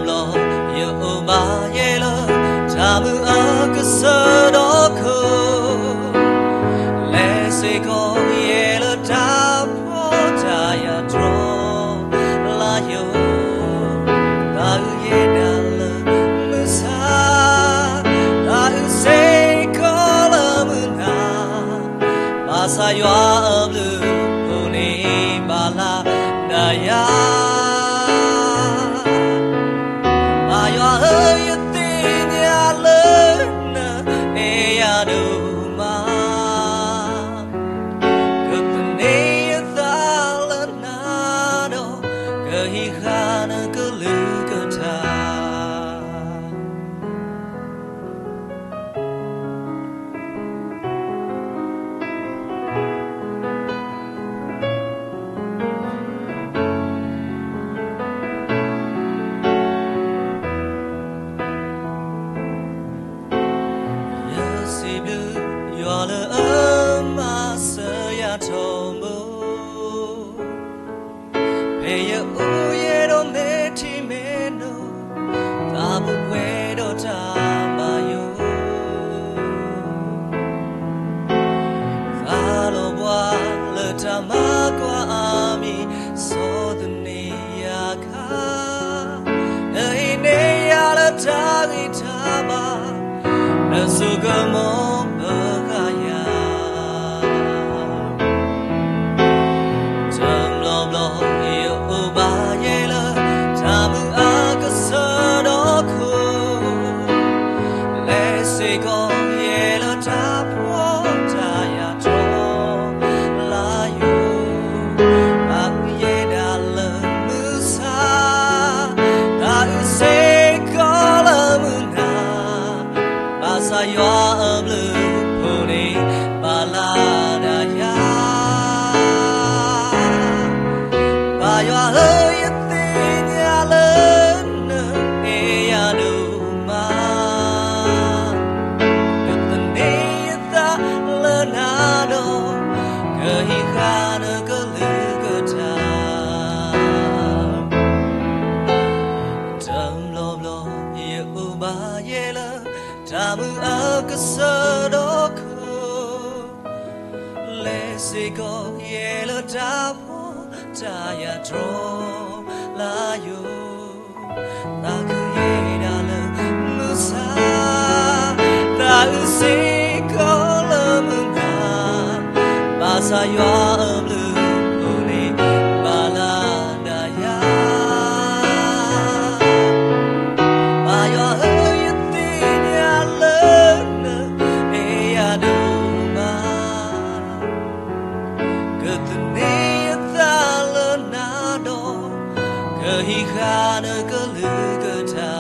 ဘျီ ယအိၣ်ဘၣ်ယဲလၢ တၢ်မုာ်အကစၢၢ်ဒီးခိၣ်, လဲၤစ့ၢ်ကီးယဲလၢတၢ်ဖှီၣ်တၢ်ယာ်တြီလါယိၣ်, သးအုးယဲဒၣ်လၢမုၢ်ဆါ, သးအုးစ့ၢ်ကီးလၢမုၢ်နၤ, ဘၣ်ဆၣ်ယွၤအဘျုးအဖှိၣ်န့ၣ် ဘၣ်လၢဒၣ်ယၤ. ပၢ်ယွၤဧၢ, ယသ့ၣ်ညါလၢနအဲၣ်ယၤဒိၣ်မး, ကသန့ၤယသးလၢနၤဒီး ကဟံးဃာ်နကလုၢ်ကထါ. ယစံးဘျုးယွၤလၢအမၤစၢၤယၤထီဘိ, ဖဲယအိၣ်ယံၤဒီးမ့ၢ်ထံမ့ၢ်နိ, သးပူၤပှဲၤဒီးတၢ်ဘၣ်ယိၣ်. သးလီၤဘှါလၢတၢ်မၤကွၢ်အါမံၤ, ဆီၣ်သနံးယၤခါ, နဟံးန့ၢ်ယၤလၢတၢ်ဂံၢ်တၢ်ဘါ, နစိကမီၤပဃာ်ယၤ. တဘျီဘျီ ယအိၣ်ဘၣ်ယဲလၢ တၢ်မုာ်အကစၢၢ်ဒီးခိၣ်, လဲၤစ့ၢ်ကီးယဲလၢတၢ်ဖှီၣ်တၢ်ယာ်တြီလါယိၣ်, သးအုးယဲဒၣ်လၢမုၢ်ဆါ, သးအုးစ့ၢ်ကီးလၢမုၢ်နၤ, ဘၣ်ဆၣ်ယွၤအဘျုးအဖှိၣ်န့ၣ် ဘၣ်လၢဒၣ်ယၤ. ပၢ်ယွၤဧၢ, ယသ့ၣ်ညါလၢနအဲၣ်ယၤဒိၣ်မး, ကသန့ၤယသးလၢနၤဒီး ကဟံးဃာ်နကလုၢ်ကထါ. တဘျီဘျီ ယအိၣ်ဘၣ်ယဲလၢ တၢ်မုာ်အကစၢၢ်ဒီးခိၣ်, လဲၤစ့ၢ်ကီးယဲလၢတၢ်ဖှီၣ်တၢ်ယာ်တြီလါယိၣ်, သးခုယဲဒၣ်လၢမုၢ်ဆါ, သးအုးစ့ၢ်ကီးလၢမုၢ်နၤ, ဘၣ်ဆၣ်ယွၤအဘျုးအဖှိၣ်န့ၣ် ဘၣ်လၢဒၣ်ယၤ. ပၢ်ယွၤဧၢ, ယသ့ၣ်ညါလၢနအဲၣ်ယၤဒိၣ်မး, ကသန့ၤယသးလၢနၤဒီး ကဟံးဃာ်နကလုၢ်ကထါ.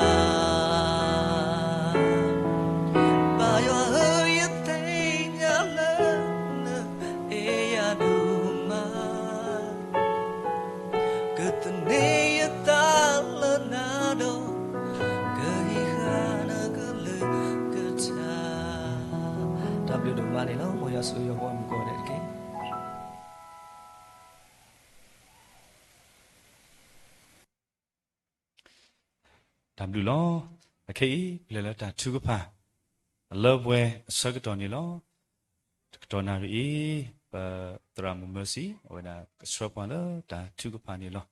ပၢ်ယွၤဧၢ, ယသ့ၣ်ညါလၢနအဲၣ်ယၤဒိၣ်မး, ကသန့ၤယသးလၢနၤဒီး ကဟံးဃာ်နကလုၢ်ကထါ. တၢ်ဘျုးဒိၣ်မးန့ၣ်လီၤ. မ်ယွၤဆိၣ်ဂ့ၤယွၤဖိမုၣ်ကိးဂၤဒဲးတက့ၢ်. တၢ်ဘျုးလီၤ. အခဲအံၤ ပလဲၤလၢတၢ်ထုကဖၣ် အလၢပှဲၤအဆၢကတီၢ်န့ၣ်လီၤ. တကတီၢ်နၣ်ရံၣ်အံၤ ပသရၣ်မုၣ် Mercy အဝဲဒၣ်ကဆှၢပှၤလၢတၢ်ထုကဖၣ်န့ၣ်လီၤ.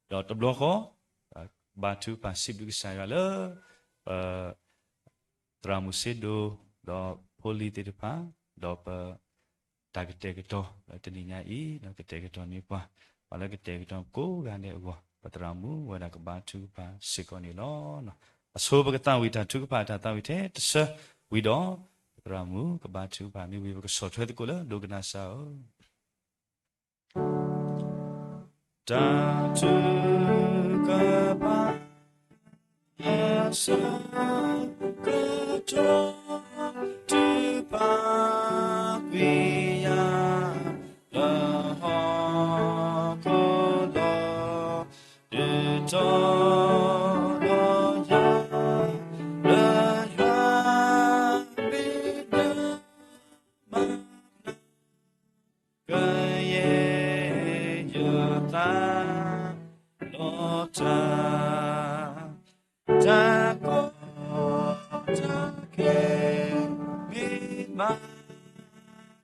ဒီးတဘျီဃီ ဘါထုကဖၣ်စံးဘျုးကစၢ်ယွၤလၢ ပ သရၣ်မုၣ်စ့ဒိၣ် ဒီးဖိလံၤသ့ၣ်တဖၣ် ဒီးပ တၢ်ကတဲာ်ကတီၤလၢတနံၤညါအံၤ ဒီးကတဲာ်ကတီၤန့ၢ်ပှၤ ပှၤလၢကတဲာ်ကတီၤကိးဂၤဒဲးအဂီၢ် ပသရၣ်မုၣ်ဝဲဒၣ်ကဘါထုကဖၣ်စ့ၢ်ကီးန့ၣ်လီၤ. အဆိပကသးဝံၣ်တၢ်ထုကဖၣ်တၢ်သးဝံၣ်ထဲတဆၢဝံၤဒီး ပသရၣ်မုၣ်ကဘါထုကဖၣ်မ့ၢ်ဝံၤ ပကဆီၣ်ထွဲသကိးလၢဒိကနၣ်စၢ်ဧၢ. တၢ်ထုကဖၣ် အဆၢကတီၢ် ထုကဖၣ်ကွံာ်ယၤ လၢဟီၣ်ခိၣ်ဒီး ဒုးတီဒီးယၤ လၢယွၤမ့ၢ်ဒၢ မၤဘျါ ကယဲၢ်ယသးလီၤတၢ်, တၢ်ကီတၢ်ခဲမ့ၢ်မၤ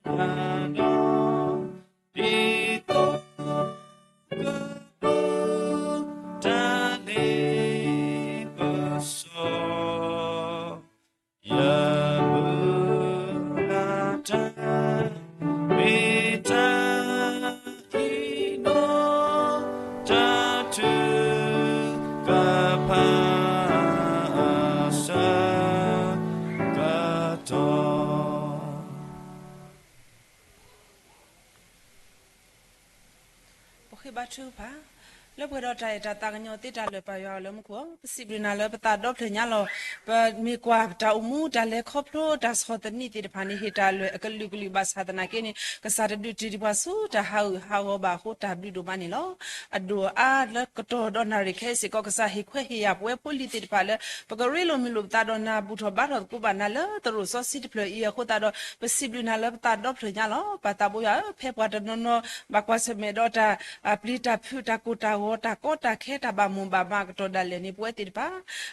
တၢ်ဒီး, ဒ်သိးကဒိးတၢ်န့ၣ်ပစီ ယမုၢ်ဂၤတၢ် မ့ၢ်တၢ်အံၤနီၤ, တၢ်ထုကဖၣ် အဆၢကတီၢ် ပဃ့ဘါထုကဖၣ်, လၢပှဲၤဒီးတၢ်အဲၣ်တၢ်သးကညီၤသ့တၢ်လၢာ် ပၢ်ယွၤလၢမူခိၣ်, ပစံးဘျုးနၤလၢပသးဒီဖျၢၣ်ညါလီၤ. ပမ့ၢ်ကွၢ်ပတၢ်အိၣ်မူတၢ်လဲၤခီဖျိတၢ်ဆီၣ်သနံးသ့ၣ်တဖၣ်န့ၣ် ဟ့ၣ်တၢ်လၢာ်အကလုာ်ကလုာ်ဘၣ်ဆၣ်သနာ်က့န့ၣ် ကစၢ်တဒုးတံၤဒံးပှၤဆူတၢ်ဟးဂူာ်ဟးဂီၤဘၣ်အဃိ တၢ်ဘျုးဒိၣ်မးန့ၣ်လီၤ. အဒိၣ်အါလၢကတီၢ်ဒီးနၣ်ရံၣ်ခဲအံၤစ့ၢ်ကီး ကစၢ်ဟ့ၣ်ခွဲးဟ့ၣ်ယာ်ပဝဲဖိလံၤသ့ၣ်တဖၣ်လၢ ပကရ့လိာ်မုာ်လိာ်ပသးဒီးနၤ ဘူၣ်ထီၣ်ဘါထီၣ်သကိးဘၣ်နၤလၢသရိာ်စီဆှံတဖျၢၣ်အံၤအဃိသတးဒီး ပစံးဘျုးနၤလၢပသးဒီဖျၢၣ်ညါလီၤ. ပၢ်သးဘိယွၤဧၢ, ဖဲပှၤတနီၤနီၤ ဘၣ်ကွၢ်ဆၢၣ်မဲာ်ဒီးတၢ် အပျံၤတၢ်ဖုးတၢ်ကိၢ်တၢ်ဂီၤ တၢ်ကီတၢ်ခဲ တၢ်ဘၣ်မိၣ်ဘၣ်မးအကတီၢ်ဒၣ်လဲာ်န့ၣ် ပဝဲသ့ၣ်တဖၣ်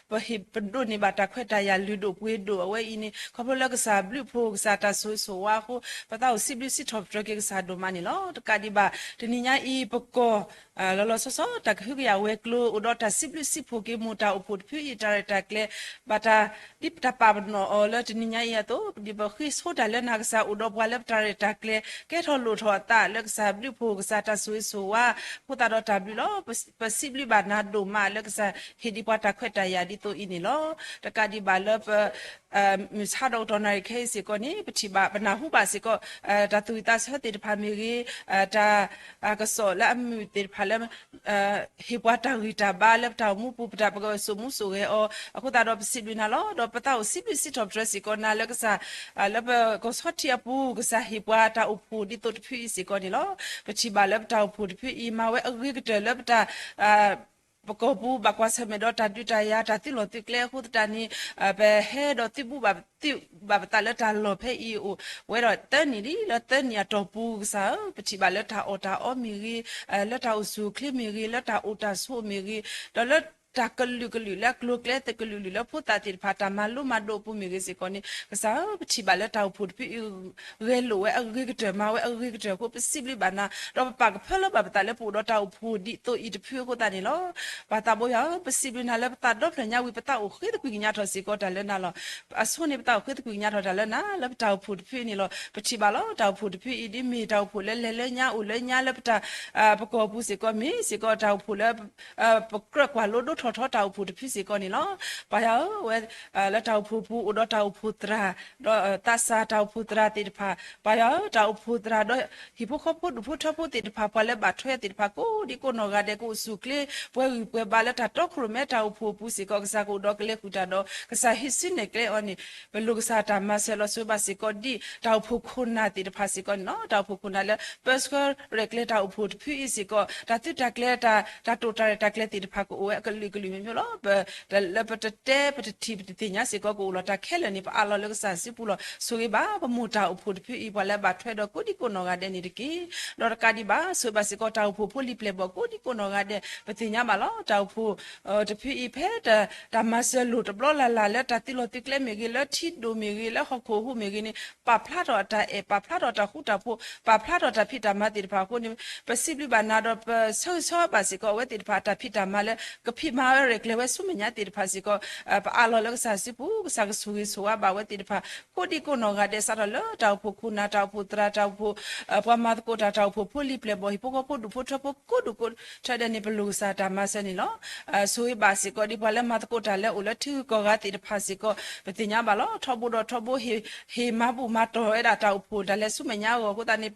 ပဟ့ၣ်ပဒိးန့ၢ်ဘၣ်တၢ်ခွဲးတၢ်ယာ်လုၢ်ဒိၣ်ပှ့ၤဒိၣ်အဝဲအံၤန့ၣ် ခီဖျိလၢကစၢ်ဘျုးဖှိၣ် ကစၢ်တၢ်ဆိၣ်ဂ့ၤဆိၣ်ဝါအဃိ ပသးအိၣ်စံးဘျုးစံးထီၣ်ပတြၢၤက့ၤကစၢ်ဒိၣ်မးန့ၣ်လီၤ. တကးဒံးဘၣ် တနံၤညါအံၤ ပကီၢ် လီၤလီၤဆီဆီ တၢ်ကဟုကယာ်ဝဲၤကျိၤ အိၣ်ဒီးတၢ်စံးဘျုးစံးဖှိၣ်က့ၤမိၢ်တၢ်အိၣ်ဖှိၣ်တဖုအံၤ တၢ်ရဲၣ်တၢ်ကျဲၤ ဘၣ်တၢ်ဒ်တၢ်ပာ်ပနီၣ်အီၤလၢတနံၤညါအံၤအသိး ဒ်ပဃ့ဆိတၢ်လၢနၤ ကစၢ်အိၣ်ဒီးပှၤလၢပတၢ်ရဲၣ်တၢ်ကျဲၤ ကဲထီၣ်လိၣ်ထီၣ်အသးလၢကစၢ်ဘျုးဖှိၣ် ကစၢ်တၢ်ဆိၣ်ဂ့ၤဆိၣ်ဝါ အဃိသတးဒီးတၢ်ဘျုးလီၤ. ပစံးဘျုးဘၣ်နၤဒိၣ်မးလၢကစၢ်ဟ့ၣ်ဒံးပှၤတၢ်ခွဲးတၢ်ယာ်ဒ်သိးအံၤန့ၣ်လီၤ. တကးဒံးဘၣ်လၢပ မုၢ်ဆါဒီးကတီၢ်နၣ်ရံၣ်ခဲအံၤစ့ၢ်ကီးန့ၣ် ပထံၣ်ဘၣ်ပနၢ်ဟူဘၣ်စ့ၢ်ကီး တၢ်သူၣ်ဝံၣ်သးဆၢသ့ၣ်တဖၣ်မ့ၢ်ဂ့ၤ, တၢ်ကစီၣ်လၢအမုာ်သ့ၣ်တဖၣ်လၢ ဟ့ၣ်ပှၤတၢ်ဂံၢ်တၢ်ဘါလၢပတၢ်အိၣ်မူပူၤ ပတၢ်ပကစိာ်မူစိာ်ဂဲၤအီၤ အဃိသတးဒီးပစံးဘျုးနၤလီၤ. ဒီးပသးအိၣ်စံးဘျုးစံးထီၣ်ပတြၢၤစ့ၢ်ကီးနၤလၢကစၢ် လၢပကီၢ်ဆီထံးအပူၤ ကစၢ်ဟ့ၣ်ပှၤတၢ်အိၣ်ဖှိၣ်ဒ်သိးတဖုအံၤစ့ၢ်ကီးန့ၣ်လီၤ. ပထံၣ်ဘၣ်လၢပတၢ်အိၣ်ဖှိၣ်တဖုအံၤ မၤဝဲအဂ့ၤကတၢၢ်လၢပတၢ် ပကီၢ်ပူၤ ဘၣ်ကွၢ်ဆၢၣ်မဲာ်ဒီးတၢ်ဒုးတၢ်ယၤ တၢ်သုးလီၢ်သုးကျဲအဃိသတးန့ၣ် ပဟဲဒီးသုးဘူးဘၣ်သုးဘၣ်ပသးလၢတၢ်လီၢ်ဖဲအံၤ အိၣ်ဝဲဒီးသၢနံၣ်လံ လၢသၢနံၣ်အတီၢ်ပူၤကစၢ်ဧၢ ပထံၣ်ဘၣ်လၢတၢ်အီၣ်တၢ်အီမ့ၢ်ဂ့ၤ, လၢတၢ်အိၣ်ဆူၣ်အိၣ်ချ့မ့ၢ်ဂ့ၤ, လၢတၢ်အိၣ်တၢ်ဆိးမ့ၢ်ဂ့ၤ, ဒီးလၢတၢ်ကလုာ်ကလုာ်လၢအကျိၤအကျဲသ့ၣ်ကလုာ်လုာ်လၢဖိသၣ်သ့ၣ်တဖၣ် တၢ်မၤလိမၤဒိးအပူၤမ့ၢ်ဂ့ၤစ့ၢ်ကီးန့ၣ် ကစၢ်ဧၢ ပထံၣ်ဘၣ်လၢတၢ်အိၣ်ဖှိၣ်တဖုအံၤ ဂဲၤလိာ်ဝဲအဂ့ၤကတၢၢ် မၤဝဲအဂ့ၤကတၢၢ်အဃိ ပစံးဘျုးဘၣ်နၤ ဒီးပပာ်ကဖၢလၢဘၣ်ပသးလၢပအိၣ်ဒီးတၢ်အိၣ်ဖှိၣ်ဒ်သိးအံၤတဖုအဃိသတးန့ၣ်လီၤ. ပၢ်သးဘိယွၤဧၢ, ပစံးဘျုးနၤလၢပသးဒီဖျၢၣ်ညါဝံၤ ပသးအိၣ်ဃ့သကွံာ်ကညးထီၣ်စ့ၢ်ကီးတၢ်လၢနၤလီၤ. အဆိန့ၣ် ပသးအိၣ်ဃ့သကွံာ်ကညးထီၣ်တၢ်လၢနၤ လၢပတၢ်အိၣ်ဖှိၣ်တဖုအံၤန့ၣ်လီၤ. ပထံၣ်ဘၣ်လီၤ တၢ်အိၣ်ဖှိၣ်တဖုအံၤ ဒ်မ့ၢ်တၢ်အိၣ်ဖှိၣ်လၢလဲၤလၢညါအိၣ်လၢညါလၢပတၢ် ပကီၢ်ပူၤစ့ၢ်ကီး မ့ၢ်စ့ၢ်ကီးတၢ်အိၣ်ဖှိၣ်လၢ ပကြၢးကွၢ်လိဒိၣ်ထီၣ်ထီတၢ်အိၣ်ဖှိၣ်တဖုစ့ၢ်ကီးန့ၣ်လီၤ. ပၢ်ယွၤဧၢ, ဝဲ လၢတၢ်အိၣ်ဖှိၣ်ပူၤ အိၣ်ဒီးတၢ်အိၣ်ဖှိၣ်သရၣ်, ဒီးသးစၢ်တၢ်အိၣ်ဖှိၣ်သရၣ်သ့ၣ်တဖၣ်, ပၢ်ယွၤဧၢ, တၢ်အိၣ်ဖှိၣ်သရၣ်ဒီး ဟံၣ်ဖိဃီဖိဒူၣ်ဖိထၢဖိသ့ၣ်တဖၣ် ပှၤလၢဘၣ်ထွဲသ့ၣ်တဖၣ် ကိးဒံကိးနီၢ်ဂၤဒဲး ကအိၣ်ဆူၣ်ချ့ ပှဲၤဂံၢ်ပှဲၤဘါလၢတၢ်တီခိၣ်ရိၣ်မဲတၢ်အိၣ်ဖှိၣ်အပူၤစ့ၢ်ကီး ကစၢ်ကအိၣ်ဒီးကလဲၤဃုာ်တၢ်ဒီး ကစၢ်ဟံးစုနဲၣ်ကျဲအီၤန့ၣ် ပလိၣ်ကစၢ်တၢ်မၤစၢၤလီၤ. ဆိဘၣ်စ့ၢ်ကီးဒ်တၢ်အိၣ်ဖှိၣ်ခိၣ်နၢ်သ့ၣ်တဖၣ်စ့ၢ်ကီးန့ၣ်လီၤ. တၢ်အိၣ်ဖှိၣ်ခိၣ်နၢ်လၢ ပၢဆှၢရဲၣ်ကျဲၤတၢ်အိၣ်ဖှိၣ်တဖုအံၤစ့ၢ်ကီး တၢ်သုးတၢ်ကျဲၤ တၢ်တိာ်တၢ်ရဲၣ်တၢ်ကျဲၤသ့ၣ်တဖၣ် ကအိၣ်ဝဲအကလုာ်ကလုာ်မ့ၢ်မ့ၢ်လီၤ. လၢပတတဲပတထံၣ်ပတသ့ၣ်ညါစ့ၢ်ကီး ကအိၣ်လီၤတၢ်ခဲလၢာ်န့ၣ် ပအးလီၤလၢကစၢ်စုပူၤလီၤ. ဆိၣ်ဂ့ၤဘၣ် ပမိၢ်တၢ်အိၣ်ဖှိၣ်တဖုအံၤ ပှၤလၢဘၣ်ထွဲဒီးကိးဒံကိးနီၢ်ဂၤဒဲးန့ၣ်တက့ၢ်. ဒီးတကးဒံးဘၣ် ဆိၣ်ဂ့ၤဘၣ်စ့ၢ်ကီး တၢ်အိၣ်ဖှိၣ်ဖိလံၤပျဲၢ်ဘီၣ်ကိးဒံကိးနီၢ်ဂၤဒဲး ပသ့ၣ်ညါဘၣ်လီၤ. တၢ်အိၣ်ဖှိၣ်တဖုအံၤ ဖဲတၢ်မၤစၢၤလိၣ်တဘျီလၢ်လၢ်လၢတၢ်သုးလီၢ်သုးကျဲမ့ၢ်ဂ့ၤ လၢထံဒိၣ်မ့ၢ်ဂ့ၤ လၢဟီၣ်ခိၣ်ဟူးမ့ၢ်ဂ့ၤန့ၣ် ပာ်ဖျါထီၣ်အတၢ်အဲၣ် ပာ်ဖျါထီၣ်တၢ်ဃူတၢ်ဖိး ပာ်ဖျါထီၣ်တၢ်ဖံးတၢ်မၤသ့ၣ်တဖၣ်အဃိန့ၣ် ပစံးဘျုးဘၣ်နၤဒီး ပဆၢဂ့ၤဆၢဝါဘၣ်စ့ၢ်ကီး အဝဲသ့ၣ်တဖၣ်အတၢ်ဖံးတၢ်မၤလၢကဖံး မၤဝဲရဲၣ်ကျဲၤဝဲဆူမဲာ်ညါသ့ၣ်တဖၣ်စ့ၢ်ကီး ပအးလီၤလၢကစၢ်စုပူၤ ကစၢ်ကဆိၣ်ဂ့ၤဆိၣ်ဝါဘၣ်ဝဲသ့ၣ်တဖၣ် ကိးဒံကိးနီၢ်ဂၤဒဲး စးထီၣ်လၢတၢ်အိၣ်ဖှိၣ်ခိၣ်နၢ် တၢ်အိၣ်ဖှိၣ်သရၣ် တၢ်အိၣ်ဖှိၣ် ပှၤမၤသကိးတၢ် တၢ်အိၣ်ဖှိၣ်ဖိလံၤပျဲၢ်ဘီၣ်ဟံၣ်ဖိဃီဖိ ဒူၣ်ဖိထၢဖိ ကိးဒူၣ်ကိးထၢဒဲးန့ၣ် ပလိၣ်ကစၢ်တၢ်မၤစၢၤန့ၣ်လီၤ. ဆိၣ်ဂ့ၤဘၣ်စ့ၢ်ကီးဒ်ပှၤလၢမၤသကိးတၢ်လၢအိၣ်လၢထံဂုၤကီၢ်ဂၤသ့ၣ်တဖၣ်စ့ၢ်ကီး ပသ့ၣ်ညါဘၣ်လီၤ. ထီဘိဒီးထီဘိ ဟ့ၣ်မၤဘူၣ်မၤတီၢ်ဝဲဒၣ်တၢ်အိၣ်ဖှိၣ်တၢ်လဲၤဆူမဲာ်ညါအဂီၢ်အဃိသတးန့ၣ်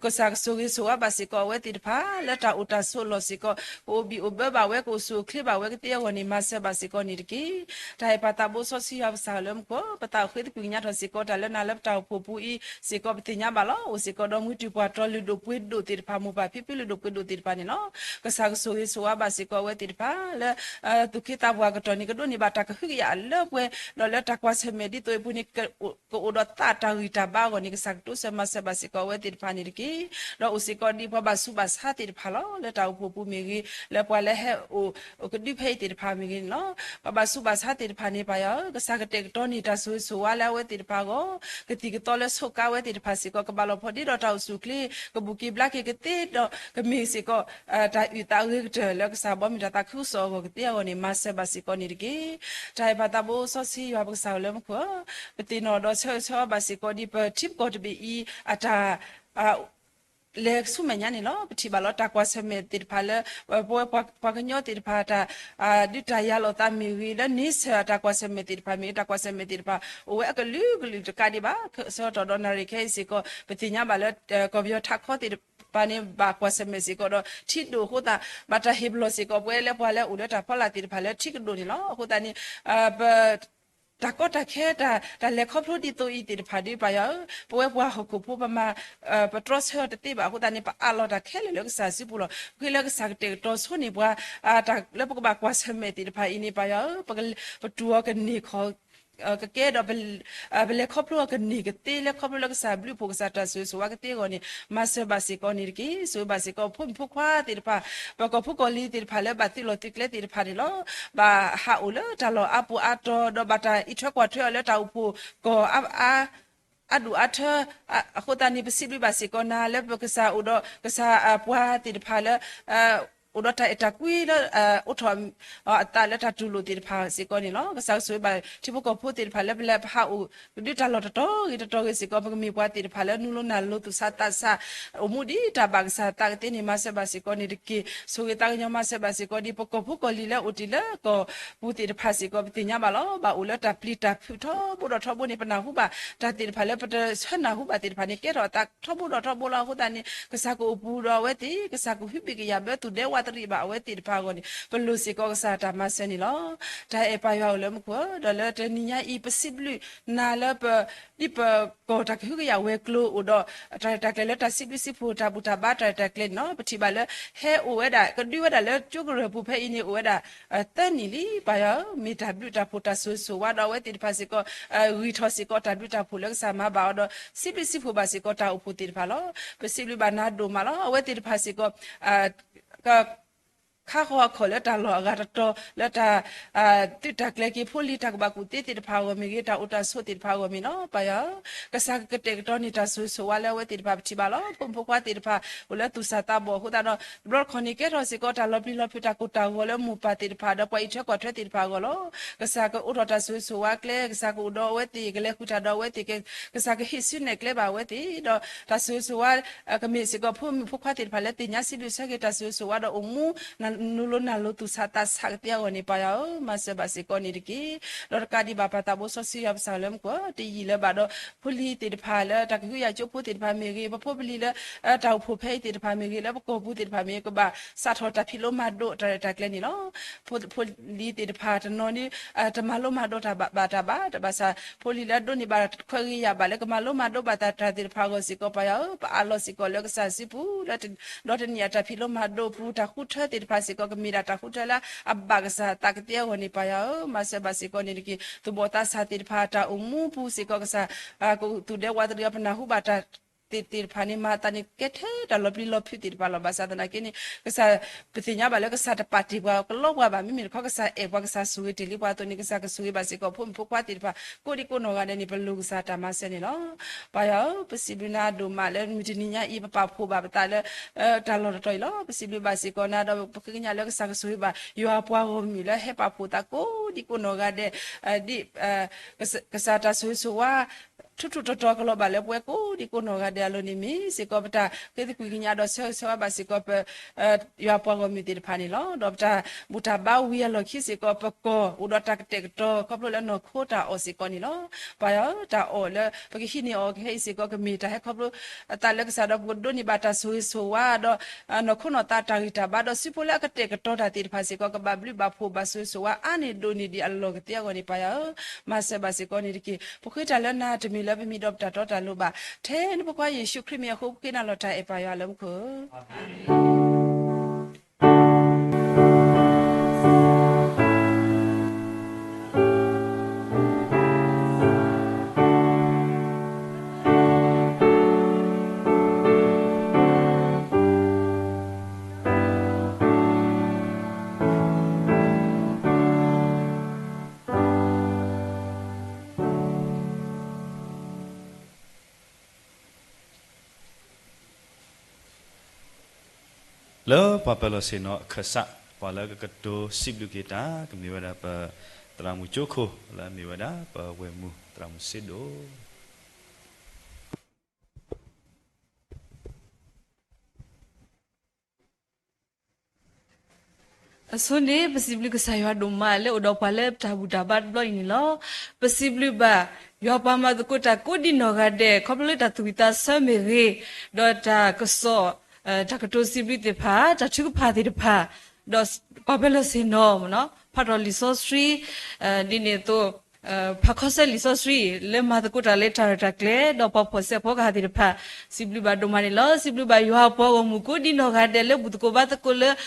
ကစၢ်ကဆိၣ်ဂ့ၤဆိၣ်ဝါဘၣ်စ့ၢ်ကီးအဝဲသ့ၣ်တဖၣ် လၢတၢ်အိၣ်တၢ်ဆိးအလီၢ်စ့ၢ်ကီး ကအိၣ်ဘံၣ်အိၣ်ဘၢဘၣ်ဝဲ ကအိၣ်ဆူၣ်အိၣ်ချ့ဘၣ်ဝဲကသ့အဂီၢ်န့ၣ် မၤစၢၤဘၣ်စ့ၢ်ကီးန့ၣ်တက့ၢ်. တၢ်အဲၣ်ပၢ်သးဘိစီဆှံယွၤပကစၢ်လၢမူခိၣ် ပသးအိၣ်ဃ့သကွံာ်ကညးထီၣ်စ့ၢ်ကီးတၢ်လၢနၤလၢပတၢ်အိၣ်ဖှိၣ်ပူၤအံၤစ့ၢ်ကီး ပသ့ၣ်ညါဘၣ်လီၤ. အိၣ်စ့ၢ်ကီးဒီးမုၢ်တူၢ်ပှၢ်တီၤလုၢ်ဒိၣ်ပှ့ၤဒိၣ်သ့ၣ်တဖၣ် မိၢ်ပၢ်ဖံဖုလုၢ်ဒိၣ်ပှ့ၤဒိၣ်သ့ၣ်တဖၣ်န့ၣ်လီၤ. ကစၢ်ကဆိၣ်ဂ့ၤဆိၣ်ဝါဘၣ်စ့ၢ်ကီးအဝဲသ့ၣ်တဖၣ်လၢ သူၣ်က့သးပှၢ်ကတီၢ်န့ၣ် ကဒိးန့ၢ်ဘၣ်တၢ်ကဟုကယာ်အလၢအပှဲၤ ဒီးလၢတၢ်ကွၢ်ဆၢၣ်မဲာ်ဒ်သိးအပူၤန့ၣ် ကအိၣ်ဒီးသးတၢ်ဂံၢ်တၢ်ဘါအဂီၢ်န့ၣ် ကစၢ်ကတိစၢၤမၤစၢၤဘၣ်စ့ၢ်ကီးအဝဲသ့ၣ်တဖၣ်န့ၣ်တက့ၢ်. ဒီးအိၣ်စ့ၢ်ကီးဒ်ပှၤဘၣ်ဆူးဘၣ်ဆါသ့ၣ်တဖၣ်လီၤ. လၢတၢ်အိၣ်ဖှိၣ်ပူၤမ့ၢ်ဂ့ၤ လၢပှၤလၢဟဲအိၣ် အိၣ်ကဒုဖဲအံၤသ့ၣ်တဖၣ်မ့ၢ်ဂ့ၤန့ၣ်လီၤ. ပှၤဘၣ်ဆူးဘၣ်ဆါသ့ၣ်တဖၣ်န့ၣ် ပၢ်ယွၤဧၢ, ကစၢ်ကတဲာ်ကတီၤန့ၢ်တၢ်ဆိၣ်ဂ့ၤဆိၣ်ဝါလၢအဝဲသ့ၣ်တဖၣ်အဂီၢ်, ကသံၣ်ကသီလၢဆိးကါဝဲသ့ၣ်တဖၣ်စ့ၢ်ကီး ကဘၣ်လီၤဖှီၣ်ဒ့ဒီးတၢ်အိၣ်ဆူၣ်အိၣ်ချ့ ကဘူၣ်က့ၤဘျါက့ၤကသ့ဒီး ကမ့ၢ်စ့ၢ်ကီး တၢ်အုၣ်သးအဂ့ၤကတၢၢ်လၢကစၢ်ဘီမုၢ်တၢ်သးခုကစီၣ်အဂီၢ်ကသ့အဂီၢ်န့ၣ် မၤစၢၤဘၣ်စ့ၢ်ကီးန့ၣ်တက့ၢ်. တၢ်အဲၣ်ပၢ်သးဘိစီဆှံယွၤပကစၢ်ဧၢလၢမူခိၣ်ဧၢ, ပသ့ၣ်နီၣ်ဒီးဆၢဂ့ၤဆၢဝါဘၣ်စ့ၢ်ကီးဒ်ပထံပကီၢ်တဘ့ၣ်အံၤ အတၢ် လဲၤဆူမဲာ်ညါန့ၣ်လီၤ. ပထံၣ်ဘၣ်လီၤတၢ်ကွၢ်ဆၢၣ်မဲာ်သ့ၣ်တဖၣ်လၢ ပဝဲပှၤကညီသ့ၣ်တဖၣ် တၢ်ဒုးတၢ်ယၤလိာ်သးမ့ၢ်ဂ့ၤ လၢန့ဆၢၣ်အတၢ်ကွၢ်ဆၢၣ်မဲာ်သ့ၣ်တဖၣ်မ့ၢ်ဂ့ၤ တၢ်ကွၢ်ဆၢၣ်မဲာ်သ့ၣ်တဖၣ် အိၣ်ဝဲအကလုာ်ကလုာ်တကးဒံးဘၣ်. ဆၢကတီၢ်ဒီးနၣ်ရံၣ်ခဲအံၤစ့ၢ်ကီး ပသ့ၣ်ညါဘၣ်လၢ ကီၢ်ပယီၤထးခီသ့ၣ်တဖၣ်န့ၣ် ဘၣ်ကွၢ်ဆၢၣ်မဲာ်စ့ၢ်ကီးဒီး ထံဒိၣ်အဃိသတး ဘၣ်တၢ်ဟ့ၣ်ပလီၢ်စ့ၢ်ကီး ပဝဲလၢပှၤလၢအိၣ်လၢတၢ်ဖီလာ်သ့ၣ်တဖၣ်လၢထံကဒိၣ်န့ၣ်လီၤ. အဃိသတးန့ၣ် ပ တၢ်ကီတၢ်ခဲ တၢ်လဲၤခီဖျိဒ်သိးအံၤသ့ၣ်တဖၣ်ဒီး ပၢ်ယွၤဧၢ, ပဝဲပှၤဟီၣ်ခိၣ်ဖိပမၤ ပတြီဆၢတသ့ဘၣ်အဃိသတးန့ၣ် ပအးလီၤတၢ်ခဲလၢာ်လၢကစၢ်စုပူၤလီၤ. ပဃ့လၢကစၢ်ကတဲာ်ကတီၤဆိန့ၢ်ပှၤ တၢ်လၢပကဘၣ်ကွၢ်ဆၢၣ်မဲာ်သ့ၣ်တဖၣ်အံၤန့ၣ် ပၢ်ယွၤဧၢ, ပတူၢ်အီၤကန့ၢ်ခီၣ် ကကဲဒီး ပလဲၤခီဖျိအီၤကန့ၢ်ကသ့ လဲၤခီဖျိလၢကစၢ်ဘျုးဖှိၣ်ကစၢ်တၢ်ဆိၣ်ဂ့ၤဆိၣ်ဝါကသ့အဂီၢ်န့ၣ် မၤစၢၤဘၣ်စ့ၢ်ကီးန့ၣ်တက့ၢ်. ဆိၣ်ဂ့ၤဘၣ်စ့ၢ်ကီး ဖိမုၣ်ဖိခွါသ့ၣ်တဖၣ် ပကီၢ်ဖိကီၢ်လံၤသ့ၣ်တဖၣ်လၢဘၣ်သုးလီၢ်သုးကျဲသ့ၣ်တဖၣ်န့ၣ်လီၤ. ဘၣ်ဟးအိၣ်လၢတၢ်လီၢ်အါပူၤအါတီၤ ဒီးဘၣ်တၢ်အံးထွဲကွၢ်ထွဲအီၤလၢတၢ်အိၣ်ဖှိၣ်ကီၢ်အါ အါဒိၣ်အါထၢ အဃိသတးန့ၣ် ပစံးဘျုးဘၣ်စ့ၢ်ကီးနၤလၢပကစၢ်အိၣ်ဒီးကစၢ်ပှၤသ့ၣ်တဖၣ်လၢ အိၣ်ဒီးတၢ်အဲၣ်တၢ်ကွံလၢ အိးထီၣ်အသးလၢတၢ်တူၢ်လိာ်သ့ၣ်တဖၣ်စ့ၢ်ကီးန့ၣ်လီၤ. ကစၢ်ကဆိၣ်ဂ့ၤဘၣ်ထံဖိကီၢ်ဖိသ့ၣ်တဖၣ်လၢပလဲၤပဟးအိၣ် ကဒုတၢ်လီၢ်တတီၤဂ့ၤတတီၤဂ့ၤစ့ၢ်ကီး ပကမ့ၢ်ပှၤသ့ၣ်တဖၣ်လၢနူလိနၢ်လိသူၣ်ဆးသးဆး အိၣ်မူဒ်တၢ်ဘၣ်ကစၢ်သးကသ့န့ၣ် မၤစၢၤဘၣ်စ့ၢ်ကီးန့ၣ်တက့ၢ်. ဆိၣ်ဂ့ၤသးကညီၤမၤစၢၤဘၣ်စ့ၢ်ကီးဒ်ပကီၢ်ဖိကီၢ်လံၤလၢအိၣ်တ့ၢ်လၢကီၢ်ပူၤသ့ၣ်တဖၣ်စ့ၢ်ကီး ပသ့ၣ်ညါဘၣ်လီၤ. ဘၣ်အိၣ်လၢတၢ်ပျံၤတၢ်ဖုးထီဘိဒီးထီဘိန့ၣ် ပနၢ်ဟူဘၣ်တၢ်သ့ၣ်တဖၣ်လၢပတဆၢနၢ်ဟူဘၣ်သ့ၣ်တဖၣ်န့ၣ် ကဲထီၣ်အသးထီဘိဒီးထီဘိလီၤ. အဃိသတးန့ၣ် ကစၢ်ကအိၣ်ဘူးဒီးအဝဲသ့ၣ် ကစၢ်ကဟုဘံၣ်ကယာ်ဘၢသူၣ်ဒဲဝးတရံးဘၣ်အဝဲသ့ၣ်တဖၣ်အဂီၢ်န့ၣ် ပလိၣ်စ့ၢ်ကီးကစၢ်တၢ်မၤစၢၤန့ၣ်လီၤ. တၢ်အဲၣ်ပၢ်ယွၤအိၣ်လၢမူခိၣ်ဧၢ, ဒီးလၢတနံၤညါအံၤ ပစံးဘျုးနၤလၢပ ဒ်ပကီၢ်တၢ်ကဟုကယာ်ဝဲၤကျိၤအိၣ်ဒီး တၢ်ရဲၣ်တၢ်ကျဲၤလၢတၢ်စံးဘျုးစံးဖှိၣ် တၢ်ဘူၣ်တၢ်ဘါတၢ်ရဲၣ်တၢ်ကျဲၤန့ၣ်လီၤ. ပထံၣ်ဘၣ်လၢ ဟဲအိၣ်ဝဲဒၣ် ကဒုဝဲဒၣ်လၢကၠိကရၢၢ်ပူၤဖဲအံၤန့ၣ် အိၣ်ဝဲဒၣ် သၢနံၣ်လံ ပၢ်ယွၤဧၢ, မ့ၢ်တၢ်ဘျုးတၢ်ဖှိၣ်တၢ်ဆိၣ်ဂ့ၤဆိၣ်ဝါဒီးအဝဲသ့ၣ်တဖၣ်စ့ၢ်ကီး ဂံၢ်ထီၣ်စ့ၢ်ကီးတၢ်ဘျုးတၢ်ဖှိၣ်လၢကစၢ်မၤဘၣ်အီၤဒီး စံးဘျုးစံးဖှိၣ်ဘၣ်စ့ၢ်ကီးတၢ်အိၣ်ဖှိၣ်သ့ၣ်တဖၣ်လီၤ. ပစံးဘျုးဘၣ်နၤဒိၣ်မးလီၤ. အဝဲသ့ၣ်တဖၣ်စ့ၢ်ကီး က ခါဃီၤအခီၣ်လၢတၢ်လီၢ်အဂၤတတီၤ လၢတၢ် သုးတၢ်ကျဲၤက့ၤဖိလံၤ တၢ်ကဘၣ်ကူၣ်သ့သ့ၣ်တဖၣ်အဂီၢ်မ့ၢ်ဂ့ၤ တၢ်အိၣ်တၢ်ဆိးသ့ၣ်တဖၣ်အဂီၢ်မ့ၢ်လီၤ. ပၢ်ယွၤဧၢ, ကစၢ်ကကတဲာ်ကတီၤန့ၢ်တၢ်ဆိၣ်ဂ့ၤဆိၣ်ဝါလၢအဝဲသ့ၣ်တဖၣ် ပထံၣ်ဘၣ်လီၤ. ဖိမုၣ်ဖိခွါသ့ၣ်တဖၣ် အိၣ်လၢသူၣ်စၢ်သးဘီၣ်အဃိသတးဒီး တဘျီတခီၣ်န့ၣ် ကဲထီၣ်စ့ၢ်ကီးတၢ်လီၤပျံၤလီၤဖုး တၢ်ကိၢ်တၢ်ဂီၤလၢမိၢ်ပၢ်သ့ၣ်တဖၣ် ဒီးပှၤအံးထွဲကွၢ်ထွဲသ့ၣ်တဖၣ်အဂီၢ်လီၤ. ကစၢ်ကအိးထီၣ်တၢ်ဆိၣ်ဂ့ၤဆိၣ်ဝါကျဲ ကစၢ်ကအိၣ်ဒီးအဝဲသ့ၣ် ကလဲၤဃုာ်တၢ်ဒီးအဝဲသ့ၣ် ကစၢ်ကဟံးစုနဲၣ်ကျဲဘၣ်အဝဲသ့ၣ် ဒီးတၢ်ဆိၣ်ဂ့ၤဆိၣ်ဝါ ကမ့ၢ်စ့ၢ်ကီး ဖိမုၣ်ဖိခွါသ့ၣ်တဖၣ်လၢသ့ၣ်ညါစံးဘျုးဆၢက့ၤတၢ်ဆိၣ်ဂ့ၤဆိၣ်ဝါဒီးအိၣ်မူ နူလိနၢ်လိသူၣ်ဆးသးဆးကသ့အဂီၢ်န့ၣ် ပၢ်ယွၤဧၢ, မၤစၢၤဘၣ်စ့ၢ်ကီးန့ၣ်တက့ၢ်. ဒီးတကးဒံးဘၣ်ပၢ်သးဘိစီဆှံယွၤပကစၢ်လၢမူခိၣ် တယံာ်လၢၤဘၣ်ဒီး ဖိလံၤသ့ၣ်တဖၣ်လၢတၢ်ကဟုကယာ်ကၠိဖိသ့ၣ်တဖၣ်မ့ၢ်ဂ့ၤ ပဖိပလံၤလၢ တၢ်အိၣ်ဖှိၣ်ဖဲအံၤသ့ၣ်တဖၣ်မ့ၢ်ဂ့ၤ လၢပကီၢ်ပူၤသ့ၣ်တဖၣ်မ့ၢ်ဂ့ၤ ကဘၣ်စးထီၣ်တၢ်ဖံးလိမၤဒိးတၢ်ရဲၣ်တၢ်ကျဲၤန့ၣ်လီၤ. ဖိလံၤသ့ၣ်တဖၣ်တနီၤန့ၣ် တမၤလိမၤဒိးတၢ်ဘၣ်တၢ်ဘၣ် တဘၣ်ဆၣ် ဖိလံၤလၢအဒိးန့ၢ်ဘၣ်ခွဲးဂ့ၤယာ်ဘၣ်လၢကမၤလိမၤဒိးဘၣ်တၢ်တၢ်သ့ၣ်တဖၣ်အဂီၢ်စ့ၢ်ကီး ပၢ်ယွၤဧၢ, ပအးလီၤစ့ၢ်ကီးလၢကစၢ်စုပူၤ ဒီးတနံၤအတၢ်ဖံးလိမၤဒိးပူၤ တၢ်ဃုထၢသ့ၣ်တဖၣ်စ့ၢ်ကီး ကမ့ၢ်ဒၣ်တၢ်ဃုထၢလၢအဘၣ်ကစၢ်သးကသ့အဂီၢ်န့ၣ် ပၢ်ယွၤဧၢ, မၤစၢၤဘၣ်စ့ၢ်ကီးန့ၣ်တက့ၢ်. သူၣ်ဘီၣ်သးစၢ်သ့ၣ်တဖၣ် တၢ်အိၣ်မူပူၤစ့ၢ်ကီး ကစၢ် ကသူၣ်ဒဲဝးတရံးအီၤ ပနၢ်ဟူဘၣ်တၢ် ကစၢ်ယွၤကဆိၣ်ဂ့ၤပှၤသ့ၣ်တဖၣ်န့ၣ် မၤအသးန့ၣ် ကဲထဲတၢ်လီၤပျံၤလီၤဖုးသ့ၣ်တဖၣ်လီၤ. ဘၣ်ဆၣ်သနာ်က့န့ၣ် ကစၢ် ပသ့ၣ်ညါဘၣ်လၢကစၢ်တပာ်တ့ၢ်ပှၤကလီပှၤဘၣ်. မ့မ့ၢ်တခီ ကစၢ်အဲၣ်ပှၤ ကစၢ်ဆိၣ်ဂ့ၤတ့ၢ်လံပှၤအသိးန့ၣ် ကစၢ်ကဆိၣ်ဂ့ၤဘၣ်စ့ၢ်ကီး ဖိမုၣ်ဖိခွါသ့ၣ်တဖၣ် ကိးဒံကိးနီၢ်ဂၤဒဲးန့ၣ် ပလိၣ်ကစၢ်တၢ်မၤစၢၤန့ၣ်လီၤ. ပၢ်ယွၤဧၢ, ပစံးဘျုးနၤဒိၣ်မးလၢမုၢ်တနံၤညါအံၤ ပပာ်ဖှိၣ်ဘၣ်ပသးလၢ တၢ်လီၢ်တတီၤအံၤလီၤ. ပစံးဘျုးဘၣ်စ့ၢ်ကီးနၤဒီး ပဃ့ကညးလၢကစၢ်ကဆိၣ်ဂ့ၤဘၣ် ယွၤအပှၤဂီၢ်မုၢ်လၢဟဲပာ်ဖှိၣ်သးကိးဒံကိးနီၢ်ဂၤဒဲး ဒ် ကစၢ်တၢ်ဆိၣ်ဂ့ၤဆိၣ်ဝါ ထူးထူးတီၤတီၤကလီၤဘၣ်လၢပဝဲကိးဒံကိးနီၢ်ဂၤဒဲးအလိၤန့ၣ် မ့ၢ်စ့ၢ်ကီးပတၢ်ဃ့သကွံာ်ကညးဒီးဆၢဂ့ၤဆၢဝါဘၣ်စ့ၢ်ကီးပ ယွၤပှၤဂီၢ်မုၢ်သ့ၣ်တဖၣ်န့ၣ်လီၤ. ဒီးပတၢ်ဘူၣ်တၢ်ဘါဝံၤအလီၢ်ခံစ့ၢ်ကီး ပကီၢ်အိၣ်ဒီးတၢ်ကတဲာ်ကတီၤ ခီဖျိလၢနီၢ်ခိတၢ်အီၣ်စ့ၢ်ကီးန့ၣ်လီၤ. ပၢ်ယွၤဧၢ, တၢ်အီၣ်လၢပကဟံးန့ၢ်အီၤကဟဲအံၤစ့ၢ်ကီး ကမ့ၢ်တၢ်ဟဲခီဖျိအသးလၢကစၢ်ဒီး ပကဒိးန့ၢ်ဘၣ်တၢ်ဆိၣ်ဂ့ၤဆိၣ်ဝါဒီး နီၢ်ခိနီၢ်သးတၢ်ဂံၢ်တၢ်ဘါ ဒီးစုဖိလၢအကတဲာ်ကတီၤတၢ်သ့ၣ်တဖၣ်စ့ၢ်ကီး ကဘၣ်ဘျုးဘၣ်ဖှိၣ်ဘၣ်ဆိၣ်ဂ့ၤဆိၣ်ဝါအါန့ၢ်ဒိၣ်န့ၢ်ဒံးအလီၢ်ကသ့အဂီၢ်န့ၣ် ပၢ်ယွၤဧၢ, မၤစၢၤဘၣ်စ့ၢ်ကီးန့ၣ်တက့ၢ်. ပဃ့တၢ်လၢနၤ တမ့ၢ်လၢပမံၤဒီးပတၢ်တီတၢ်လိၤဘၣ်. ထဲနဖိခွါယ့ၣ်ၡူးခရံာ်မံၤအဃိ ပဃ့နၤလီၤတၢ်အဲၣ် ပၢ်ယွၤလၢမူခိၣ်ဧၢ. လၢပှၤပၢၤလီၢ်ဆ့ၣ်နီၤအခၢၣ်စး ပှၤလၢကကတိၤစံးဘျုးက့ၤတၢ် ကမ့ၢ်ဝဲဒၣ်ပသရၣ်မုၣ်ကၠိခိၣ် လၢအမ့ၢ်ဝဲဒၣ်ပဝဲၢ်မုၢ်သရၣ်မုၣ်စ့ဒိၣ် အဆိန့ၣ် ပစံးဘျုးကစၢ်ယွၤဒိၣ်မးလၢအိၣ်ဒီးပှၤလၢတၢ်ဘူၣ်တၢ်ဘါတဘျီအံၤန့ၣ်လီၤ. ပစံးဘျုးဘၣ် ယွၤပှၤမၤသကိးတၢ်ကိးဒံနီၢ်ဂၤဒဲး ခီဖျိလၢတၢ်သူၣ်ဝံၣ်သးဆၢမ့ၢ်ဂ့ၤ, ဒီးတၢ်ကစီၣ် တၢ်ကတိၤစံးဘျုးသ့ၣ်တဖၣ် တၢ်ထုကဖၣ်သ့ၣ်တဖၣ်, ဒီးပှၤပၢၤလီၢ်ဆ့ၣ်နီၤ ဖးထီၣ်လံာ်စီဆှံ ဒ်န့ၣ်အသိး ဖးခီဆၢလံာ်စီဆှံ လၢမၤသကိးတၢ်လၢတၢ်ရဲၣ်တၢ်ကျဲၤ ဒီးပှၤဖှီၣ်စဲးဖှီကဟၣ်သ့ၣ်တဖၣ် စံးဘျုးဘၣ်ဒိၣ်မးန့ၣ်လီၤ. စံးဘျုးဘၣ်ယွၤအပှၤဂီၢ်မုၢ်ကိးဒံနီၢ်ဂၤဒဲးလၢဘူၣ်သကိးဘါသကိးလၢ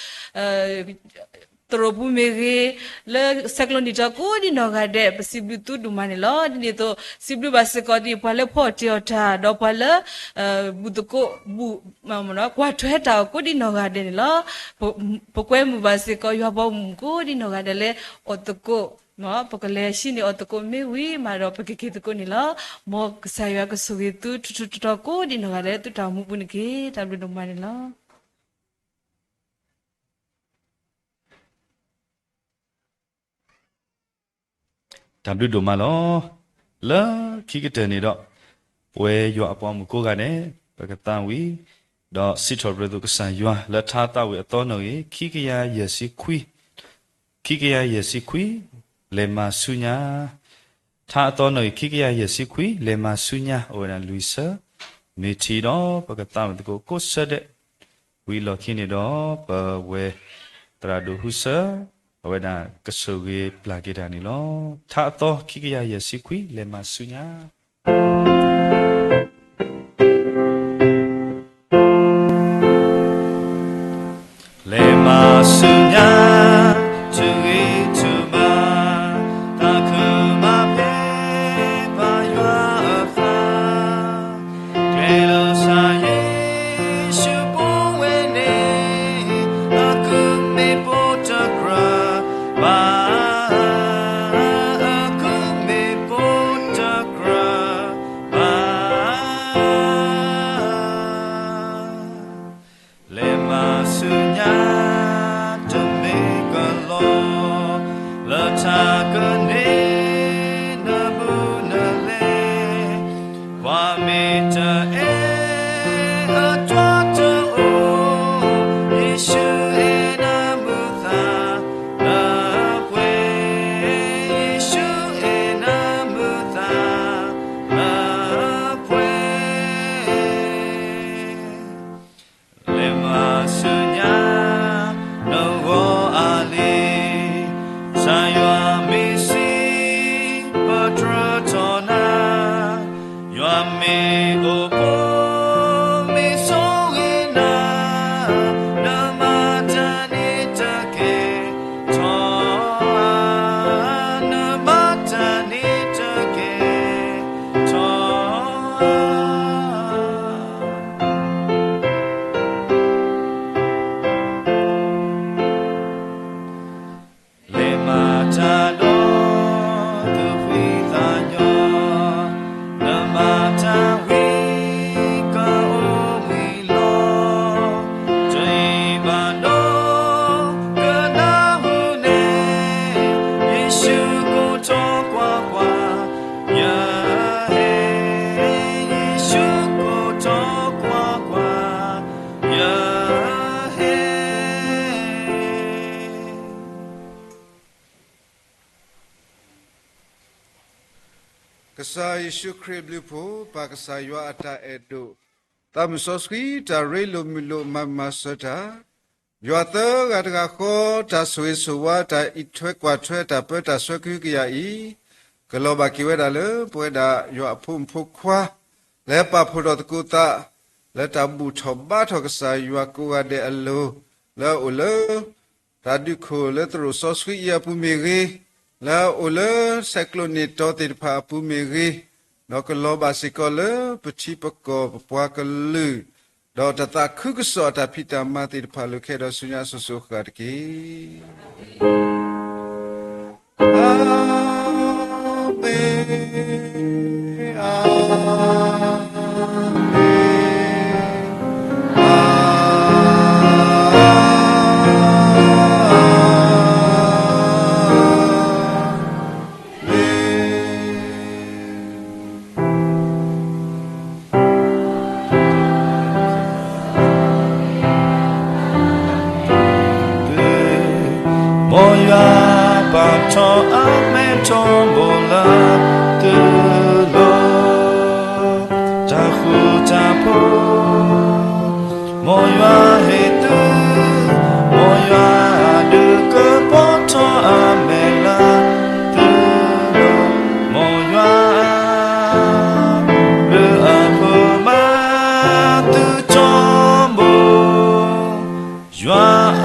သရိာ်ပူၤမ့ၢ်ဂ့ၤ, လၢဆဲးကျိးနံၣ်ထီၣ်ကိးဒံနီၢ်ဂၤဒဲး ပစံးဘျုးသုဒိၣ်မးန့ၣ်လီၤ. ဒ်န့ၣ်အသိး စံးဘျုးဘၣ်စ့ၢ်ကီးဒ်ပှၤလၢဖီအီၣ်တ့ၤအီၣ်တၢ် ဒီးပှၤလၢ ဘူၣ်သကိး ဘူၣ် ကွၢ်ထွဲတၢ်အီၣ်ကိးဒံနီၢ်ဂၤဒဲးန့ၣ်လီၤ. ပကွဲမုာ်ဘၣ်စ့ၢ်ကီး ယွၤပှၤဂီၢ်မုၢ်ကိးဒံနီၢ်ဂၤဒဲးလၢအီၣ်သကိး ပကလဲၤဟံးန့ၢ်အီၣ်သကိးမ့ၢ်ဝံၤမးဒီး ပကက့ၤသကိးန့ၣ်လီၤ. မ်ကစၢ်ယွၤကဆိၣ်ဂ့ၤသုထူးထူးတီၤတီၤကိးဒံနီၢ်ဂၤဒဲး သုတၢ်အိၣ်မူပူၤန့ၣ်တက့ၢ်. တၢ်ဘျုးဒိၣ်မးန့ၣ်လီၤ. တၢ်ဘျုးဒိၣ်မးလီၤ. လၢခံကတၢၢ်န့ၣ်ဒီး ပဝဲယွၤအပှၤမုၣ်ကိးဂၤဒဲး ပကသးဝံၣ် ဒီးစံးထီၣ်ပတြၢၤသကိးကစၢ်ယွၤ လၢထါသးဝံၣ်အသီနီၣ်ဂံၢ် ခံကယၤယဲၢ်ဆံခွံ, ခံကယၤယဲၢ်ဆံခွံ, လဲၤမၤဆူညါ ထါအသီနီၣ်ဂံၢ် ခံကယၤယဲၢ်ဆံခွံ လဲၤမၤဆူညါ အိၣ်ဝဲဒၣ်လွံၢ်ဆၢ မ့ၢ်ထံဒီး ပကသးဝံၣ်သကိးကိးဆၢဒဲး ဝံၤလီၢ်ခံန့ၣ်ဒီး ပဝဲသရၣ်ဒိၣ်ဟူစၢ အဝဲဒၣ်ကဆိၣ်ဂ့ၤပျၢ်က့ၤတၢ်န့ၣ်လီၤ. ထါအသီ ခံကယၤယဲၢ်ဆံခွံ လဲၤမၤဆူညါ လဲၤမၤဆူညါ တဂ့ၤတဘၣ် သးခုမၤဖဲပၢ်ယွၤအသး ကဲလီၤစၢ်ယ့ၣ်ၡူးဖိဝဲန့ၣ် အကုၢ်မ့ၢ်ဖိတကြၢးဘၣ်, အကုၢ်မ့ၢ်ဖိတကြၢးဘၣ်. လဲၤမၤဆူညါ တမ့ၢ်ကလီ လၢတၢ်ကန့ၢ် နဘူးနလဲ ပှၤမ့ၢ်တအဲၣ်အတၢ်တအိၣ်, ယ့ၣ်ၡူးအဲၣ်နမုာ်သးလၢပှဲၤ, ယ့ၣ်ၡူးအဲၣ်နမုာ်သးလၢပှဲၤ. လဲၤမၤဆူညါ နဂီၢ်အလံၤ, ကစၢ်ယွၤမ့ၢ်စံးပတြၢၤထီၣ်နၤ, ယွၤမ့ၢ်အိၣ်ဖှိၣ်မ့ၢ်ဆိၣ်ဂ့ၤနၤ, နမၤတၢ်န့ၣ်တကဲထီၣ်ဧါ, နမၤတၢ်န့ၣ်တကဲထီၣ်ဧါ. ကစၢ်ယ့ၣ်ၡူးခရံာ်အဘျုးအဖှိၣ်, ပၢ်ကစၢ်ယွၤအတၢ်အဲၣ်ဒိၣ်, သးမုၢ်စီဆှံတၢ်ရ့လိာ်မုာ်လိာ်မၤမၤစၢၤတၢ်, ယွၤသၢဂၤတဂၤဃီ တၢ်ဆိၣ်ဂ့ၤဆိၣ်ဝါ တၢ်အံးထွဲကွၢ်ထွဲ တၢ်ပၢတၢ်ဆှၢကဟုကယာ်အံၤ, ကလီၤဘၣ်က့ၤဝဲဒၣ်လၢ ပဝဲဒၣ်ယွၤအဖိမုၣ်ဖိခွါ လၢပာ်ဖှိၣ်ထီၣ်သကိးသး လၢတၢ်ဘူၣ်ထီၣ်ဘါထီၣ်ကစၢ်ယွၤကိးဂၤဒဲးအလိၤ, လၢအအိၣ်လၢ တၢ်ဒုးခိၣ်လၢသရိာ်စီဆှံအံၤအပူၤမ့ၢ်ဂ့ၤ, လၢအအိၣ်လၢ ဆဲးကျိးန့ၢ်တီသ့ၣ်တဖၣ်အပူၤမ့ၢ်ဂ့ၤ, ဒီးကလီၤဘၣ်စ့ၢ်ကီးလၢပထံပကီၢ်ပပှၤကလုာ်, ဒီးတၢ်သးခုကစီၣ်အတၢ်ဖံးတၢ်မၤသ့ၣ်တဖၣ် လၢခံဒီးဆူညါအစိၤစိၤအဃၣ်တက့ၢ်. အၤမ့ၣ်, အၤမ့ၣ်, အၤမ့ၣ်. မ်ယွၤပာ်ထီၣ်အမဲထီဘိလၢသုလိၤ တၢ်ဃူတၢ်ဖိး, မ်ယွၤဟ့ၣ်သု, မ်ယွၤဒုးကပီၤထီၣ်အမဲလၢသုလိၤ, မ်ယွၤအဘျုးအဖှိၣ်မၤသုထီဘိ, ယွၤ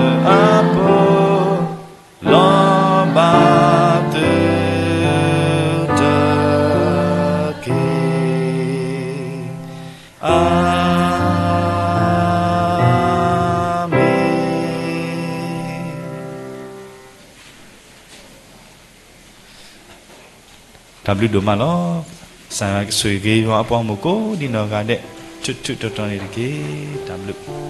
အဘျုးအဖှိၣ် လီၤဘၣ်သုတက့ၢ်. အၤမ့ၣ်. တၢ်ဘျုးဒိၣ်မးလီၤ. ကစၢ်ယွၤကဆိၣ်ဂ့ၤယွၤအပှၤဂီၢ်မုၢ်ကိးဒံနီၢ်ဂၤဒဲး ထူးထူးတီၤတီၤန့ၣ်တက့ၢ်. တၢ်ဘျုး